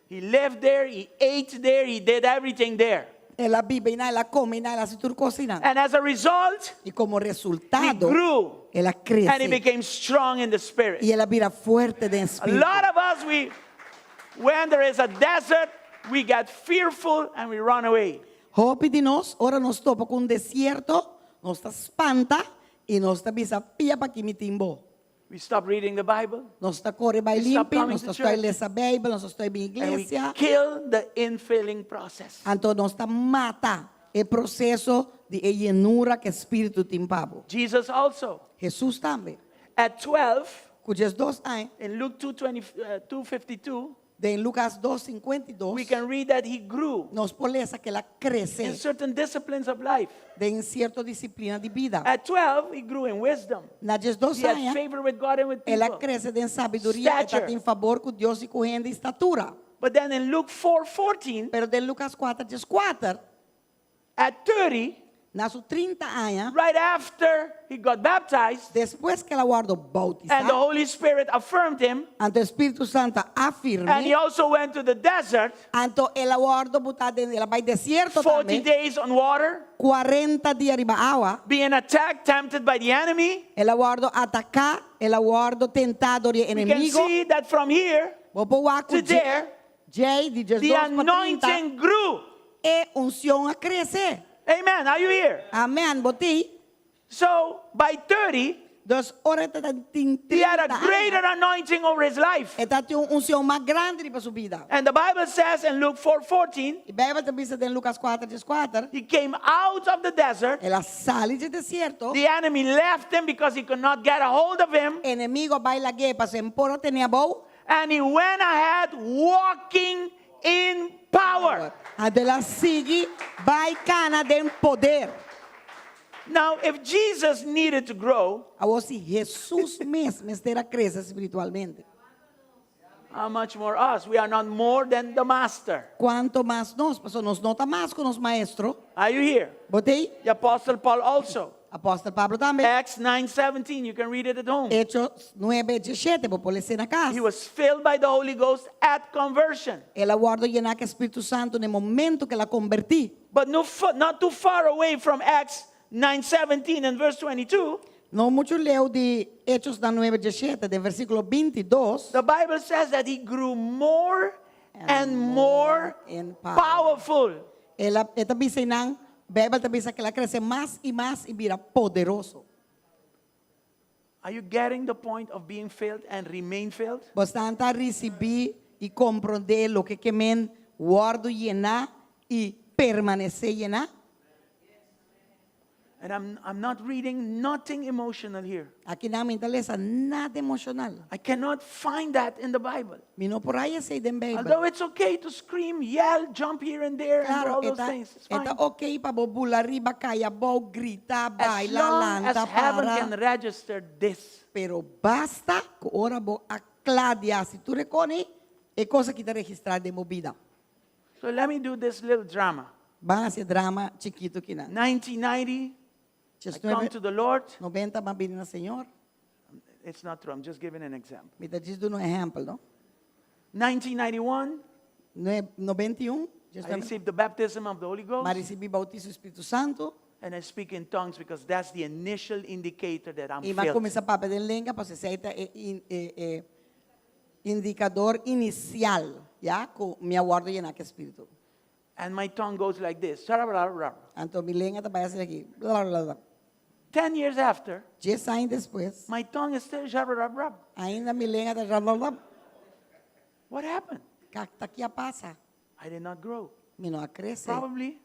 He lived there, he ate there, he did everything there. El a biba einan, el a come einan, el a hasi tur kos einan. And as a result, I komo he resultado, grew el a and he krese became strong in the spirit. i el a bira fuerte den A spiritu. lot of us, we, when there is a desert, we get fearful and we run away. Hopi di nos, ora nos topa ku un desierto, nos ta spanta i nos ta bisa, Pia pa ki mi tin bo. We stop reading the Bible. Nos ta kore bai We stop limpi, coming nos to ta stoi church. lesa Beibel, nos ta stoi bin And we iglesia. kill the infilling process. Anto nos ta mata e proseso di e yenura ku e Spiritu tin pa bo. Jesus also. Hesus tambe. At 12, Ku diesdos aña, in Luke 2:20, 2:52, Den Lucas dos sinkuenta i dos, we can read that he grew nos por lesa ku el a in krese certain disciplines of life. den sierto disiplina di bida. At 12, he grew in wisdom. Na diesdos He had aña, favor with God and with el a people. krese den sabiduria, e Stature. tatin fabor ku Dios i ku hende i statura. But then in Luke 4:14, Pero den Lucas kuater dieskuater, at 30, Na su 30 aña. Right after he got baptized. Despues ku el a wòrdu boutisá. And the Holy Spirit affirmed him. Anto Spiritu Santu a afirm'é. And he also went to the desert. Anto el a wòrdu butá den, el a bai desierto tambe. 40 days on water. 40 dia riba awa. Being attacked, tempted by the enemy. El a wòrdu ataká, el a wòrdu tentá dor di e We can enemigo. see that from here Bo por wak ku to there, djei di the 12 pa 30, anointing grew. e unshon a krese. Amen. Are you here? Amen. Bo tin? So by 30, Dus ora e ta tin he had a 30 greater aña, anointing over his life. e ta tin un unshon mas grandi riba su bida. And the Bible says in Luke 4:14, E Beibel ta bisa den Lukas 4, 14, he came out of the desert. el a sali di desierto. The enemy left him because he could not get a hold of him. Enemigo a bai lag'é pasobra e no por a tene abou. And he went ahead walking in power. Anto el a sigui bai kana den poder. Now, if Jesus needed to grow, Awor si Hesus mes mester a krese spiritualmente, how much more us? We are not more than the master. kuanto mas nos? Pasobra nos no ta mas ku nos maestro. Are you here? Bo t'ei? The Apostle Paul also. Apòstel Pablo tambe. Acts 9:17, you can read it at home. Hechos 9, 17, bo por les'é na kas. He was filled by the Holy Ghost at conversion. El a wòrdu yená ku e Spiritu Santu na e momento ku el a kombertí. But no, not too far away from Acts 9:17 and verse 22. No muchu leu di Hechos na 9, 17, den versíkulo 22. The Bible says that he grew more and more in power. powerful. El a, e ta bisa einan, Bijbel ta bisa ku el a krese mas i mas i bira poderoso. Are you getting the point of being filled and remain filled? Bosnan ta risibí i komprondé loke ke men wòrdu yená i permanesé yená? And I'm, I'm not reading nothing emotional here. Aki nan mi no ta lesa nada emoshonal. I cannot find that in the Bible. Mi no por haya esei den Beibel. Although it's okay to scream, yell, jump here and there and do Claro, all those e ta, things. It's e ta fine. ok pa bo bula riba, kai abou, grita, As baila, long as lanta, heaven para. can register this. Pero basta ku ora bo a kla di hasi tur e kos, e kos aki ta registrá den bo bida. So let me do this little drama. Ban hasi e drama chikitu kinan. 1990, I come to the Lord. 90 m'a bini na Señor. It's not true, I'm just giving an example. Mi ta djis duna un ehèmpel, no? 1991, 91, I received the baptism of the Holy Ghost. M'a risibí boutismo di Spiritu Santu. And I speak in tongues because that's the initial indicator that I'm I m'a filled. kuminsá papia den lenga pasobra esei ta e e indikador inisial, ya, ku mi a wòrdu yená ku e Spiritu. And my tongue goes like this. Anto mi lenga ta bai asina aki. Blablabla. Ten years after. Dies aña despues. My tongue is still Ainda mi lenga ta blablabla. What happened? Ta ki a pasa? I did not grow. Mi no a krese. Probably.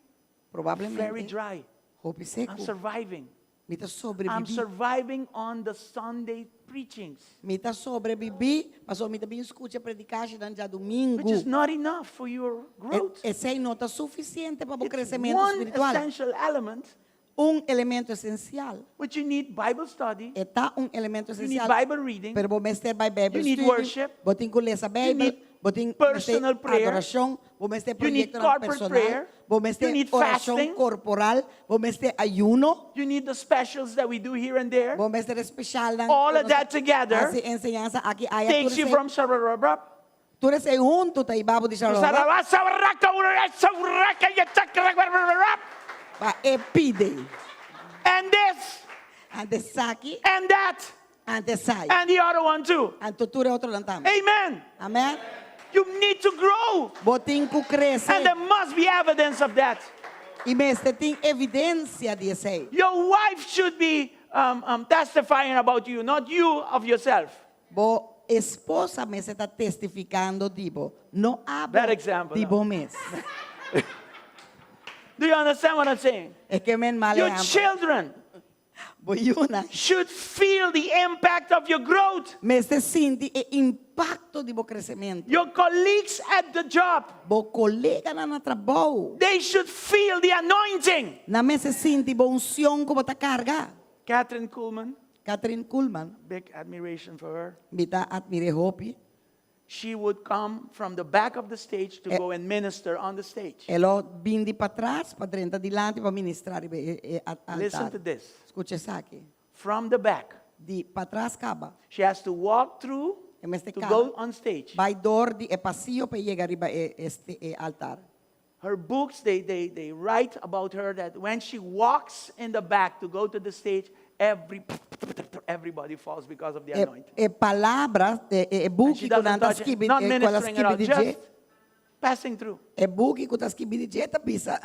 Probablemente. Very dry. Hopi seku. I'm surviving. Mi ta sobrebibí. I'm surviving on the Sunday preachings. Mi ta sobrebibí pasobra mi ta bin skucha predikashinan djadumingu. Which is not enough for your growth. Esei no ta sufisiente pa bo It's kresementu one spiritual. essential element. Un elemento esensial. Which you need Bible study. E ta un elemento You need esensial. Bible reading. Pero bo mester bai Bijbel You need study. worship. Bo tin ku lesa You Bijbel. need Bo tin mester personal prayer. adorashon. Bo mester You need proyektonan corporate personal. prayer. Bo mester You need orashon fasting. korporal. Bo mester ayuno. You need the specials that we do here and there. Bo mester especialnan All ku of nos that together hasi enseñansa aki aya. takes you from sararabra Tur esei huntu ta hiba bo di sararabra pa e pide. And this. Ante esaki. And that. Ante esai. And the other one too. Anto tur e otronan tambe. Amen. Amen. You need to grow. Bo tin ku krese. And there must be evidence of that. I mester tin evidensia di esei. Your wife should be um, um, testifying about you, not you of yourself. Bo esposa mester ta testificando di bo, no abo Bad example, di no? bo mes. Do you understand what I'm saying? E ke men mal Your ehempel. children Bo yunan should feel the impact of your growth. mester sinti e impacto di bo crecemento. Your colleagues at the job. Bo coleganan na trabou. They should feel the anointing. Nan mester sinti bo uncion cu bo ta carga. Kathryn Kuhlman. Kathryn Kuhlman. Big admiration for her. Mi ta admir'é hopi. She would come from the back of the stage to Eh. go and minister on the stage. E lo bin di patras pa drenta dilanti pa ministrá riba e e altar. Listen to this. Skucha esaki. From the back. Di patras kaba. She has to walk through E mester to kana go on stage. bai dor di e pasillo pa e yega riba e este e altar. Her books, they, they, they write about her that when she walks in the back to go to the stage, every, everybody falls because of the E, anointing. e palabra, e, e, e And she buki ku doesn't nan ta touch it, skibi, not e, ku el a ministering at all, skibi di dje, just passing through. e buki ku ta skibi di dje ta bisa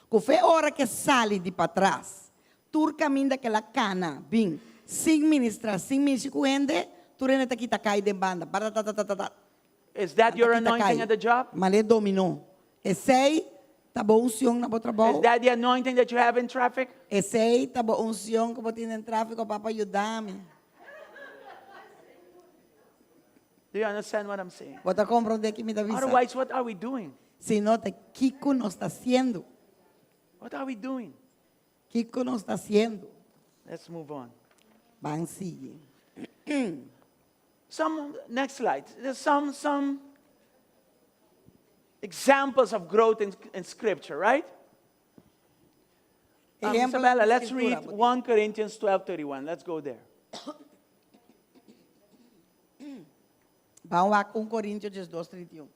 ku fe ora ke sali di patras, tur kaminda ke el a kana bin sin ministra, sin mishi ku hende, tur hende ta kita kai den banda, baratatatatata. Is that your Nan ta kita anointing kai. at the job? Male dominó. Esei ta bo unción na bo trabou? Is that the anointing that you have in traffic? Esei ta bo unción ku bo tin den tráfiko, Papa yuda mi. Do you understand what I'm saying? Bo ta komprondé ki mi ta bisa? Otherwise, what are we doing? Si no, ta kiko nos ta hasiendo? What are we doing? Kiko nos ta hasiendo? Let's move on. Ban sigui. Some, next slide. There's some, some examples of growth in, in scripture, right? Um, Ehempel Isabella, di let's Scritura, read bo tin. 1 Corinthians 12 31. Let's go there. Ban wak 1 Corintio 12, 31.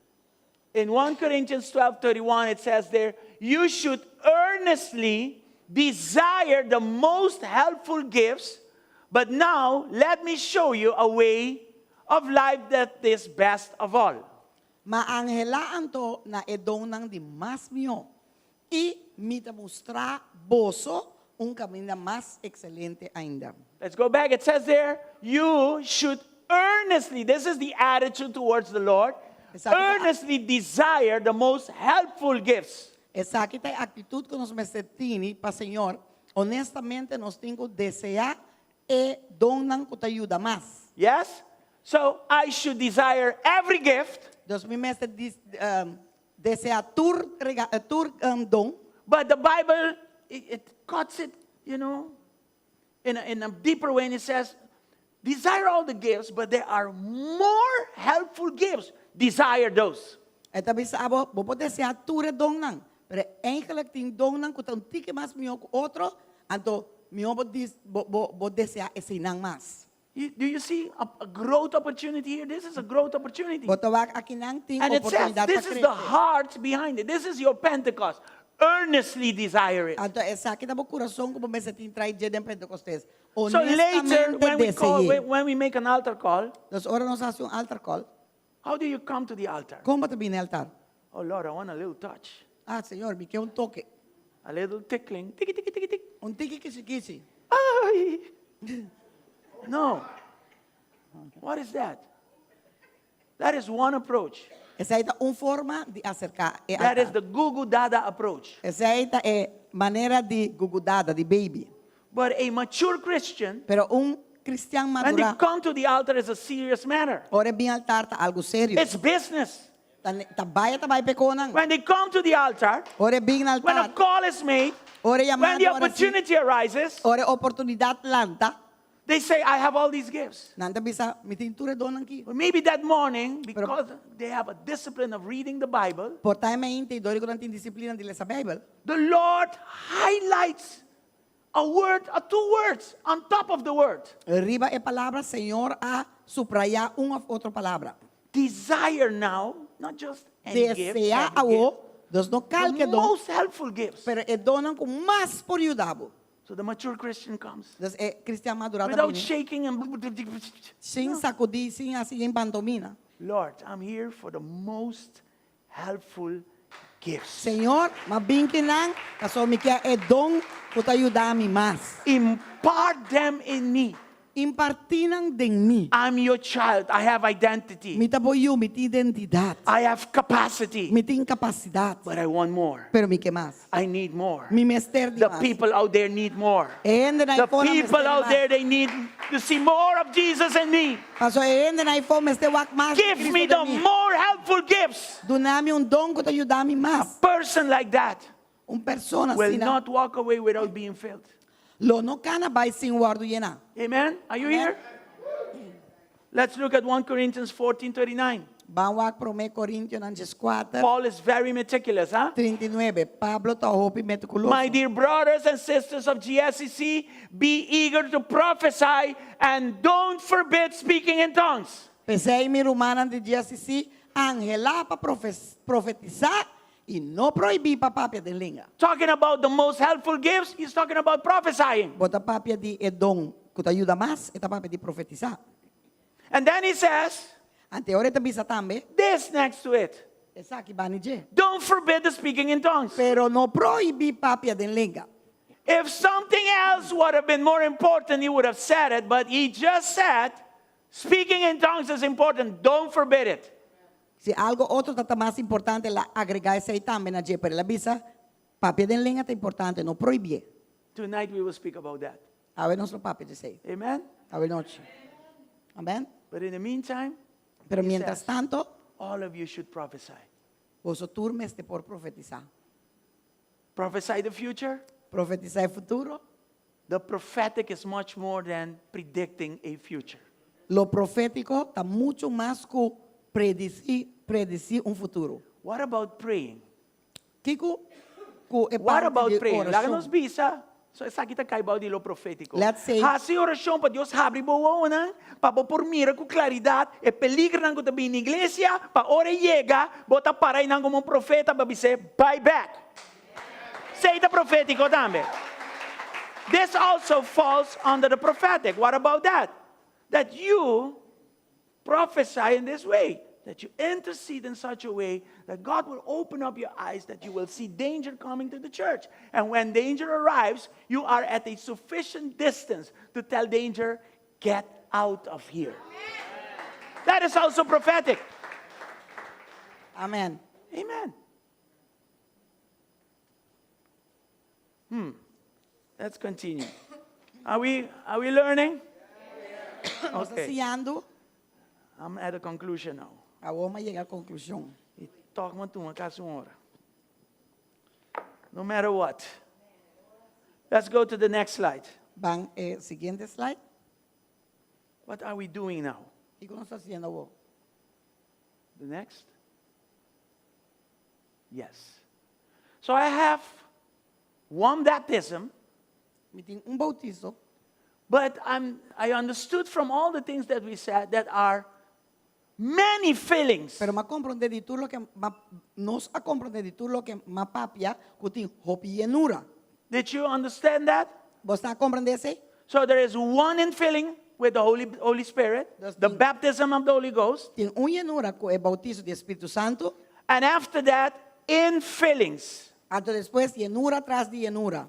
In 1 Corinthians 12 31, it says there, You should earnestly desire the most helpful gifts, but now let me show you a way of life that is best of all. Ma anhelá anto na e donnan di mas mihó, i mi ta mustra boso un kaminda mas ekselente ainda. Let's go back. It says there, you should earnestly, this is the attitude towards the Lord, Esaki ta, earnestly desire the most helpful gifts. Esaki ta e aktitut ku nos mester tini pa Señor. Honestamente nos tin ku deseá e donnan ku ta yuda mas. Yes? So I should desire every gift. Dus mi mester deseá tur rega, tur don. But the Bible, it, it cuts it, you know, in a, in a deeper way, and it says, desire all the gifts, but there are more helpful gifts. Desire those. E ta bisa abo, bo por deseá tur e donnan, pero eigenlijk tin donnan ku ta un tiki mas mihó ku otro, anto mihó bo dis, bo, bo, bo deseá eseinan mas. You, do you see a, a growth opportunity here? This is a growth opportunity. Bo ta wak akinan tin And it says, oportunidat pa this is the krese. heart behind it. This is your Pentecost. Earnestly desire it. Anto esaki ta bo kurason ku bo mester tin trai dje den Pentecostes. So later, Honestamente when we, call, dese'é. when, when we make an altar call, Dus ora nos hasi un altar call, how do you come to the altar? kon bo ta bini altar? Oh Lord, I want a little touch. Ah, Señor, mi ke un toke. A little tickling. Tiki, tiki, tiki, tiki. Un tiki kishi kishi. Ay! No. What is that? That is one approach. Esei ta un forma di aserká e That is altar. the gugu dada approach. Esei ta e manera di gugu dada, di baby. But a mature Christian, Pero un cristian when they madurá, come to the altar, is a serious matter. ora e bin altar ta algu serio. It's business. Ta, ta bai ta bai pekonan. When they come to the altar, Ora e bin na when a altar, call is made, ora e when yamado the ora si, opportunity arises, ora e oportunidat lanta, they say, I have all these gifts. nan ta bisa, mi tin tur e donnan ki. But maybe that morning, Pero because they have a discipline of reading the Bible, por ta e mainta i dor ku nan tin disiplina di lesa Beibel, the Lord highlights a word or two words on top of the word. Riba e palabra, Señor a subrayá un òf otro palabra. Desire now, not just any gift, Deseá every awó, gift, dus no the kalke don, most helpful gifts. pero e donnan ku mas por yuda bo. So the mature Christian comes Dus e kristian madurá ta without bini shaking and sin sakudí, sin hasi den pantomina. Lord, I'm here for the most helpful gifts. Señor, m'a bin kinan, pasobra mi kier e don ku ta yuda mi mas. Impart them in me. Impartí nan den mi. I'm your child. I have identity. Mi ta bo yu, mi tin identidat. I have capacity. Mi tin kapasidat. But I want more. Pero mi ke mas. I need more. Mi mester di The mas. people out there need more. E hendenan The ei for a mester people di out mas. there, they need to see more of Jesus in me. Paso e hendenan ei for mester wak mas di Give Cristo me den the mi. more helpful gifts. Duna mi un don ku ta yuda mi mas. A person like that Un persona will asina not walk away without being filled. lo no kana bai sin wòrdu yená. Amen? Are you Amen. here? Let's look at 1 Corinthians 14 39. Ban wak 1 Korintionan 14, Paul is very meticulous, huh? 39. Pablo ta hopi metikuloso. My dear brothers and sisters of GSCC, be eager to prophesy and don't forbid speaking in tongues. P'esei mi rumannan di GSCC, anhelá pa profetisá i no prohibí pa papia den lenga. Talking about the most helpful gifts, he's talking about prophesying. Bo ta papia di e don ku ta yuda mas, e ta papia di profetisá. And then he says, Ante ora e ta bisa tambe. This next to it. Esaki bani dje. Don't forbid the speaking in tongues. Pero no prohibí papia den lenga. If something else would have been more important, he would have said it, but he just said, speaking in tongues is important, don't forbid it. Si algo otro ta ta mas importante, el a agregá esei tambe na dje, pero el a bisa, Papia den lenga ta importante, no prohibié. Tonight we will speak about that. Awe nos lo papia djesei. Amen? Awe nochi. Amen? But in the meantime, Pero he mientras says, tanto, all of you should prophesy. boso tur mester por profetisá. Prophesy the future? Profetisá e futuro? The prophetic is much more than predicting a future. Lo profétiko ta muchu mas ku predisí predisí un futuro. What about praying? Kiko ku e What parti about di praying? Laga nos orashon? bisa, so esaki ta kai bou di lo profétiko. Let's say- Hasi orashon pa Dios habri bo wowonan, pa bo por mira ku klaridat e peligernan ku ta bini na iglesia, pa ora e yega, bo ta para einan komo un profeta pa bis'é, Bai bèk. Esei ta profétiko tambe. This also falls under the prophetic. What about that? That you prophesy in this way, that you intercede in such a way that God will open up your eyes, that you will see danger coming to the church. And when danger arrives, you are at a sufficient distance to tell danger, get out of here. That is also prophetic. Amen. Amen. Hmm. Let's continue. Are we, are we learning? Nos ta Okay. siñando. I'm at a conclusion now. Awor mi a yega konklushon. I tòg mi a tuma kasi un ora. No matter what. Let's go to the next slide. Ban e siguiente slide. What are we doing now? Kiko nos ta hasiendo awor? The next. Yes. So I have one baptism. Mi tin un bautiso. But I'm, I understood from all the things that we said that are many fillings. Pero m'a komprondé di tur loke m'a, nos a komprondé di tur loke m'a papia ku tin hopi yenura. Did you understand that? Bo ta komprondé esei? So there is one infilling with the Holy, Holy Spirit, Dus the tin- baptism of the Holy Ghost. Tin un yenura ku e bautiso di e Spiritu Santu. And after that, infillings. Anto despues yenura tras di yenura.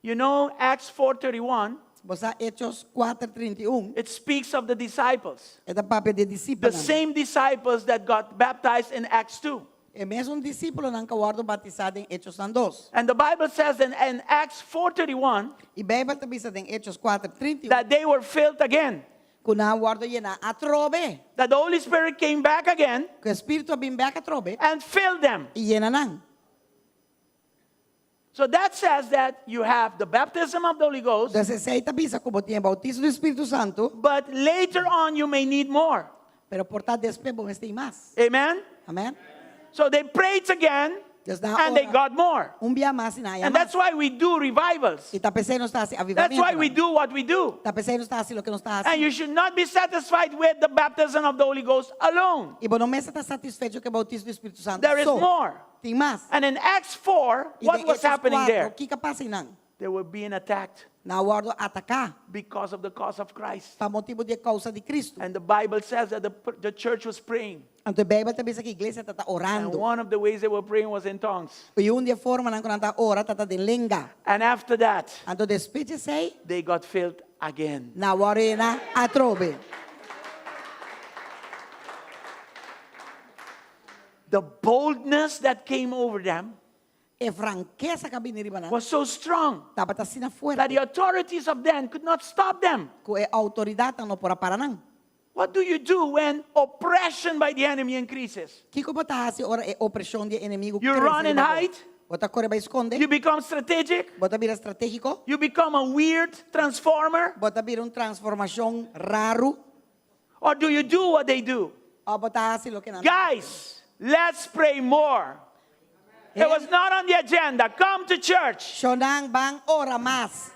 You know Acts 4:31, Bo sa Hechos 4:31. it speaks of the disciples. E ta papia di e The disipelnan. same disciples that got baptized in Acts 2. E mesun disípulonan ku a wòrdu batisá den Hechosnan dos. And the Bible says in, in Acts 4:31 I Beibel ta bisa den Hechos 4:31 that they were filled again. ku nan a wòrdu yená atrobe. That the Holy Spirit came back again Ku e Spiritu a bin bèk atrobe and filled them. i yena nan. So that says that you have the baptism of the Holy Ghost. Dus esei ta bisa ku bo tin e bautiso di Spiritu Santu. But later on you may need more. Pero por ta despues bo mester mas. Amen. Amen. So they prayed again Dus nan and they ora got more. un bia mas i nan haya And mas. that's why we do revivals. I ta p'esei nos ta hasi That's why we avivamentonan. do what we do. Ta p'esei nos ta hasi loke nos ta hasi. And you should not be satisfied with the baptism of the Holy Ghost alone. I bo no mester ta satisfecho ku e bautiso di Spiritu Santu There is so. more. Tin mas. And in Acts 4, I what den was Hechos happening 4, there? Kiko a pasa einan? They were being attacked. Nan a wòrdu ataká. Because of the cause of Christ. Pa motibu di e kousa di Kristu. And the Bible says that the, the church was praying. Anto e Beibel ta bisa ku iglesia tabata And orando. one of the ways they were praying was in tongues. I un di e formanan ku nan ta ora tabata den lenga. And after that, Anto despues di esei, they got filled again. nan a wòrdu yená atrobe. The boldness that came over them E frankesa ku a bini riba nan was so strong tabata asina fuerte that the authorities of then could not stop them. ku e outoridatnan no por a para nan. What do you do when oppression by the enemy increases? Kiko bo ta hasi ora e opreshon di e enemigu You krese run and riba bo? hide? Bo ta kore bai skonde? You become strategic? Bo ta bira stratégiko? You become a weird transformer? Bo ta bira un transformashon raru? Or do you do what they do? Òf bo ta hasi loke nan. Guys, let's pray more. It was not on the agenda. Come to church. Shonnan ban ora mas.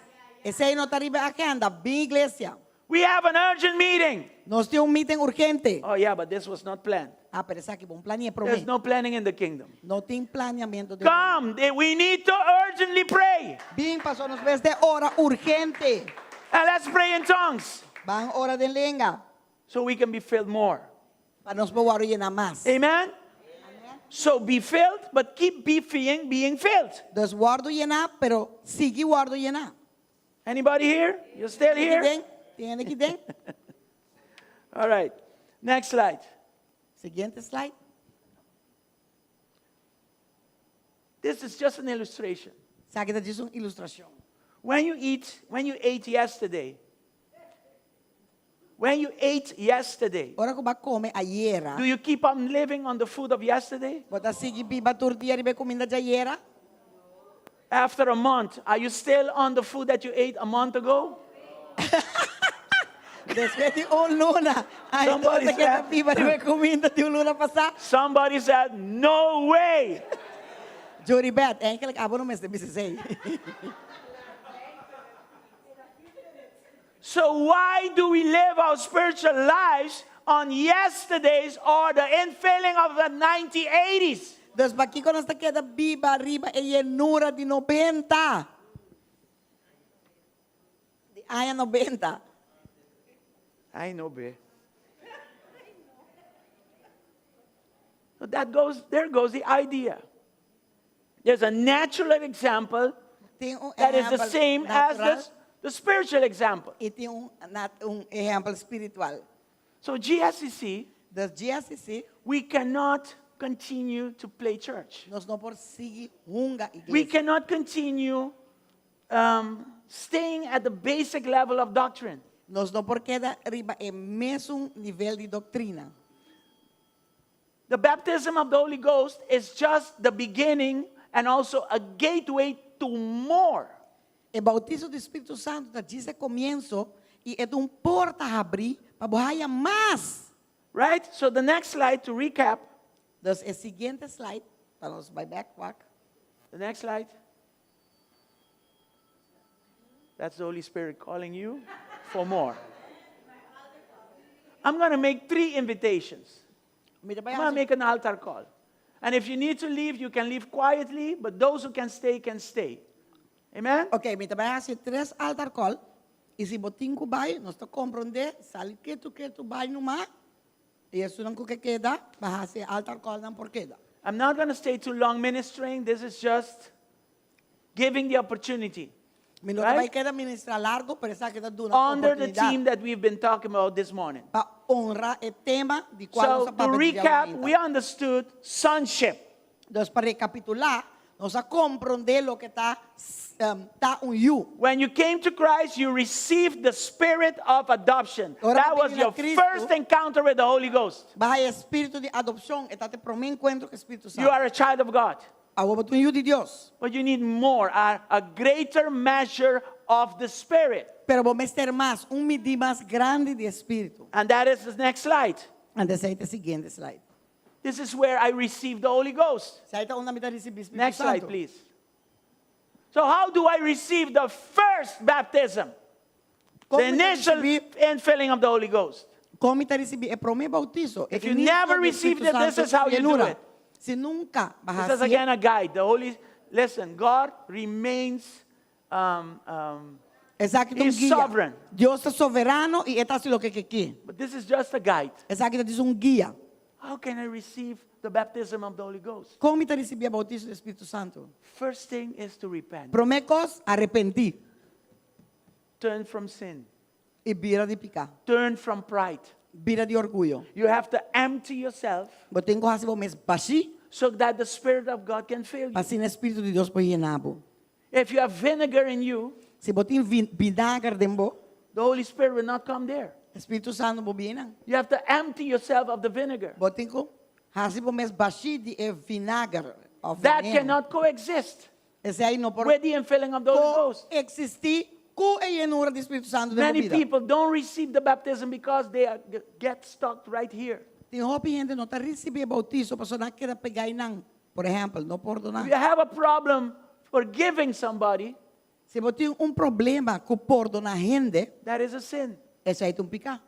Esei no ta riba agenda. Bin iglesia. We have an urgent meeting. Nos tin un meeting urgente. Oh, yeah, but this was not planned. Ah, pero esaki bo no a plania There's promé. no planning in the kingdom. No tin planiamentu den reino. Come, we need to urgently pray. Bin paso nos mester ora urgente. And let's pray in tongues Ban ora den lenga. so we can be filled more. Pa nos por wòrdu yená mas. Amen? So be filled, but keep be being, being filled. Dus wòrdu yená, pero sigui wòrdu yená. Anybody here? You still here? Den, tin hende aki den? All right. Next slide. Siguiente slide. This is just an illustration. Esaki ta djis un ilustrashon. When you eat, when you ate yesterday, when you ate yesterday, Ora ku bo a kome ayera, do you keep on living on the food of yesterday? bo ta sigui biba tur dia riba e kuminda di ayera? After a month, are you still on the food that you ate a month ago? Despues di un luna, ainda bo Somebody ta keda said- biba riba e kuminda di un luna pasá? Somebody said, No way! Jury Beth, eigenlijk abo no mester bisa esei. So, why do we live our spiritual lives on yesterday's or the infilling of the 1980s? Dus pakiko nos ta keda biba riba e yenura di nobenta? Di aña nobenta. I know, be. So that goes, there goes the idea. There's a natural example Tin un that is the ehèmpel same as natural the, the spiritual example. i tin un, nat, un ehèmpel spiritual. So GSCC, Dus GSCC, we cannot continue to play church. nos no por sigui hunga We iglesia. cannot continue um, staying at the basic level of doctrine. Nos no por keda riba e mesun nivel di doktrina. The baptism of the Holy Ghost is just the beginning and also a gateway to more. E bautiso di Spiritu Santu ta djis e komienso i e ta un porta habrí pa bo haya mas. Right? So the next slide to recap. Dus e siguiente slide, pa nos bai bèk wak. The next slide. That's the Holy Spirit calling you for more. I'm going to make three invitations. Mi ta I'm bai going to hasi make an altar call. And if you need to leave, you can leave quietly, but those who can stay, can stay. Amen? Ok, mi ta bai hasi tres altar call. I si bo tin ku bai, nos ta komprondé, sali ketu ketu bai numa. I esunnan ku ke keda, pa hasi e altar call nan por keda. I'm not going to stay too long ministering. This is just giving the opportunity. Mi no ta Right? bai keda ministrá largu, pero esaki ta duna Under the oportunidat theme that we've been talking about this morning. pa honra e tema di kua So nos a to papia di recap, djawe we mainta. understood sonship. Dus pa rekapitulá, nos a komprondé loke ta ta un yu. When you came to Christ, you received the spirit of adoption. Ora That bo was bini na your Cristo, first encounter with the Holy Ghost. Bo a haya spiritu di adopshon, e ta e promé enkuentro ku Spiritu You Santu. are a child of God. Awor bo ta un yu di Dios. But you need more, a, a greater measure of the Spirit. Pero bo mester mas, un midí mas grandi di Spiritu. And that is the next slide. Anto esei ta e siguiente slide. This is where I received the Holy Ghost. Esei ta unda mi ta risibí Spiritu Next slide, Santu. please. So, how do I receive the first baptism? Kon The mi ta initial risibí, infilling of the Holy Ghost. kon mi ta risibí e promé bautiso? E If you inicio never di received Spiritu it, this Santu is how you do llenura. it. Si nunca This b'a is hasié, again a guide. The Holy, listen, God remains, um, um, Esaki ta un He's guia. sovereign. Dios ta soberano i e ta hasi loke e ke. but this is just a guide. Esaki ta djis un guia. How can I receive the baptism of the Holy Ghost? Kon mi ta risibí e bautiso di Spiritu Santu? First thing is to repent. Promé kos, arepentí Turn from sin. i bira di piká. Turn from pride. Bira di orguyo. You have to empty yourself Bo tin ku hasi bo mes bashí so that the Spirit of God can fill you. pa asina e Spiritu di Dios por yena bo. If you have vinegar in you, Si bo tin vinager den bo, the Holy Spirit will not come there. Spiritu Santu no por bini. You have to empty yourself of the vinegar. Bo tin ku hasi bo mes bashí di e vinager òf That veneno. cannot coexist Esei no por with the infilling of the Holy Ghost. koeksistí. Ku e yenura di Spiritu Santu den bo Many bida. people don't receive the baptism because they are, get stuck right here. Tin hopi hende no ta risibí e boutiso pasobra nan a keda pegá einan. Por ehèmpel, no pordoná. If you have a problem forgiving somebody, Si bo tin un problema ku pordoná hende, that is a sin. esei ta un piká.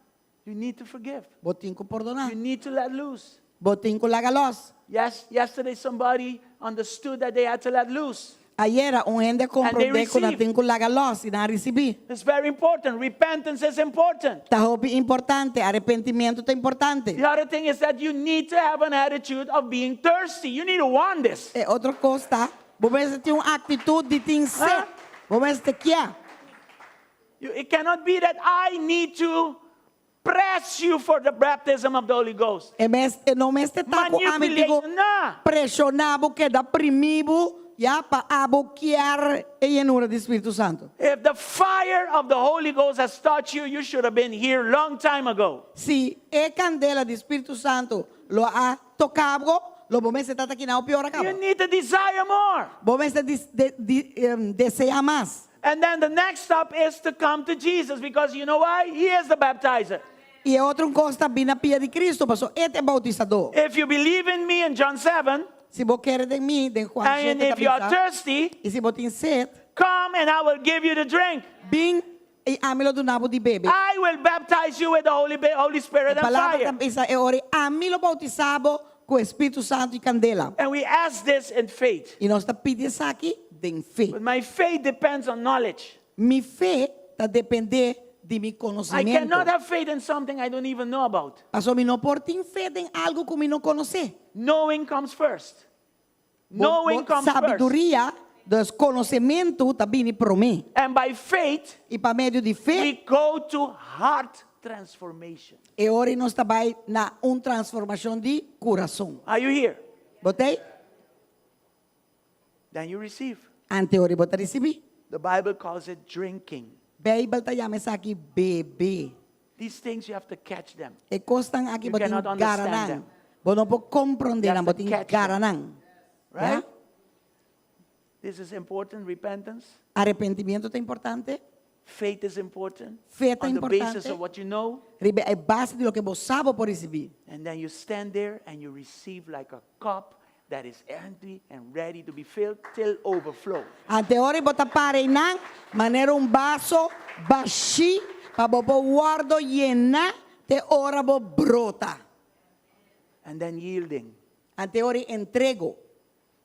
You need to forgive. Bo tin ku pordoná. You need to let loose. Bo tin ku laga lòs. Yes, yesterday somebody understood that they had to let loose. Ayera un hende a komprondé ku nan tin ku laga lòs i nan a risibí. It's very important. Repentance is important. Ta hopi importante. Arepentimentu ta importante. The other thing is that you need to have an attitude of being thirsty. You need to want this. E otro kos ta, bo mester tin un aktitut di tin set. Bo mester kia. It cannot be that I need to press you for the baptism of the Holy Ghost. E mes, e no mester ta ku ami tin ku preshoná bo, keda primí bo, ya, pa abo kier e yenura di Spiritu Santu. If the fire of the Holy Ghost has touched you, you should have been here long time ago. Si e kandela di Spiritu Santu lo a toká bo, lo bo mester ta aki nan hopi ora kaba. You need to desire more. Bo mester dis, de, di, deseá mas. And then the next step is to come to Jesus because you know why? He is the baptizer. I e otro un kos ta bin na pia di Cristo, paso E ta e bautisadó. If you believe in me in John 7, Si bo kere den mi, den Juan and 7 ta if you are bisa, thirsty, i si bo tin sed, come and I will give you the drink. bin i ami lo duna bo di bebe. I will baptize you with the Holy, Holy Spirit E and palabra fire. ta bisa e ora, ami lo bautisá bo ku e Spiritu Santu i kandela. And we ask this in faith. I nos ta pidi esaki den fe. But my faith depends on knowledge. Mi fe ta dependé di mi I konosementu. cannot have faith in something I don't even know about. Pasobra mi no por tin fe den algu ku mi no konosé. Knowing comes first. Bo, Knowing bo comes first. sabiduria, dus konosementu, ta bini promé. And by faith, I pa medio di fe, we go to heart transformation. e ora nos ta bai na un transformashon di kurason. Are you here? Bo t'ei? Then you receive. Ante ora bo ta risibí. The Bible calls it drinking. Beibel ta yama esaki bebe. These things you have to catch them. E kosnan aki You bo tin cannot gara understand nan. them. Bo no por komprondé You nan, have bo to tin catch gara them. nan. Right? Ya? This is important, repentance. Arepentimiento ta importante. Faith is important. Fe ta On the basis importante. of what you know. Riba e base di loke bo sa bo por risibí. And then you stand there and you receive like a cup that is empty and ready to be filled till overflow. Ante ora bo ta para einan manera un baso bashí pa bo por wòrdu yená te ora bo brota. And then yielding. Ante ora entrego.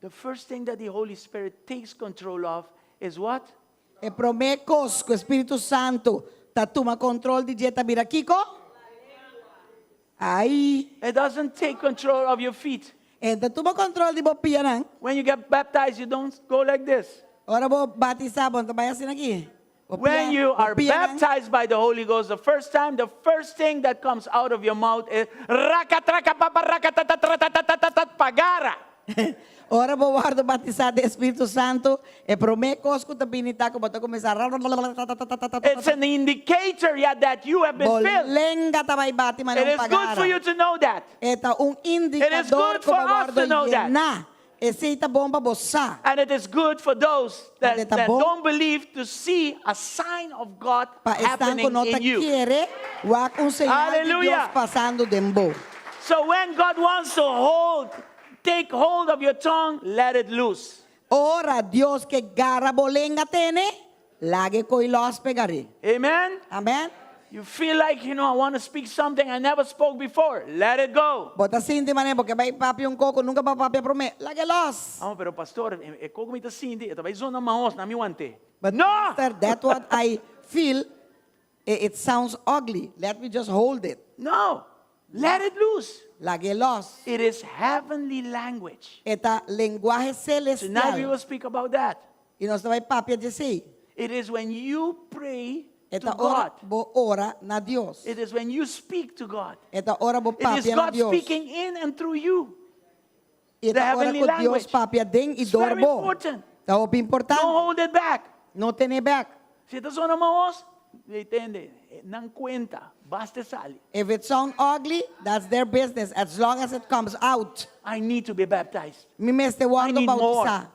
The first thing that the Holy Spirit takes control of is what? E promé kos ku e Spiritu Santu ta tuma kontrol di dje ta bira kiko? Ai. It doesn't take control of your feet. E ta tuma kontrol di bo pianan. When you get baptized, you don't go like this. Ora bo batisá, bo no ta bai asina aki. Bo When pia, you bo are pianan. baptized by the Holy Ghost the first time, the first thing that comes out of your mouth is rakatrakapaparakatatatatatatatat pagara. Ora bo wòrdu batisá den Spiritu Santu, e promé kos ku ta bini ta ku bo ta kuminsá It's an indicator yet that you have been Bo filled. lenga ta bai bati It manera un is good for pagara. you to know that. E ta un It is indikador good ku bo for us wòrdu to know that. yená. Esei ta bon pa bo sa. And it is good for those that, E ta that bon don't believe to see a sign of God pa esnan ku happening no ta in you. kere wak un señal di Dios Hallelujah. pasando den bo. So when God wants to hold, take hold of your tongue, let it loose. Ora Dios ke gara bo lenga tene, lag'e koi lòs peg'aré. Amen? Amen. You feel like, you know, I want to speak something I never spoke before. Let it go. Bo ta sinti manera bo ke bai papia un koko nunka bo a papia promé. Lag'e lòs. Amo, pero pastor, e e koko mi ta sinti, e ta bai zona mahos, na mi wante. But No! pastor, that what I feel, it sounds ugly. Let me just hold it. No! Let it loose. Lag'e lòs. It is heavenly language. E ta lenguahe Tonight we celestial. will speak about that. I nos ta bai papia di esei. It is when you pray E to ta ora God. bo ora na Dios. It is when you speak to God. E ta ora bo It is papia na God Dios. speaking in and through you. E The ta ora heavenly ku Dios language. papia den i It's dor very bo. important. Ta hopi importante. Don't hold it back. No tene bek. Si ta zona mahos, entende, nan cuenta, basta sali. If it sound ugly, that's their business, as long as it comes out. I need to be baptized. Mi mester I wordo need more. bautisa.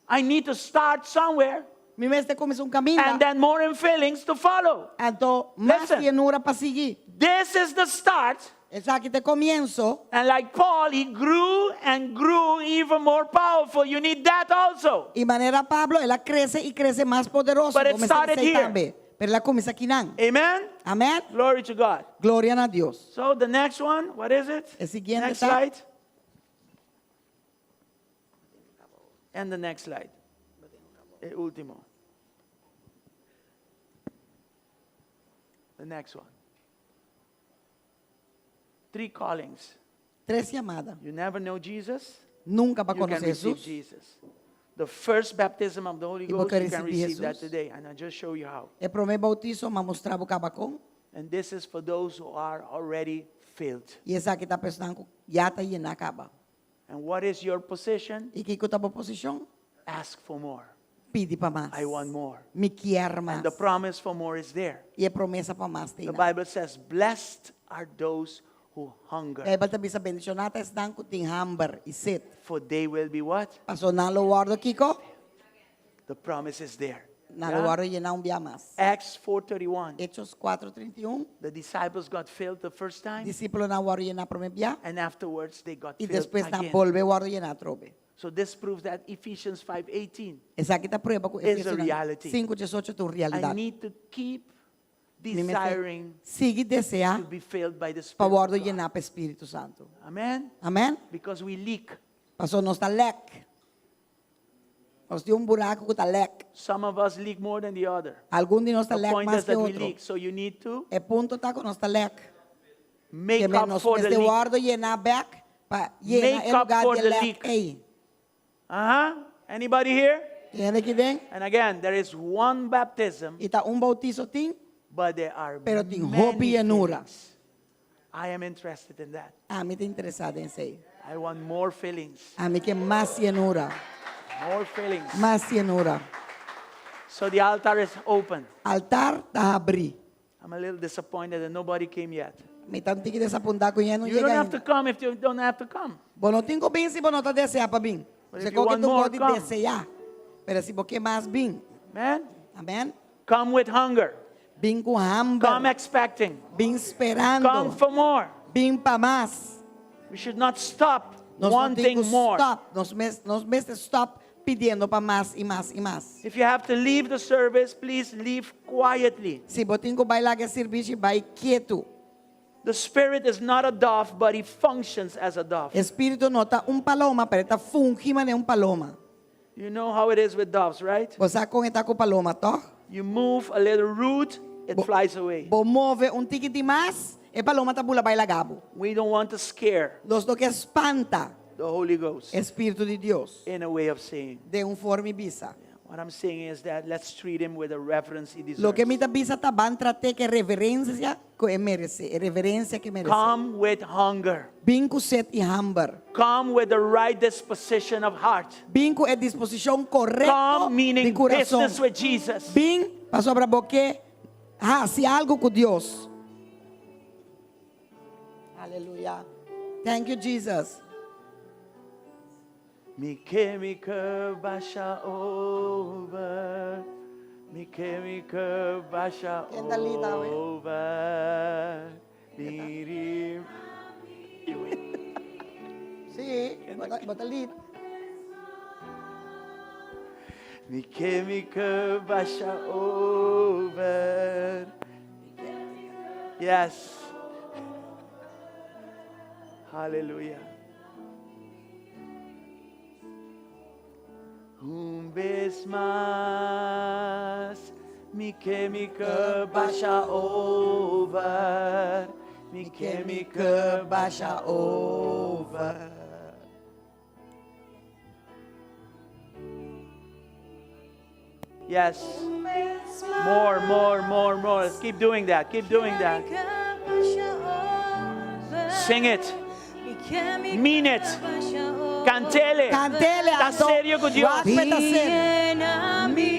I need to start somewhere. Mi mester kuminsá un kaminda. And then more infillings to follow. Anto mas Listen. yenura pa sigui. This is the start. Esaki ta e komienso. And like Paul, he grew and grew even more powerful. You need that also. I manera Pablo, el a krese i krese mas poderoso. But it Bo mester started esei here. tambe. Pero el a kuminsá akinan. Amen? Amen. Glory to God. Gloria na Dios. So the next one, what is it? E siguiente Next ta- slide. And the next slide. E último. The next one. Three callings. Tres yamada. You never know Jesus. Nunka b'a You can konosé receive Hesus. Jesus. The first baptism of the Holy I bo Ghost, you can risibí receive that Hesus. today. And I just show you how. E promé boutismo m'a mustra bo kaba kon. And this is for those who are already filled. I esaki ta pa esnan ku ya ta yená kaba. And what is your position? I kiko ta bo posishon? Ask for more. Pidi pa mas. I want more. Mi kier mas. And the promise for more is there. I e promesa pa mas The t'ei. Bible says, Blessed are those who hunger. Beibel ta bisa bendishoná ta esnan ku tin hamber i set. For they will be what? Paso nan lo wòrdu kiko? The promise is there. Nan lo wòrdu yená un bia mas. Acts 4:31. Hechos 4:31. The disciples got filled the first time. Disípulonan a wòrdu yená promé bia. And afterwards they got I filled despues nan again. bolbe wòrdu yená atrobe. So this proves that Ephesians 5:18 Esaki ta prueba ku is a Efesionan reality. 5:18 ta un I realidat. need to keep Mi mester desiring sigui deseá to be filled by the pa Spirit of wòrdu God. yená pa e Spiritu Santu. Amen? Amèn? Because we leak. Pasobra nos ta lèk. Nos tin un buraku ku ta lèk. Some of us leak more than the other. Algun di nos ta The lèk point mas is ke that we otro. leak, so you need to E punto ta ku nos ta lèk. make Ke men up nos for the mester leak. wòrdu yená bèk pa yena Make e up lugá for di the lèk leak. ei. Uh-huh. Anybody here? Tin hende aki den? And again, there is one baptism, I ta un bautiso tin, but there are pero tin many hopi yenura. fillings. I am interested in that. Ami ta interesá den esei. I want more fillings. Ami ke mas yenura. More fillings. Mas yenura. So the altar is open. Altar ta habrí. I'm a little disappointed that nobody came yet. Mi ta un tiki desapuntá ku no You don't yega have to ainda. come if you don't have to come. Bo no tin ku bin si bo no ta deseá pa bin. But Se if you koke want tu more, por di come. deseá. Pero si bo ke mas bin. Amen. Amen. Come with hunger. Bin ku hamber. Come expecting. Bin sperando. Come for more. Bin pa mas. We should not stop Nos no tin wanting ku more. stop. Nos mes nos mester stop pidiendo pa mas i mas i mas. If you have to leave the service, please leave quietly. Si bo tin ku bai laga e sirbishi, bai ketu. The Spirit is not a dove, but he functions as a dove. E Spiritu no ta un paloma, pero e ta fungi manera un paloma. You know how it is with doves, right? Bo sa kon e ta ku paloma, tòg? You move a little rude, it flies away. Bo move un tiki di mas, e paloma ta bula bai laga bo. We don't want to scare Nos no ke spanta the Holy Ghost. e Spiritu di Dios. In a way of saying. Den un forma di bisa. What I'm saying is that let's treat him with the reverence he deserves. Loke mi ta bisa ta ban trat'é ku e reverensia ku e meresé, e reverensia ku e meresé. Come with hunger. Bin ku set i hamber. Come with the right disposition of heart. Bin ku e disposishon korekto Come meaning di kurason. business with Jesus. Bin pasobra bo ke hasi algu ku Dios. Aleluya. Thank you Jesus. Mi ke mi ke basha over. Mi ke mi ke basha Ken ta lita, we? over. Biri. Sí, bo ta lit. Mi ke mi ke basha over. Yes. Hallelujah. Un bes mas, mi ke mi ke basha over. Mi ke mi ke basha over. Yes. More, more, more, more. Let's keep doing that. Keep doing that. Sing it. Mean it. Cantele. Cantele, Ta anto. serio cu Dios. Wak pe ta serio. Mi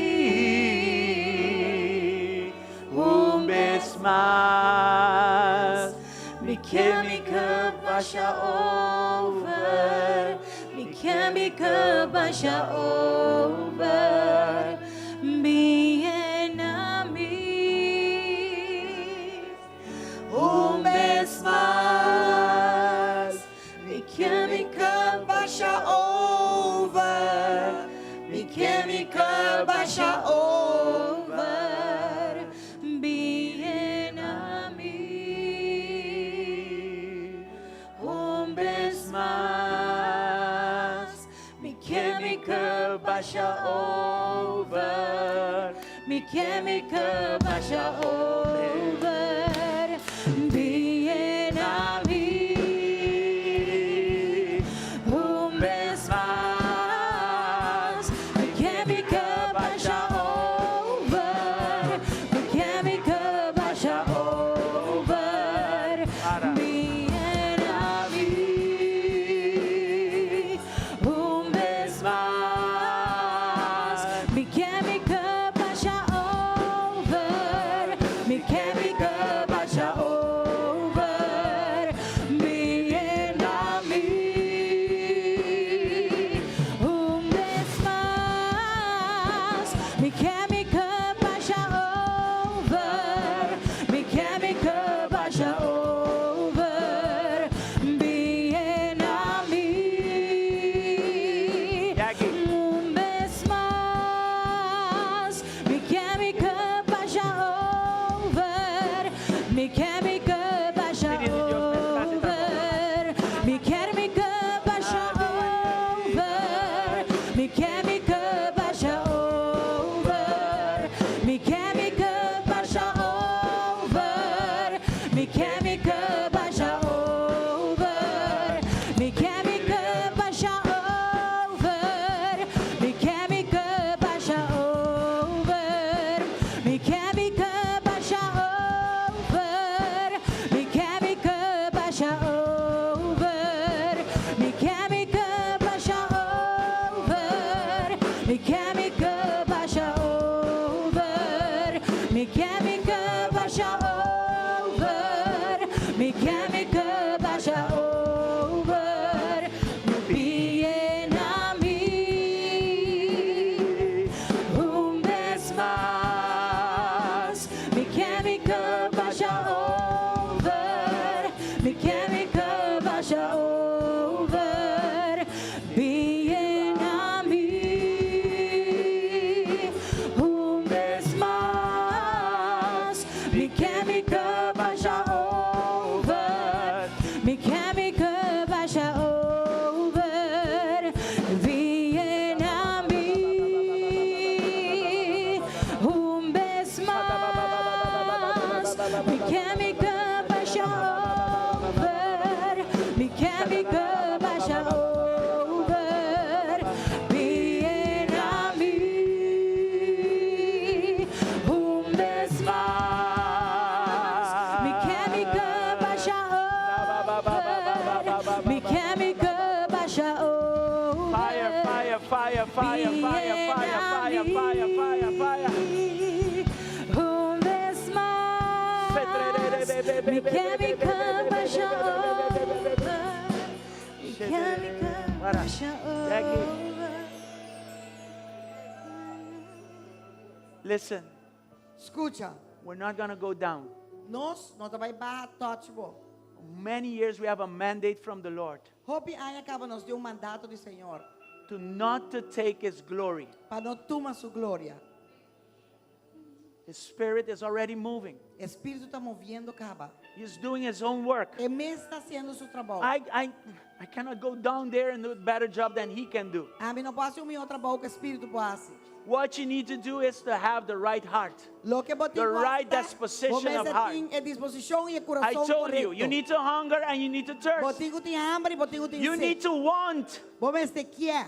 un bes mas. Mi ke mi ke basha over. Mi ke mi ke basha over. Bin yena mi un bes mas. Mi ke mi cup basha over. Mi ke mi cup basha over. Bin yena mi un bes mas. Mi ke mi cup basha over. Mi ke mi cup basha over. Bin yena mi un bes mas. Mi ke mi cup basha over. Mi ke mi cup basha over. Bin yena mi un bes mas. Mi ke mi cup basha over. Mi ke mi cup basha over. Bin yena mi un bes mas. Mi ke mi cup basha over. Mi ke mi cup basha over. Bin yena mi un bes mas. Mi ke mi cup basha over. Mi ke mi cup basha over. Mi ke mi cup basha over. Mi ke mi cup basha over. Mi ke mi cup basha over. Mi ke mi cup basha over. Mi ke mi cup basha over. Mi ke mi cup basha over. Mi ke mi cup basha over. Mi ke mi cup basha over. Mi ke mi cup basha over. Mi ke mi cup basha over. Mi ke mi cup basha over. Mi ke mi cup basha over. Bin yena mi un bes mas. Mi ke mi cup basha over. Mi ke mi cup basha over. Bin yena mi un bes mas. Mi ke mi cup basha over. Mi ke mi cup basha over. Bin yena mi un bes mas. Mi ke mi cup basha over. Mi ke mi cup basha over. Bin yena mi un bes mas. Mi ke mi cup basha over. Mi ke mi cup basha over. Fire, fire, fire, fire, fire, fire, fire, fire, fire, fire. Un bes mas. Mi ke mi cup basha over. Mi ke mi cup basha over. Listen, Skucha, we're not going to go down. Nos no ta bai baha touch bo. Many years we have a mandate from the Lord Hopi aña kaba nos tin un mandato di Señor. to not to take his glory. Pa no tuma su gloria. His spirit is already moving. E Spiritu ta moviendo kaba. He's doing his own work. E mes ta hasiendo su trabou. I cannot go down there and do a better job than he can do. Ami no por hasi un mihó trabou ku e Spiritu por hasi. What you need to do is to have the right heart. Loke bo The right disposition of heart. E disposishon i I kurason told you, korekto. you need to hunger and you need to thirst. Bo tin ku tin hamber i bo tin ku tin You set. need to want. Bo mester ke.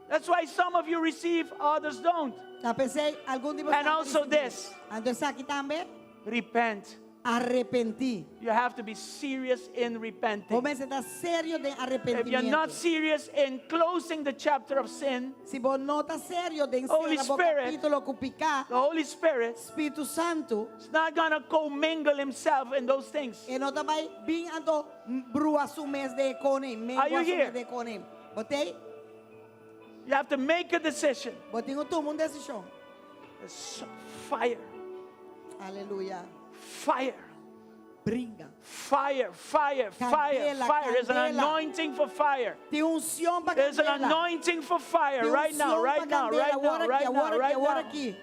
That's why some of you receive, others don't. Ta p'esei, algun di boso And also this. Anto esaki tambe. Repent. Arepentí. You have to be serious in repenting. Bo mester ta serio den If you're not arepentimentu. serious in closing the chapter of sin, Si bo no ta serio den Holy sera bo Spirit, kapítulo ku piká, the Holy Spirit Spiritu Santu is not going to commingle himself in those things. e no ta bai bin anto brua su mes den kosnan, Are you mengua su here? mes den kosnan. Bo t'ei? You have to make a decision. Bo tin ku tuma un desishon. There's fire. Aleluya. Fire. Bringa. Fire, fire, fire, Candela, fire. There's an candela. anointing for fire. Tin unshon pa There's an kandela. anointing for fire Tin right now, unshon right pa now, kandela. right now, Awor aki, right now, awor aki, right awor now. aki.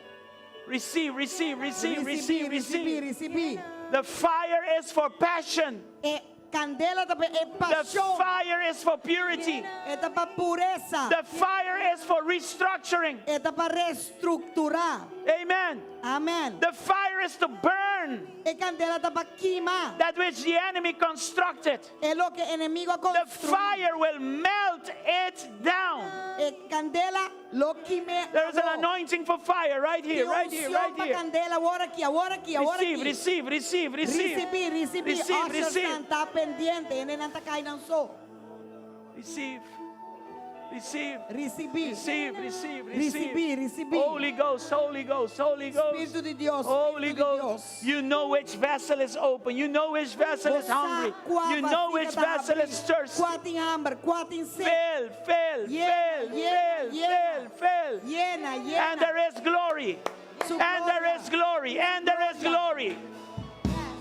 Receive, receive, receive, Risibí, receive, risibí, receive. risibí. The fire is for passion. E kandela ta pa e The pashon. fire is for purity. E ta pa puresa. The fire is for restructuring. E ta pa restrukturá. Amen. Amèn. The fire is to burn E kandela ta pa kima. that which the enemy constructed. E loke enemigu a The konstruí. fire will melt it down. E kandela lo kim'é. There is an anointing for fire right here, right here, right here. Kandela awor aki, awor aki, awor Receive, aki. receive, receive, receive. Risibí, risibí. Receive, Ushers receive. nan ta pendiente. Hendenan ta kai nan so. Receive. Receive. Risibí. Receive, receive, receive. Risibí, risibí. Holy Ghost, Holy Ghost, Holy Ghost. Spiritu di Dios. Holy Spiritu di Ghost. Dios. You know which vessel is open. You know which vessel is hungry. You know which vessel is thirsty. Kua tin hamber, kua tin set. Fill, fill, Llena, fill, llena, fill, llena. fill, fill. Yena, yena. And there is glory. Su And there gloria. is glory. And there is glory.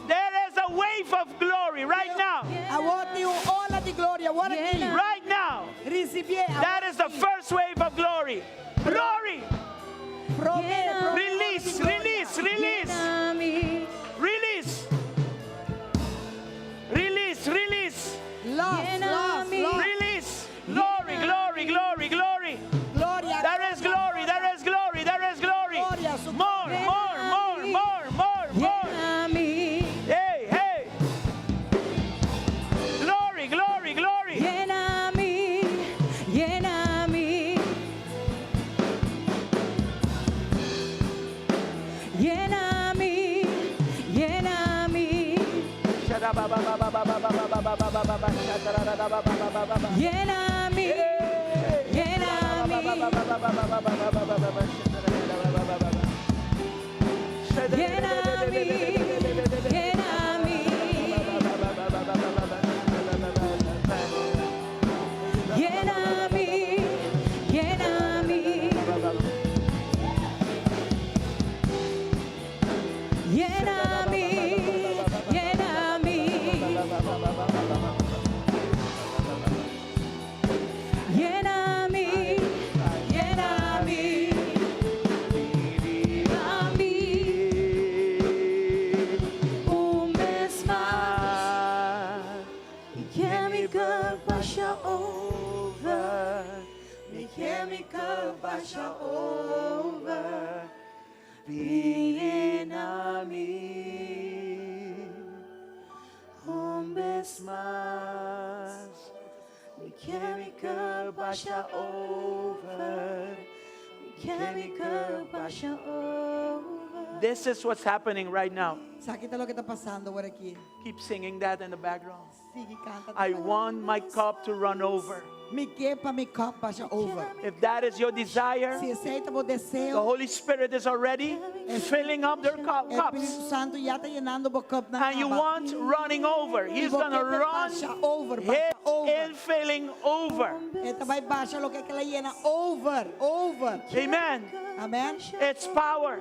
There is a wave of glory right now. Awor tin un ola di gloria, awor aki. Right now. Risibié. That is the first wave of glory. Glory. Promé, promé Release, release, release. Release. Release, release. Los, los, los. Release. Glory, glory, glory, glory. Gloria. There is glory, there is glory, there is glory. Gloria, su More, more, more, more, more, more. Hey, hey. Glory, glory, glory. Yena mi, yena mi. Yena mi, yena mi. Yena mi, yena mi. Yena mi, yena mi. Yena mi, yena mi. Yena mi, yena mi. Yena mi, yena mi. Mi. Un bes mas. Mi ke mi cup basha over. Mi ke mi cup basha over. Bin yena mi. Un bes mas. Mi ke mi cup basha over. Mi ke mi cup basha over. This is what's happening right now. Esaki ta loke ta pasando awor aki? Keep singing that in the background. Sigui kanta. I want my cup to run over. Mi ke pa mi cup basha over. If that is your desire, Si esei ta bo the deseo, Holy Spirit is already filling up their Spiritu cups. Santu ya ta yenando bo cup nan And you want running over. He's gonna run Basha over, basha his over. infilling over. E ta bai basha loke el a yena over, over. Amen. Amèn. It's power.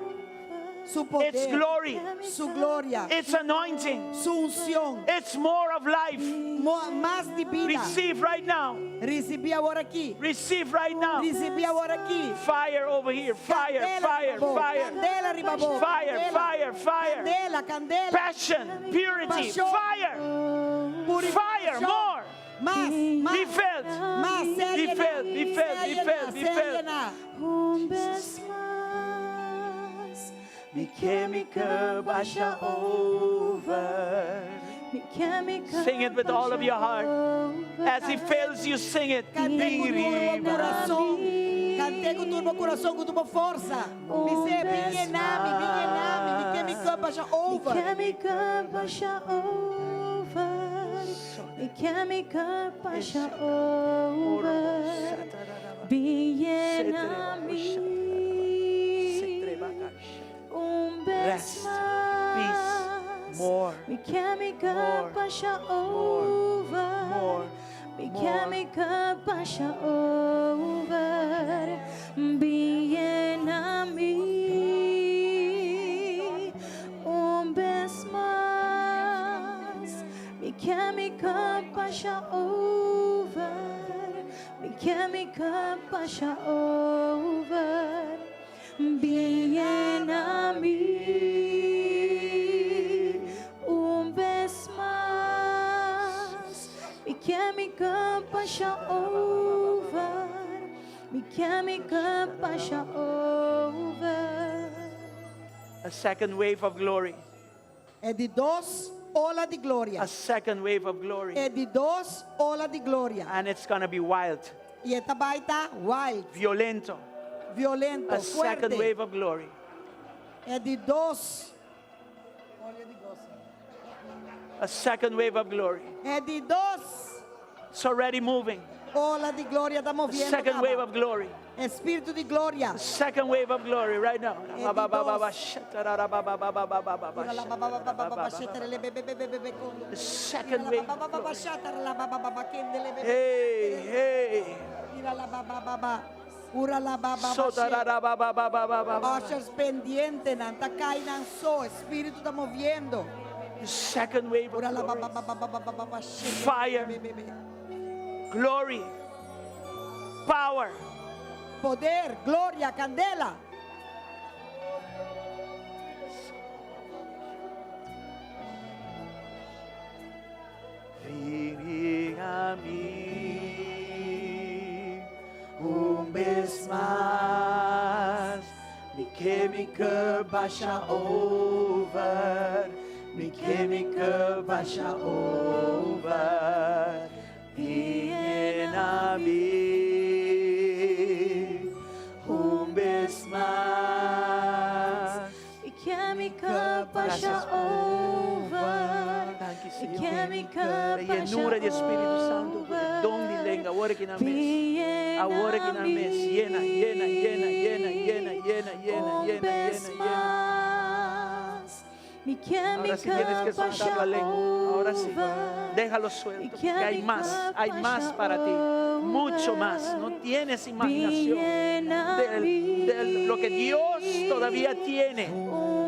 Su poder. It's glory. Su gloria. It's anointing. Su unshon. It's more of life. Mas di bida. Receive right now. Risibí awor aki. Receive right now. Risibí awor aki. Fire over here. Fire, Kandela fire, riba bo. fire. Kandela riba bo. Fire, Kandela. fire, fire. Kandela, kandela. Passion, purity, Pashon. fire. Fire, Purifikashon. more. Mas, mas. Be filled. Mas, sea Be yená. filled, be filled, Sea be yená, filled, be sea filled. yená. Un bes mas. Mi ke mi cup basha over. Mi ke mi cup Sing it with all of your heart. As he fills you, sing it. Kant'é ku tur bo kurason. Kant'é ku tur bo kurason, ku tur bo forsa. Bis'é, bin yena mi, bin yena mi. Mi ke mi cup basha over. Mi ke mi cup basha over. Mi ke mi cup basha over. Bin yena mi. Un bes Rest, peace, mas. more, Mi ke mi cup more, basha over. more, Mi more. ke mi cup basha over. Bin yena mi. cup basha over. Mi ke mi cup basha over. Bin yena mi un bes mas. Mi ke mi cup basha over. Mi ke mi cup basha over. A second wave of glory. E di dos ola di gloria. A second wave of glory. E di dos ola di gloria. And it's going to be wild. I e ta bai ta wild. Violento. Violento, A second fuerte. wave of glory. E di dos ola di goso. A second wave of glory. E di dos It's already moving. ola di gloria ta A moviendo. second kaba. wave of glory. Spiritu di gloria. A second wave of glory right now. The second wave. of glory. Hey, hey. Ushers pendiente, nan ta kai nan so, Spiritu ta moviendo. The second wave of glory. Fire. Glory. Power. Poder, gloria, kandela. Bini na mi un bes mas. Mi ke mi cup basha over. Mi ke mi cup basha over. Bin yena mi un bes mas. Mi ke mi cup basha over. Danki, Mi Señor. ke mi cup E basha yenura di Spiritu Santu, ku e don di lenga, awor aki nan mes. Awor aki nan mes. Yena, yena, yena, yena, yena, yena, yena, Un yena, bes yena, yena. mas. Mi ke mi Ahora sí tienes que cup basha soltar la lengua. Ahora sí. over. Déjalo suelto. Porque hay más, hay más para ti. Mucho más. No tienes imaginación de lo que Dios todavía tiene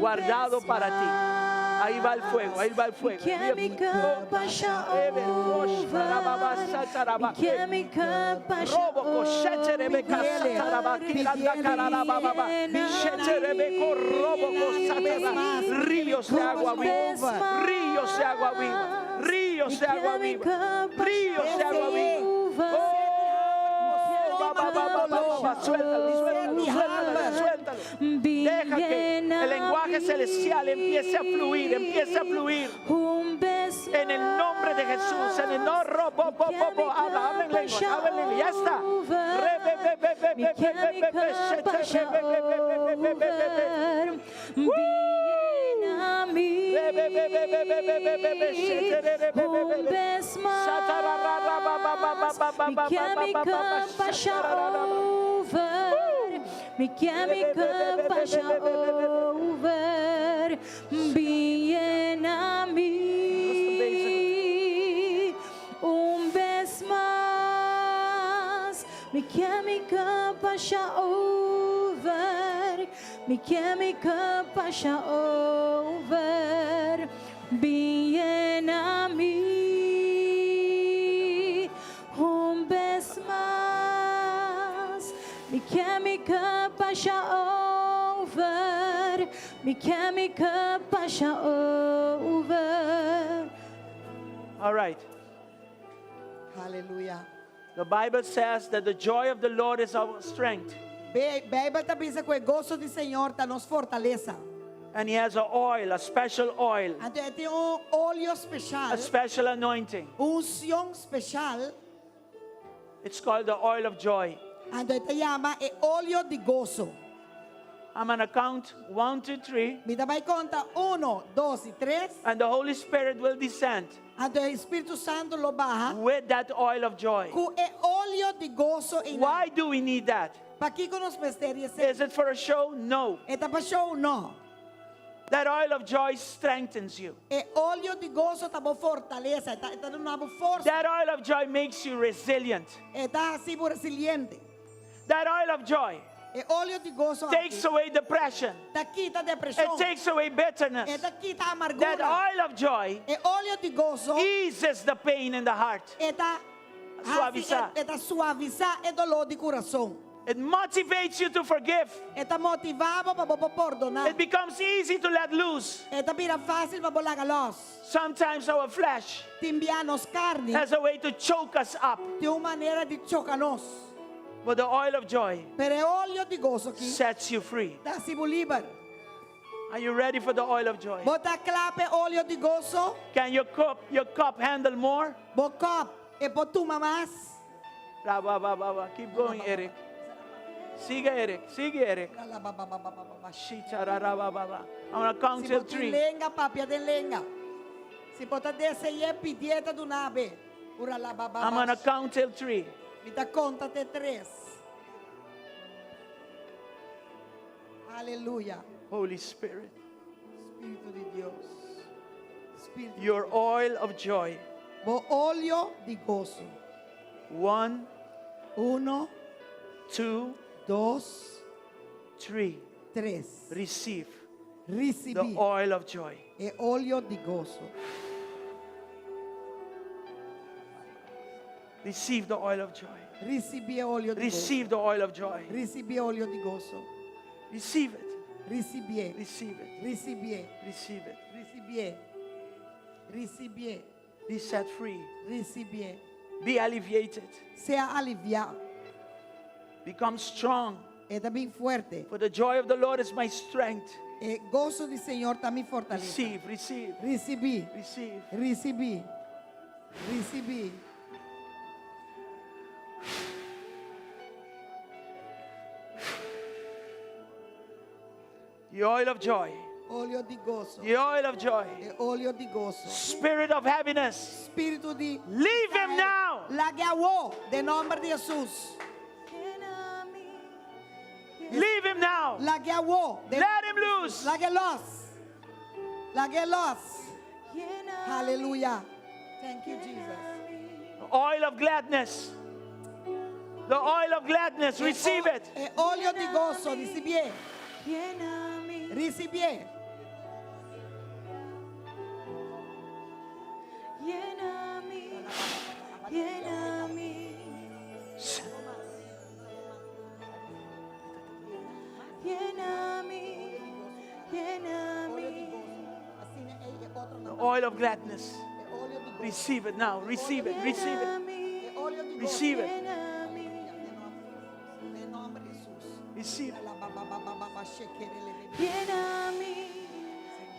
guardado para ti. Ahí va el fuego, ahí va el fuego. Mi ke mi cup basha over. Mi ke mi cup basha Robo Ríos de agua viva, ríos de agua viva, ríos de agua viva, ríos de agua viva. Oh, va, va, va, va, va, va, suéltalo, suéltalo, suéltalo, suéltalo. Deja que el lenguaje celestial empiece a fluir, empiece a fluir. En el nombre de Jesús, en el no, ro, bo, bo, bo, bo, habla, habla en lengua, habla en lengua, ya está. Re, be, be, be, be, be, be, be, be, be, she, te, re, be, be, be, be, be, be, be, be. Re, be, be, be, be, be, be, be, be, be, she, te, re, re, be, be, be, Un be. bes Sa, ta, ra, ra, ra, ba, ba, ba, ba, ba, ba, Mi ba, ke ba, mi ba, ba, ba, cup basha sha, ta, ra, ra, ra, ba. over. Mi ke mi cup basha over. Bin yena mi un bes mas. Mi ke mi cup basha over. Mi ke mi cup basha over. Bin yena mi un bes mas. Mi ke mi cup basha over. Mi ke mi cup basha over. All right. Hallelujah. The Bible says that the joy of the Lord is our strength. Beibel ta bisa ku e goso di Señor ta nos fortalesa. And he has an oil, a special oil, Anto e tin un olio spesial, a special anointing. un unshon spesial. It's called the oil of joy. Anto e ta yama e olio di goso. I'm going to count one, two, three, Mi ta bai konta 1, 2 i 3. and the Holy Spirit will descend Anto e Spiritu Santu lo baha with that oil of joy. ku e olio di goso ei. Why do we need that? Pakiko nos mester di esei? Is it for a show? No. E ta pa show? No. That oil of joy strengthens you. E olio di goso ta bo fortalesa, e ta duna bo forsa. That oil of joy makes you resilient. E ta hasi bo resiliente. That oil of joy. E olio di goso takes aki. away depression. Ta kita It depreshon. takes away bitterness. E ta kita That amargura. oil of joy E olio di goso. eases the pain in the heart. E ta Suavisá. E ta suavisá e doló di kurason. It motivates you to forgive. E ta motivá bo pa bo pordoná. It becomes easy to let loose. E ta bira fásil pa bo laga lòs. Sometimes our flesh Tin bia nos karni. has a way to choke us up. Tin un manera di choka nos. But the oil of joy Pero e olio di goso aki sets you free. ta hasi bo liber. Are you ready for the oil of joy? Bo ta kla p'e olio di goso? Can your cup, your cup handle more? Bo kòp e por tuma mas? Ra, ba, ba, ba, ba. Keep going, Eric. Sigue, Eric. Sigue, Eric. Shita, ra, ra, ba, ba, ba. I'm going to count Si till bo tin three. lenga, papia den lenga. Si bo ta dese'é, pidié, e ta duna bo. Ura la ba ba I'm ba. going to count till three. Mi ta konta te tres. Aleluya. Holy Spirit. Spiritu di Dios. Spiritu Your oil of joy. Bo olio di goso. One, Uno, two, dos, three. tres. Receive the Risibí oil of joy. e olio di goso. Receive the oil of joy. Risibí e olio di goso. Receive the oil of joy. Risibí e olio di goso. Receive it. Risibié. Receive it. Risibié. Receive it. Risibié. Risibié. Be set free. Risibié. Be alleviated. Sea aliviá. Become strong. E ta bira fuerte. For the joy of the Lord is my strength. E goso di Señor ta mi fortalesa. Receive, receive, Risibí. receive. Risibí. Risibí. The oil of joy. Olio di goso. The oil of joy. E olio di goso. Spirit of heaviness. Spiritu di Leave him now. Lag'é awor, den nòmber di Hesus. Leave him now. Lag'é awor. Den Let him loose. Lag'é lòs. Lag'é lòs. Aleluya. Thank you, Jesus. The oil of gladness. The oil of gladness. Receive it. E olio di goso, risibié. Risibié. Yena mi, yena mi. Yena mi, yena mi. The oil of gladness. Receive it now. Receive it. Receive it. Receive it. Receive it. Yena mi,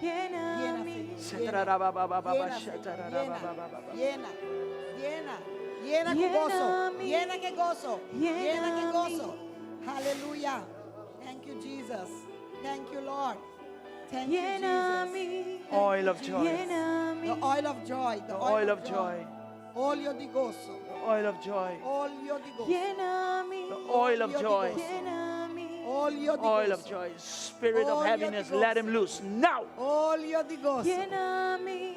yena mi. Yena, yena, yena ku goso, yena ku goso, yena ku goso. Aleluya. Thank you, Jesus. Thank you, Lord. Thank you, Jesus. Oil of joy. The oil of joy. The The oil of joy. Olio di goso. The oil of joy. Olio di goso. The oil of joy. Olio di Oil of goso. joy. Spirit of Olio di heaviness. Let him goso. loose now. Olio di goso.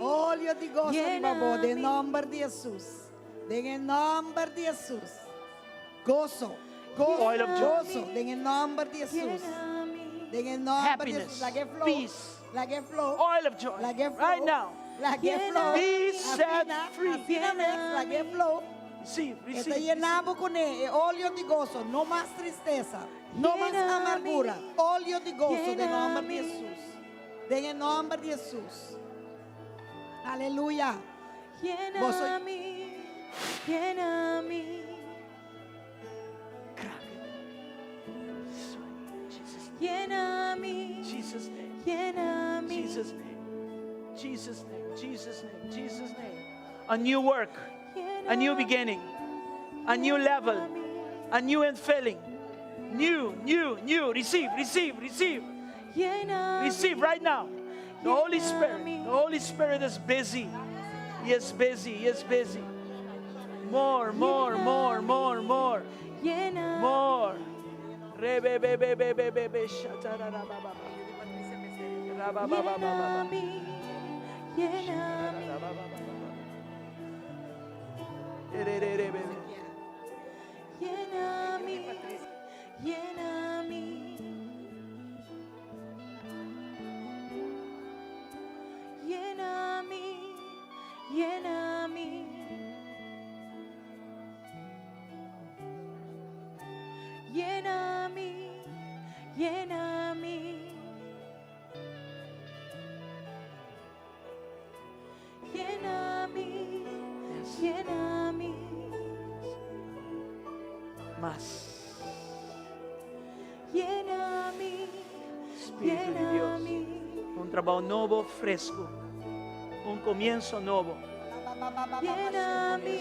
Olio di goso riba bo. Den nòmber di Hesus. Den nòmber di Hesus. Goso. Goso. Oil of joy. Goso. Den nòmber di Hesus. Den nòmber di Happiness. Hesus. Lag'é flow. Peace. Lag'é flow. Oil of joy. Lag'é flow. Right now. Lag'é flow. Be set Asina, free. asina mes, lag'é flow. Receive, E ta receive. yena bo kuné, e olio di goso, no mas tristesa, no mas amargura. Olio di goso, den nòmber di Hesus. Den nòmber di Hesus. Aleluya. Yena mi, yena mi. Jesus Yena mi, Jesus name. yena mi. Jesus name. Jesus name. Jesus name. Jesus name. A new work. A new beginning. A new level. A new infilling. New, new, new. Receive, receive, receive. Yena Receive right now. The Holy Spirit. The Holy Spirit is busy. He is busy. He is busy. More, more, more, more, more. Yena More. Re be be be be be be be shatarababa. Yena mi, yena mi. Re re re be. Yena mi, yena mi. Yena mi. Yena mi. Yena mi. Mas. Yena mi. Spiritu di Dios. Un trabou nobo, fresku. Un komienso nobo. Yena mi.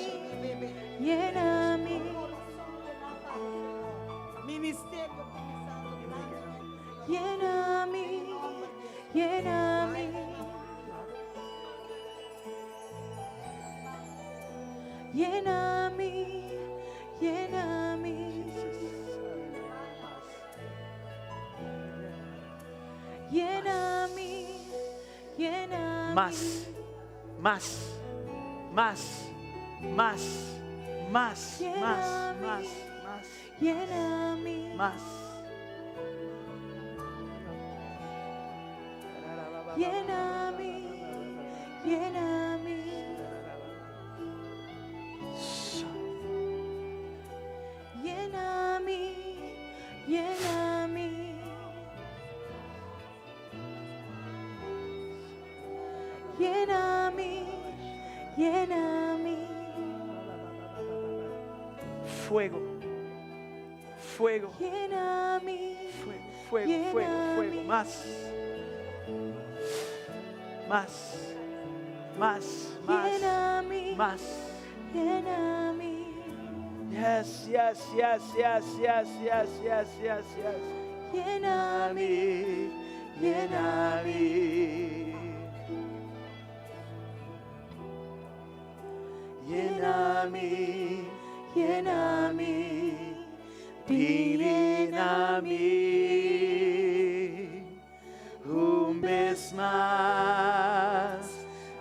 Yena mi. Ministerio kuminsando grandemente. Yena mi. Yena mi. Yena mi. Yena mi. Yena mi. Yena mi. Mas, mas, mas, mas, mas, mas, mas, mas, Yena mi. Mas. Yena mi. Yena mi. Yena mi. Yena mi. Yena mi. Yena mi. Fuego. Fuego. Yena mi. Fuego, fuego, fuego, fuego. Mas. Mas. Mas. Mas. Yena mi. Mas. Yena mi. Yes. Yena mi. Yena mi. Yena mi. Yena mi. Yena mi. Un bes mas.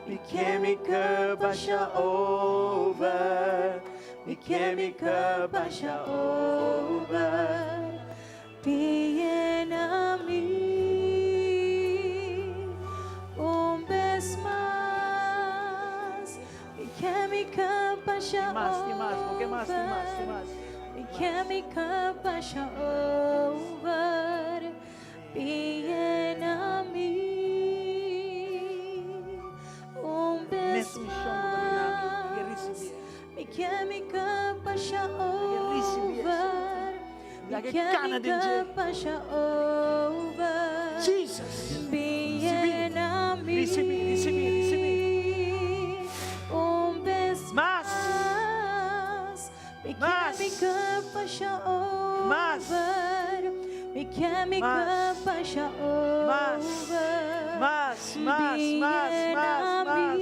Mi ke mi cup basha over. Mi ke mi cup basha over. Yena mi. Un bes mas. Mi ke mi cup basha Mas, tin mas, bo ke mas, tin mas, tin mas. Mi ke mi cup basha over. Yena mi. Un bes Mesun unshon ku mas. risibí. Mi ke mi cup basha risibí over. Mi Laga ke mi kana den dje. cup basha over. Jesus. Yena mi. Risibí, risibí, risibí. Un bes Mas. mas. Mi ke Mas. mi cup basha over. Mas. Mi ke mi Mas. cup basha over. Mas. Mas, mas, mas, mas, mas.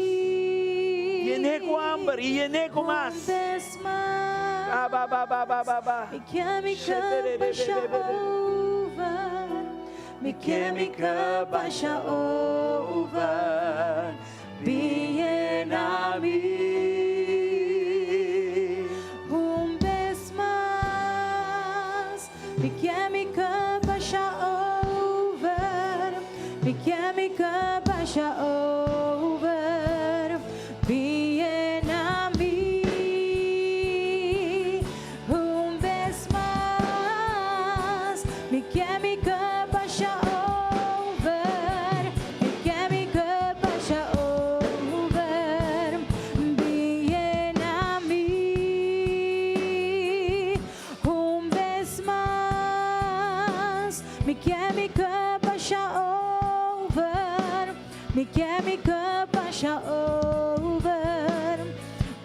Yen'é ku hamber i yen'é ku mas. Un bes mas. Ba, ba, ba, ba, ba, ba, ba. Mi ke mi cup basha over. Mi ke mi cup basha over. Yena mi. Un bes mas. Mi ke mi cup basha over. Mi ke mi cup basha over. Yena mi. Un bes mas. Mi ke mi cup basha over. Mi ke mi cup basha over. Yena mi. Un bes mas. Mi ke mi cup basha over. Mi ke mi cup basha over.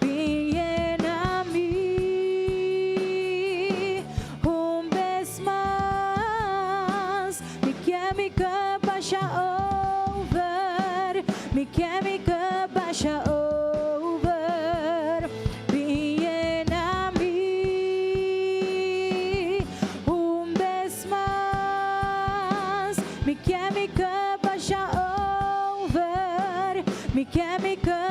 Yena mi. Un bes mas. Mi ke mi cup basha over. Mi ke mi cup basha over. Yena mi. Un bes mas. Mi ke mi cup basha over. Mi ke mi cup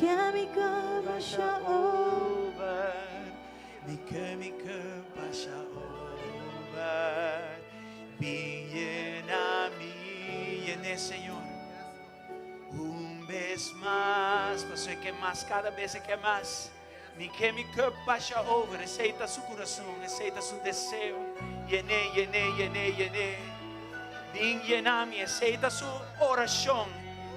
ke mi cup basha over. Mi ke mi cup basha over. Bin yena mi, yen'é Señor. Un bes mas, paso e ke mas, kada bes e ke mas. Mi ke mi cup basha over, esei ta su kurason, esei ta su deseo. Yen'é, yen'é, yen'é, yen'é. Bin yena mi, esei ta su orashon.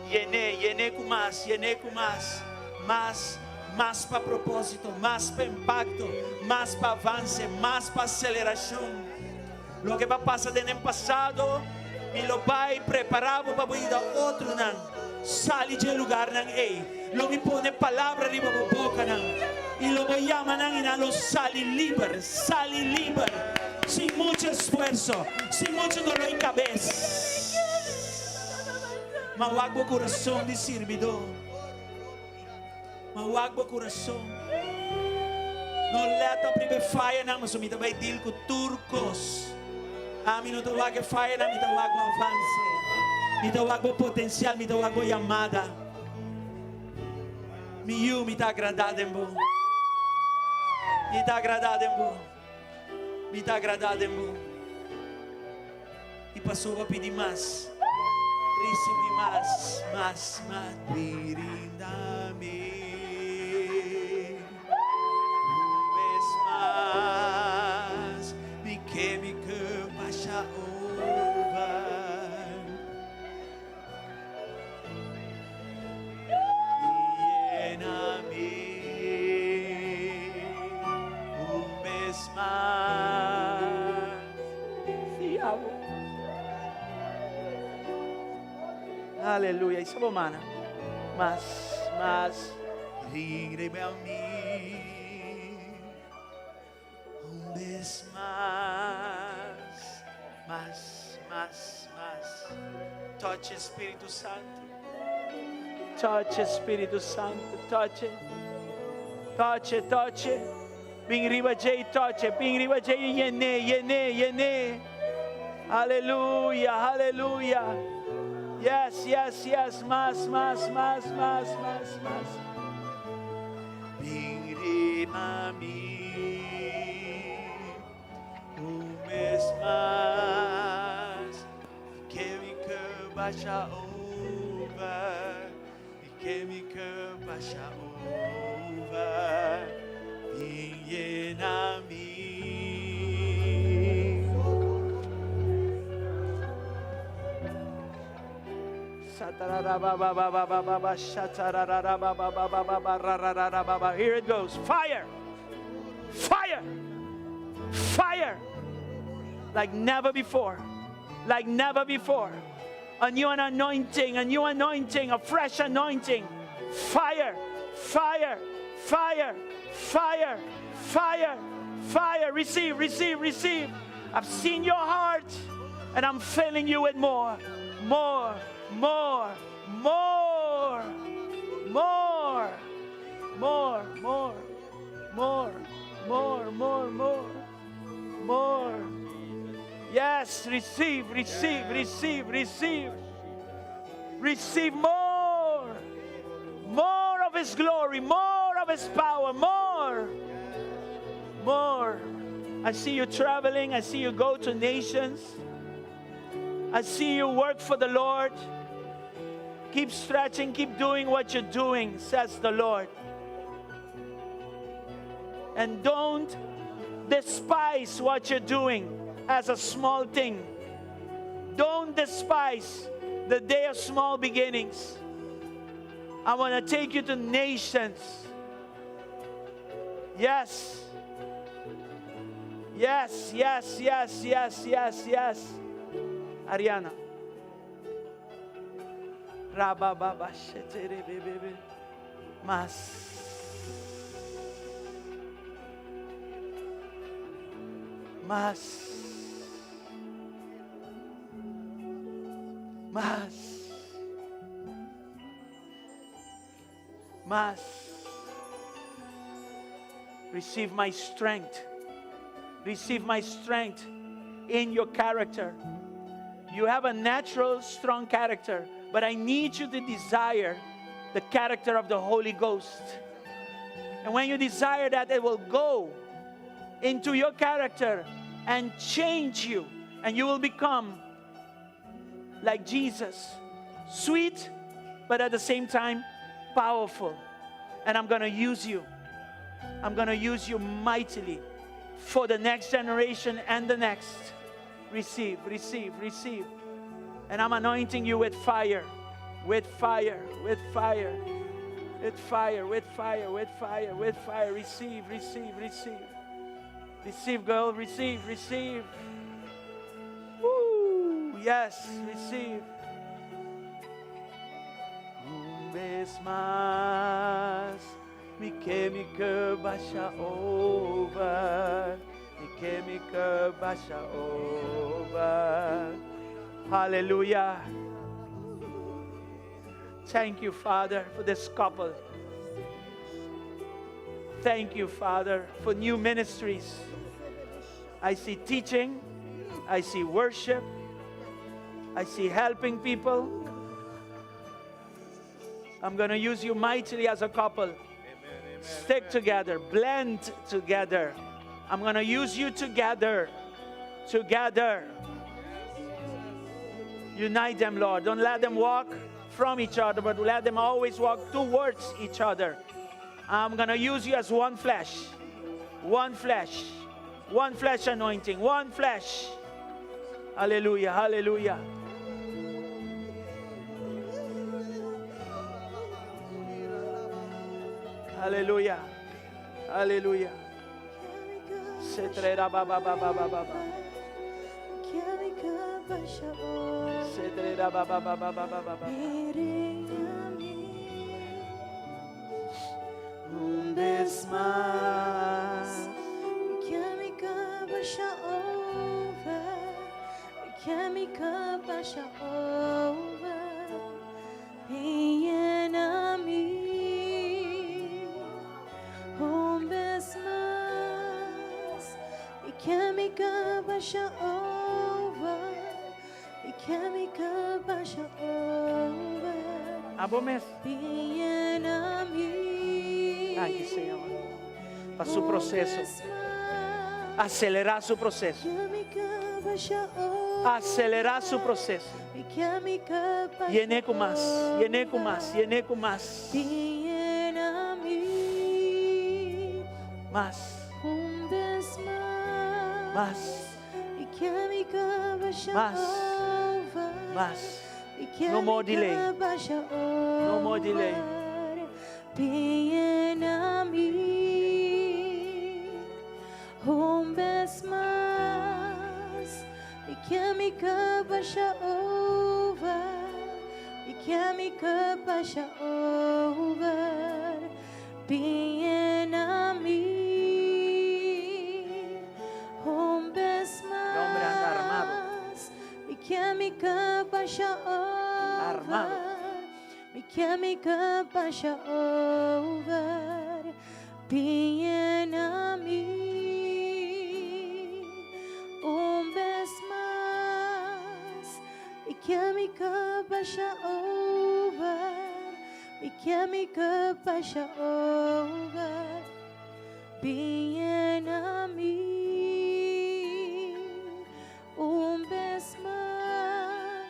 Yen'é, yen'é ku mas, yen'é ku mas. Mas, mas pa propósito, mas pa impakto, mas pa avanse, mas pa aselerashon. Loke bo a pasa den den pasado, mi lo bai prepará bo pa bo yuda otronan sali dje lugarnan ei. Lo mi pone palabra riba bo bokanan, i lo bo yama nan i nan lo sali liber, sali liber, sin muchu esfuerso, sin muchu doló i kabes. Ma wak bo kurason di sirbidó. Ma wak bo kurason. No lèt op riba e fayanan, pasobra mi ta bai deal ku tur kos. Ami no ta wak e fayanan, mi ta wak bo avanse. Mi ta wak bo potensial, mi ta wak bo yamada. Mi yu, mi ta agradá den bo. Mi ta agradá den bo. Mi ta agradá den bo. I pasobra pidi mas, risibí mas, mas, mas. Brinda mi un bes mas, mi ke mi ke basha over. Yena mi un bes mas. Sí, abo. Aleluya. Isa bo mana. Mas, mas. Ringre a mi. Un bes mas, mas, mas, mas. Touch Espíritu Santo. Touch Espíritu Santo. Touch. Touch, touch. Bin riba dje touch. Bin riba dje yen'é, yen'é, yen'é. Aleluya, aleluya. Yes, yes, yes. Mas, mas, mas, mas, mas, mas. Bin riba mi un bes mas. Mi ke mi cup basha over. Mi ke mi cup basha over. Bin yena mi. Here it goes. Fire! Fire! Fire! Like never before. Like never before. A new anointing, a new anointing, a fresh anointing. Fire! Fire! Fire! Fire! Fire! Fire! Receive, receive, receive. I've seen your heart and I'm filling you with more, more, more, more, more, more, more, more, more, more, more, more. Yes, receive, receive, receive, receive. Receive more. More of His glory, more of His power, more. More. I see you traveling. I see you go to nations. I see you work for the Lord. Keep stretching, keep doing what you're doing, says the Lord. And don't despise what you're doing as a small thing. Don't despise the day of small beginnings. I want to take you to nations. Yes. Yes, yes, yes, yes, yes, yes. Ariana. Rabababa shetere Mas. Mas. Mas. Mas. Receive my strength. Receive my strength in your character. You have a natural, strong character, but I need you to desire. The character of the Holy Ghost. And when you desire that, it will go into your character and change you. And you will become like Jesus. Sweet, but at the same time, powerful. And I'm going to use you. I'm going to use you mightily for the next generation and the next. Receive, receive, receive. And I'm anointing you with fire, with fire, with fire, with fire, with fire, with fire, with fire. Receive, receive, receive. Receive, girl, receive, receive. Woo, yes, receive. Un bes mas, mi ke mi ke basha over, mi ke mi ke basha over. Hallelujah. Thank you, Father, for this couple. Thank you, Father, for new ministries. I see teaching, I see worship, I see helping people. I'm going to use you mightily as a couple. Stick together, blend together. I'm going to use you together. Together. Unite them, Lord. Don't let them walk from each other, but let them always walk towards each other. I'm going to use you as one flesh. One flesh. One flesh anointing. One flesh. Hallelujah. Hallelujah. Hallelujah. Hallelujah. Setrera ba ba ba ba ba ba ba. Setrera ba ba ba ba ba ba ba ba. Un bes mas. Un bes mas. Mi ke mi ke basha over. Mi ke mi ke basha over. Abo mes. Bin yena mi. Danki, Señor. Pa su proseso. Aselerá su proseso. Aselerá su proseso. Yen'é ku mas, yen'é ku mas, yen'é ku mas. Mas. Mas. Mas. Mas. No more delay. No more delay. Un bes mas, mi ke mi ke basha over, mi ke mi ke basha over, bin yena mi. Un bes El hombre anda armado. mas, mi ke mi ke basha over, Armado. mi ke mi ke basha over, bin yena mi. Un bes mas, mi ke mi ke basha over, mi ke mi ke basha over, bin yena mi. Un bes mas,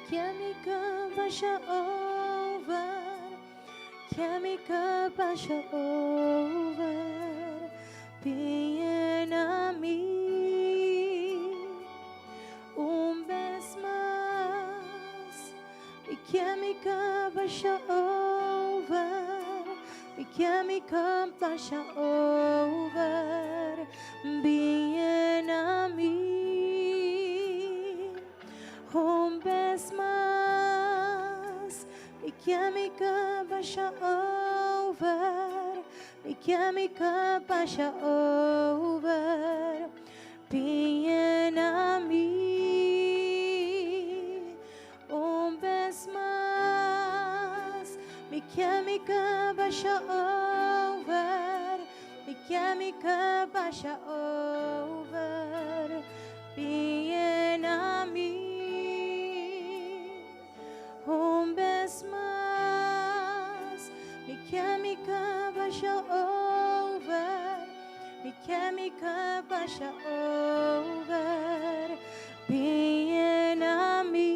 ke mi ke basha over, ke mi ke basha over, bin yena mi. Un bes mas, mi ke mi ke basha over, mi ke mi ke basha over, bin yena mi. Un bes mas, mi ke mi ke basha over, mi ke mi ke basha over, bin yena mi. Un bes mas, mi ke mi ke basha over, mi ke mi ke basha over, bin yena mi. Un bes mas. ke mi ke basha over. Bin yena mi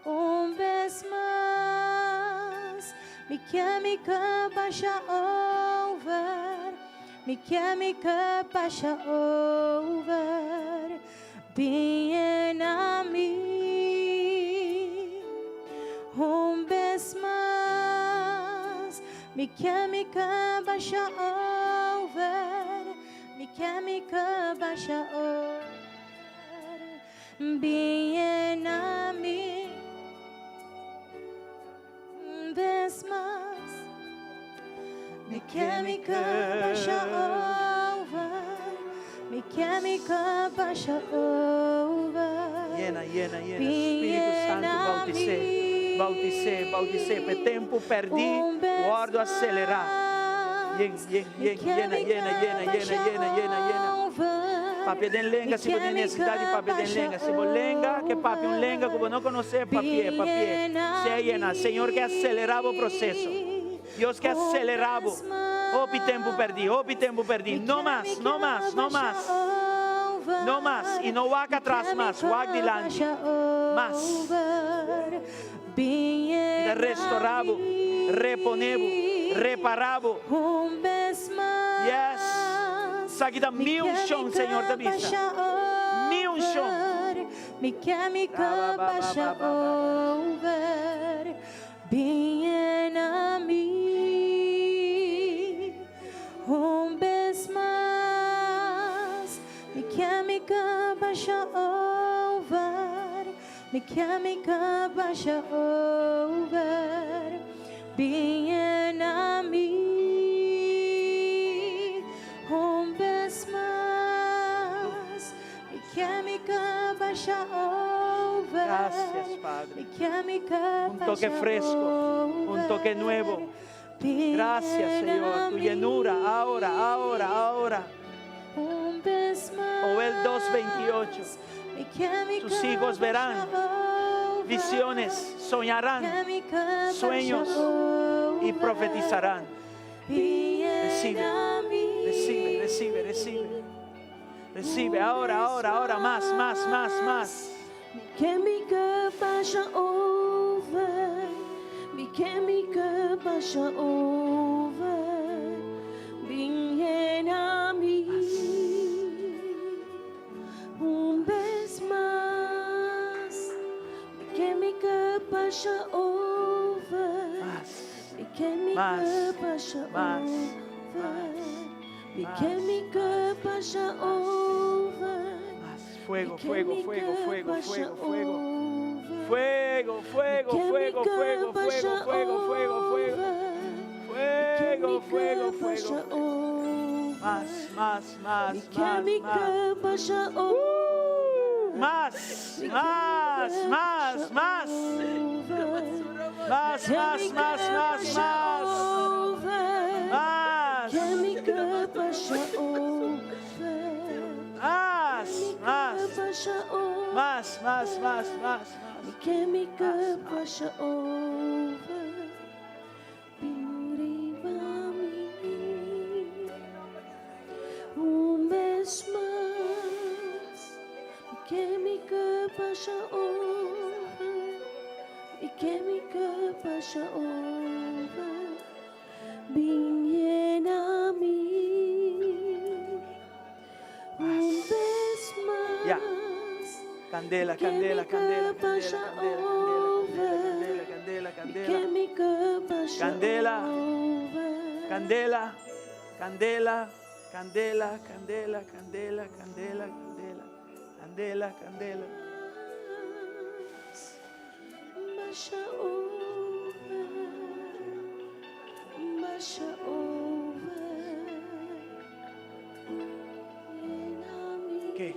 un bes mas. Mi ke mi ke basha over. Mi ke mi ke basha over. Bin yena mi un bes mas. Mi ke mi ke basha over. Mi ke mi ke basha over. Bin yena mi un bes mas. Mi ke mi ke basha over. Mi ke mi ke basha over. Yena, yena, yena. Spiritu Santu, bautis'é, bautis'é, bautis'é. P'e tempu pèrdí, wòrdu aselerá. Yen, yen, yen, yena, yena, yena, yena, yena, yena, yena. Papia den lenga si bo tin nesesidat di papia den lenga. Si bo lenga ke papia un lenga ku bo no konosé, papi'é, papi'é. Sea yena. Señor ke aselerá bo proseso. Dios ke aselerá bo. Hopi tempu pèrdí, hopi tempu pèrdí. No mas, no mas, no mas. No mas. I no wak atras mas, wak dilanti. Mas. Mi ta restorá bo, reponé bo, repará bo. Yes. Esaki ta mi unshon, Señor ta bisa. Mi unshon. Bin yena mi un bes mas. Mi ke mi ke basha over. Mi ke mi ke basha over. Bin yena mi un bes mas. Mi ke mi ke basha over. Gracias, Padre. Mi ke mi ke Un toque basha fresco, un toque over. nuevo. Bin Gracias, Señor. Tu yena llenura mi ahora, ahora, ahora. un bes Joel 2:28. mas. Mi ke mi Sus ke hijos verán basha over. Visiones, soñarán Ke mi ke basha sueños y over. profetizarán. Bin Recibe, yena mi recibe, recibe, recibe. Recibe ahora, ahora, ahora, más, más, más, más. Mi ke mi ke basha over. Mi ke mi ke basha over. Bin yena mi un bes mas. Mi ke mi ke basha over. Mas, Mi ke mi Mas, ke basha mas, over. Mi mas, ke mi ke basha over. más. Fuego, fuego, fuego, fuego, fuego, fuego. Fuego, fuego, Fuego, fuego, fuego, fuego, fuego, fuego, fuego. Fuego, fuego, fuego. Más, más, más, más, más. Más, más, más, más. Más, más, más, más, más. Más. Más, más. Más, más, más, más, Mi más. ke mi ke basha over. Bin riba mi un bes mas. Mi ke mi ke basha over. Mi ke mi ke basha over. Bin yena mi un bes Ya. mas. Candela, candela, candela, candela, candela, candela, candela, candela, Candela. Candela, candela, candela, candela, candela, candela, candela, candela, candela. Basha over, basha over. Yena mi. ¿Qué?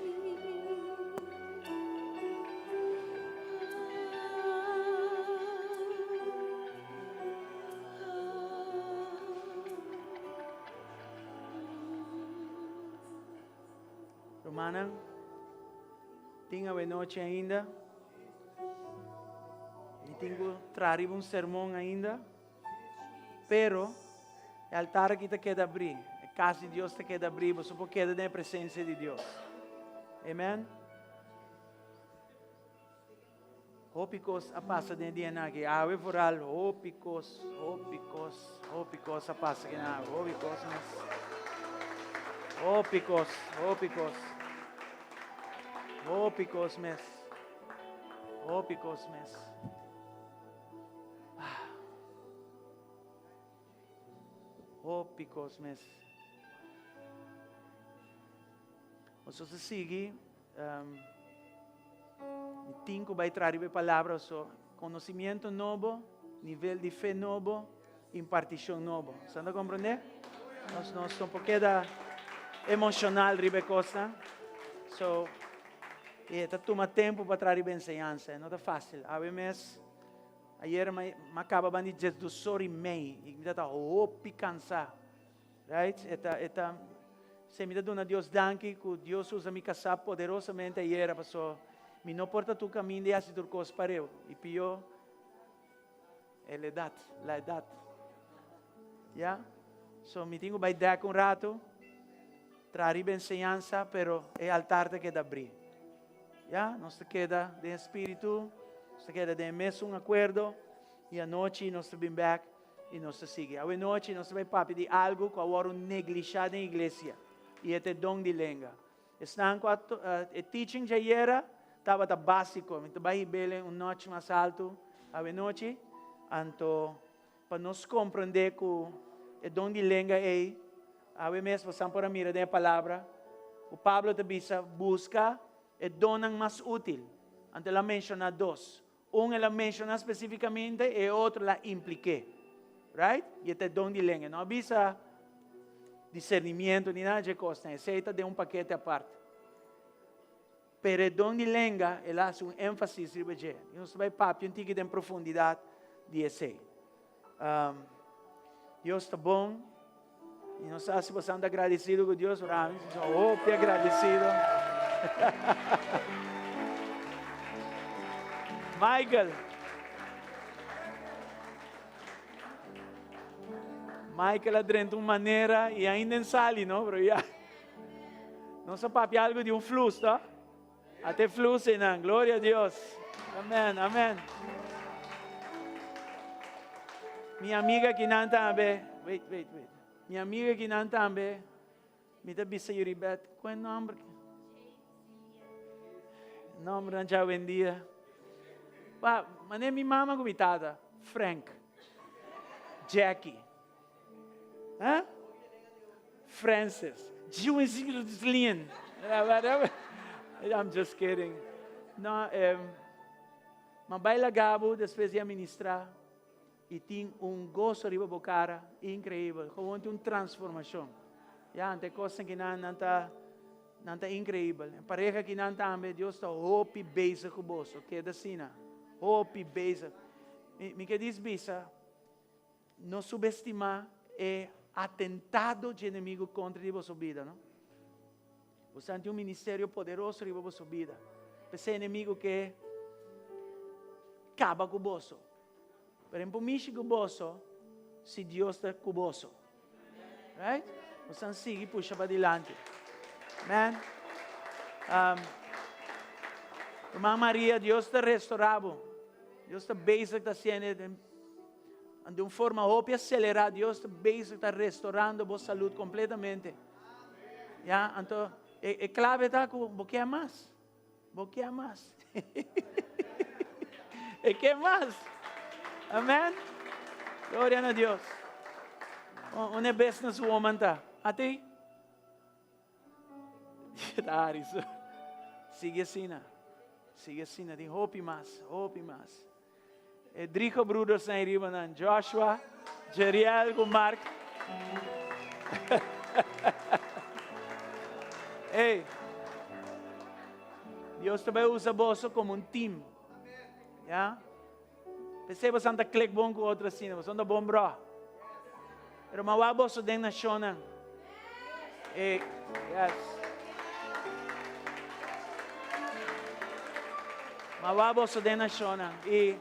Rumannan, tin anochi ainda. Mi tin ku traha un sermon ainda. Pero, e altar aki ta keda habrí. E Kas di Dios ta keda abrí, boso por keda den e presensia di Dios. Amen. Hopi kos a pasa den e dianan aki. Awe vooral hopi kos, hopi kos, hopi kos a pasa aki nan awe. Hopi kos mes. Hopi kos, hopi kos. Hopi kos mes. Hopi kos mes. Ah. Hopi kos mes. Boso ta sigui, um, mi tin ku bai traha riba e palabra so konosimiento nobo, nivel di fe nobo, impartishon nobo. San ta komprendé? Nos nos no por keda emoshonal riba e kosnan. So, e ta tuma tempu pa traha riba enseñansa, e no ta fásil. Awe mes, ayer mi a kaba banda di diesdos or i mei, i mi ta hopi kansá. Right? E ta, e ta, se mi ta duna Dios danki ku Dios usa mi kasá poderosamente ayera paso mi no por ta tur kaminda i hasi tur kos pareu. I pió el edat, la edat. Ya? So mi tin ku bai dèk un ratu, traha riba enseñansa, pero e altar ta keda abrí. Ya? Nos ta keda den espíritu, nos ta keda den e mesun akuerdo i anochi nos ta bin bèk I nos ta sigui. Awe nochi nos ta bai papia di algu ku a wòrdu neglishá den iglesia, i e ta e don di lenga. Esnan ku a e teaching djayera tabata básiko. Mi ta bai hib'el un notch mas altu awe nochi. Anto pa nos komprendé ku e don di lenga ei, awe mes bosan por a mira den e palabra ku Pablo ta bisa, buska e donnan mas útil. Anto el a menshoná dos. Un el a menshoná spesífikamente, e otro el a impliké. Right? I e ta e don di lenga. E no a bisa disernimiento ni nada dje kosnan. Esei ta den un pakete apart. Pero e don di lenga, el a hasi un énfasis riba dje. I nos ta bai papia un tiki den profundidat di esei. Um, Dios ta bon. I nos sa si boso anda agradecido ku Dios, pero ami si son hopi agradecido. Michael. Michael a drenta un manera y ainda en sali, no? Pero ya. Nos a papia algo di un flus, no? Ate flus einan, gloria a Dios. Amen, amen. Mi amiga kinan tambe, wait, wait, wait. Mi amiga kinan tambe, mi ta bisa Yuribet, kuen nomber? Nomber nan dja awendia. Pa, mane mi mama ku mi tata, Frank, Jackie. Huh? Francis. I'm just kidding. No, eh, ma bai laga bo despues di a ministra y tin un gozo riba bo cara increíbel. Gewoon tin un transformacion. Ya, ante cosnan ki nan, nan ta, nan ta increíbel. En pareja ki nan tambe, Dios ta hopi bezig cu boso. Keda asina. Hopi bezig. Mi, mi ke dis bisa, No subestimá e atentado dje enemigu kontra di boso bida, no. Boso tin un ministerio poderoso riba boso bida. P'esei enemigu ke kaba ku boso. Pero en por mishi ku boso si Dios ta ku boso. Right? Boso an sigui pusha pa dilanti. Amen. Um, Ruman Maria, Dios ta restorá bo. Dios ta bezig ta haciendo di un forma hopi acelerá. Dios ta bezig ta restaurando bo salud completamente. Ya, anto e, e clave ta ku bo kier mas. Bo kier mas. e kier mas. Amen. Gloria na Dios. Un business woman ta. Ati? Dari so. Sigue asina. Sigue asina. Tin hopi mas. Hopi mas. E drie gebroeders zijn riba nan. Joshua, Jeriel ku Mark. hey. Dios ta bai usa boso como un team. Ja? P'esei boso ta klik bon ku otro asina, boso ta bon bro. Pero ma wak boso den nashonnan. E, yes. Ma wak boso den nashonnan. I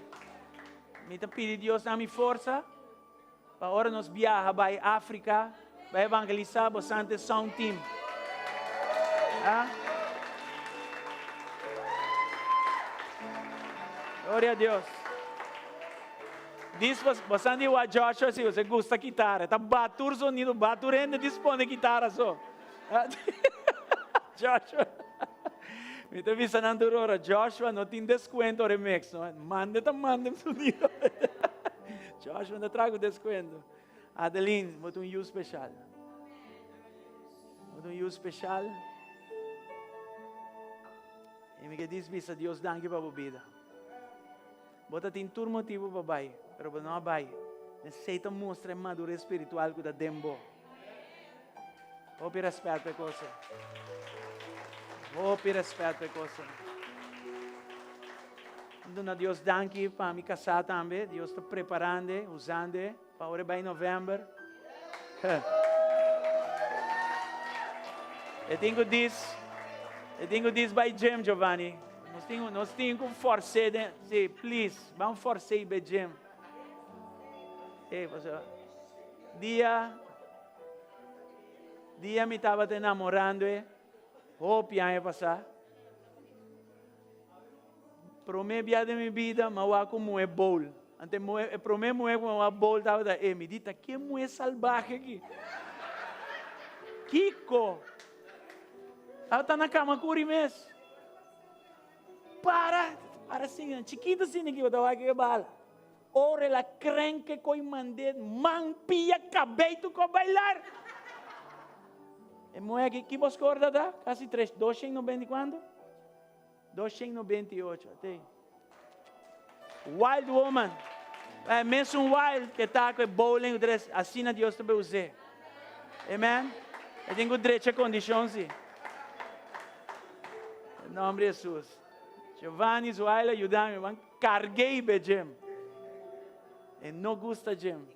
mi ta pidi Dios na mi forsa pa ora nos biaha bai Afrika. Bai evangelisá bo sante sound team. Ah? Gloria a Dios. Dis bo, bo san di wa Joshua si você gusta kitara. Ta batur sonido, batur hende dispone kitara so. Joshua. Mi ta bisa nan tur ora, Joshua no tin descuento remix, no. Mande ta mande sonido. Joshua no trago descuento. Adeline, bo ta un yu special. Bo ta un yu special. I mi ke dis bisa Dios danki pa bo bida. Bo ta tin tur motibu pa bai, pero bo no a bai. Esei ta mustra e madurez spiritual ku ta den bo. Hopi respet pa e kos ei. Hopi respet pa e kos ei. Mi duna Dios danki pa mi kasá tambe. Dios ta preparando, usando pa ora e bai november. E tin ku dis, e tin ku dis bai gym, Giovanni. Nos tin, nos tin ku fors'é den, si, please, ban fors'é bai gym. E, pasobra, dia, dia mi tabata enamorando e, hopi aña pasá, promé bia den mi bida, mi a wak un muhé bowl. Ante muhé, e promé muhé ku mi a wak bowl tabata e. Mi di, ta ke muhé salbahe aki? Kiko? Tabata na kama kuri mes. Para, para asina, chikitu asina ki bo ta wak e bala. Ora el a krenke koi mand'é man, pia, kabei tur kos bailar. E muhé aki, ki bo skor ta da? Kasi tres, doshen nobenta i kuantu? 298, ate. Wild woman. E mesun wild ke ta ku e bowling tres, asina Dios ta be us'é. Amen. E tin ku drecha kondishon si. En nombre di Jesus. Giovanni Zuaila yuda mi, ban karg'é be gym. E no gusta gym.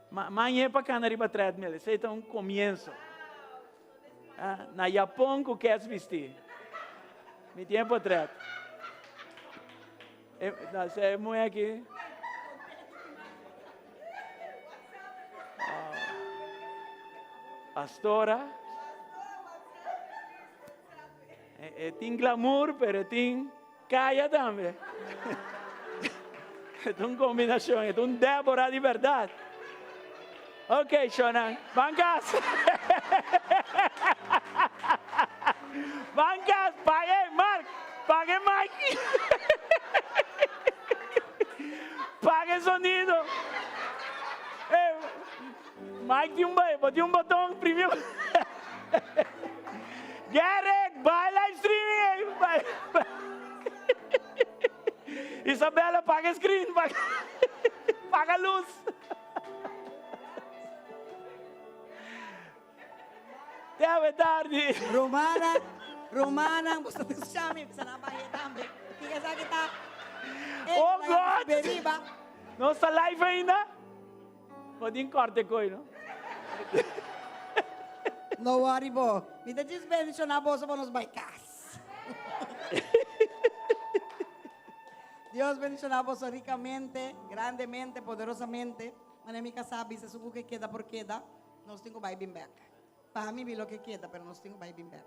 Ma, mañe pa kana riba treadmill, esei ta un komienso. Ah, na Japon ku kes bisti. Mi tin e potret. E, na, se e muhé aki. Ah, pastora. E, e tin glamour, pero e tin kaya tambe. E ta un kombinashon, e ta un Débora di bèrdat. Ok, shownan, ban kas. Ban kas, paga e Mark, paga e Mike. Paga e sonido. Eh, Mike tin un, bo tin un boton, primi. Gerrit, bai live streaming, eh. Bai, bai. Isabella, paga e screen, paga, paga luz. Te awe tardi. Romana, Romana, boso ta shami, bisa nan bahe tambe. Kiko esaki ta? Oh God! Beriba. Nos ta live ainda? Bo tin korte koe, no? No worry bo. Mi ta djis bendiciona boso pa nos bai cas. Dios bendiciona boso ricamente, grandemente, poderosamente. Manera mi casá a bisa, esun cu ke keda por keda, nos tin cu bai bin bek. Pa mi mi lo ke keda, pero nos tin cu bai bin bek.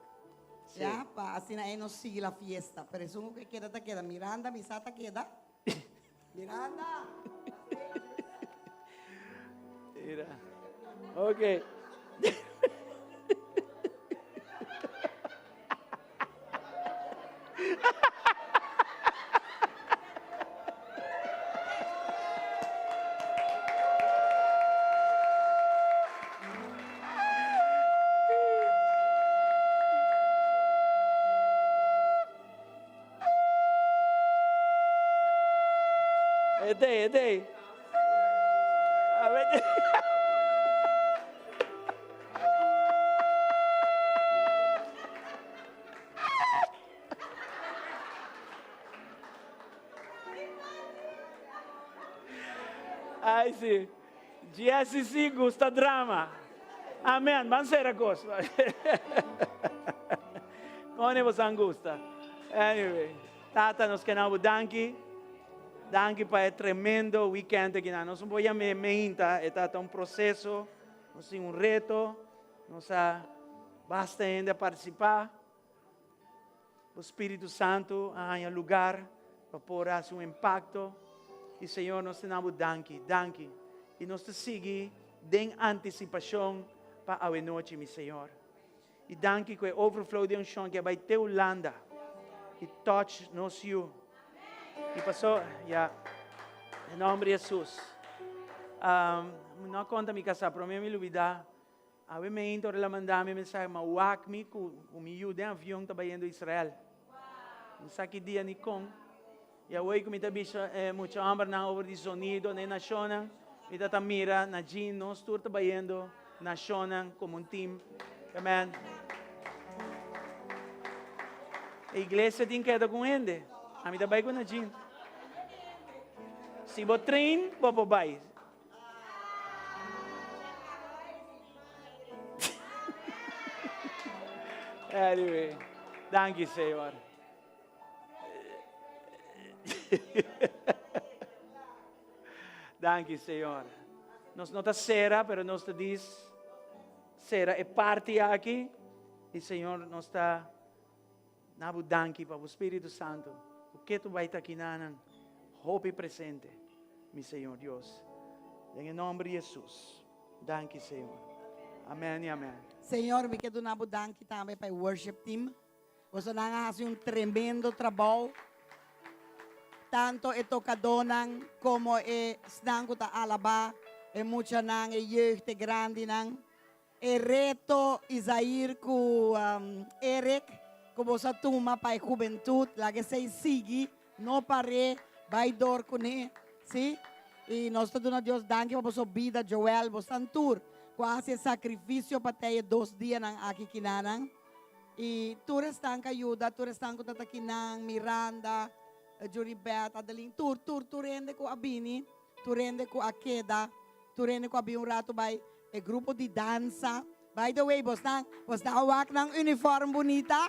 Ya, pa asina ei nos sigui la fiesta. Pero esun cu ke keda ta keda. Miranda mi sa ta keda. Miranda! Mira. Ok. Etei, etei. Ai si. GSC gusta drama. Amen. Ban sera kos. Kone bosan gusta. Anyway. Tata, nos ke bo danki. Danki pa e tremendo weekend aki. Nos no por yam'é meinta, e ta un proceso. Nos tin un reto, nos a basta hende a partisipá. Bo Spiritu Santu a haña lugar pa por hasi un impakto. I Señor, nos ta na bo danki, danki. I nos ta sigui den antisipashon pa awenochi, mi Señor. I danki ku e overflow di unshon ke a bai te Hulanda i touch nos yu. I paso, ya, den nomber di Jesus. Um, no a konta mi kasá, promé mi lubidá. Awe meinta ora el a manda mi mensahe, ma wak mi ku mi yu den avion ta bayendo Israel. No sa ki dia ni kon. I awor ku mi ta bisa e mucha hòmbernan over di zonido na e nashonnan, mi ta ta mira na djin nos tur ta bayendo nashonnan komo un tim. Amen. E iglesia tin keda ku un hende. Ami ta bai ku na djin. Si bo train, bo por bai. Anyway, danki Señor. Danki Señor. Nos no ta cera, pero nos ta dis cera e parti aki. Y Señor, nos ta na bo danki pa bo Spiritu Santo. Ku ke tu bai ta kinanan hopi presente, mi Señor Dios. Den e nomber di Jesus. Danki Señor. Amen y amen. Señor, mi ke duna bo danki tambe pa e worship team. Bosonan a hasi un tremendo trabou, tanto e tokadónan komo e esnan ku ta alabá, e muchanan, e jeugd, e grandinan. E reto Izair ku Eric ku boso a tuma pa e hubentut, laga esei sigui, no par'é, bai dor kuné, sí. I nos ta duna Dios danki pa boso bida, Joel, bosan tur ku a hasi e sakrifisio pa tei e dos dianan aki kinanan. I tur esnan ku a yuda, tur esnan ku ta ta kinan, Miranda, Juribeth, Adeline, tur, tur, tur hende ku a bini, tur hende ku a keda, tur hende ku a bin un ratu bai e grupo di dansa. By the way, bosnan, bosnan a wak nan uniform bunita?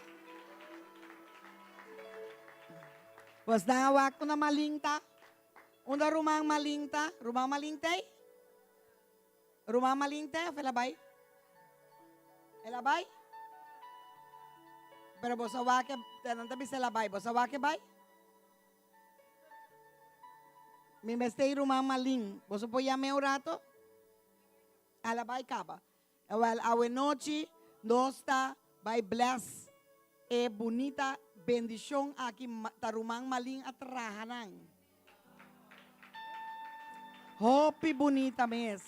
Bosnan a wak unda Malin ta? Unda ruman Malin ta? Ruman Malin t'ei? Ruman Malin te of el a bai? El a bai? Pero boso a wak e, nan ta bisa el a bai, boso a wak e bai? Mi mester i ruman Malin, boso por yam'é un rato? El a bai kaba. Ewel, awenochi nos ta bai bless e bunita bendishon aki ta ruman Malin a traha nan. Hopi bunita mes.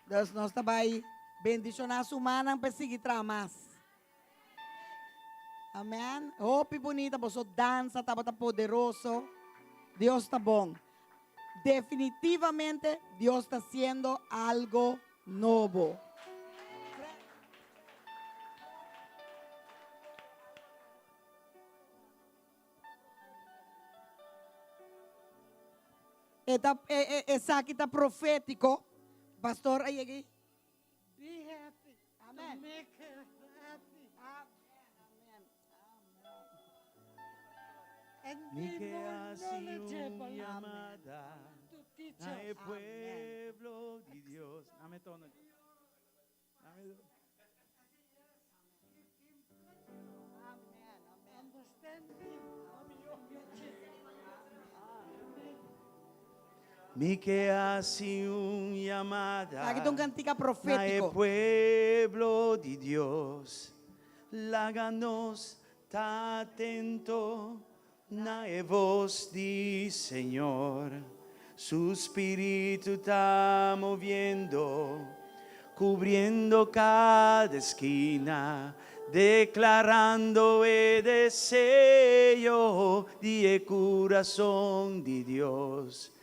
Dus nos ta bai bendishoná su mannan pa e sigui traha mas. Amen. Hopi bunita, boso dansa tabata poderoso. Dios ta bon. Definitivamente Dios ta haciendo algo nobo. E ta, e, e, esaki ta profético. Pastor a yega ahí. Be happy. Amen. To make her happy. Amen. And Mi be ke more hasi un knowledgeable llamada to teach na e us. pueblo di Dios. Dame tono. Dame Understanding. Mi ke hasi un llamada Aki ta un kantika na e profétiko. pueblo di Dios. Laga nos ta atento na e voz di Señor. Su spiritu ta moviendo, cubriendo cada esquina, declarando e deseo di e curazon di Dios.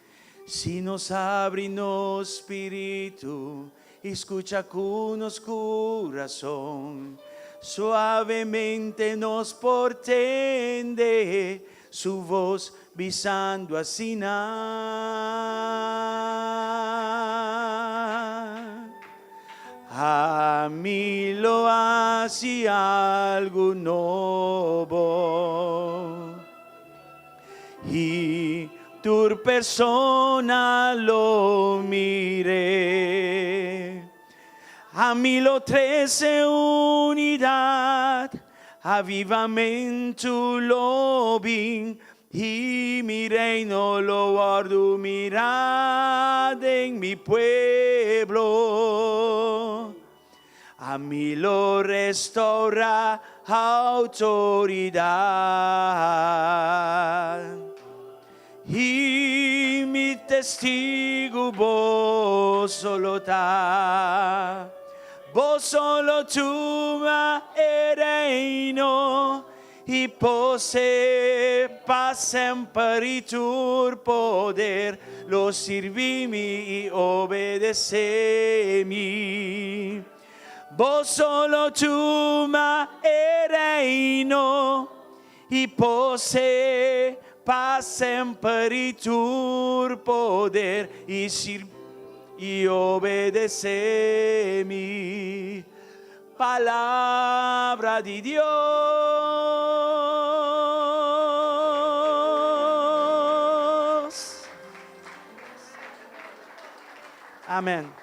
Si nos abri nos spiritu i scucha cu nos curazon, suavemente nos por tende su voz bisando asina. Ami lo haci algu nobo. I tur persona lo mir'é. Ami lo trese unidat, avivamentu lo bin, i mi reino lo wòrdu mirá den mi pueblo. Ami lo restourá outoridat i mi testigu boso lo ta. Boso lo tuma e reino i posee pa semper i tur poder lo sirbi mi i obedesé mi. Boso lo tuma e reino i posee pa semper i tur poder i sirbi i obedesé mi. Palabra di Dios. Amen.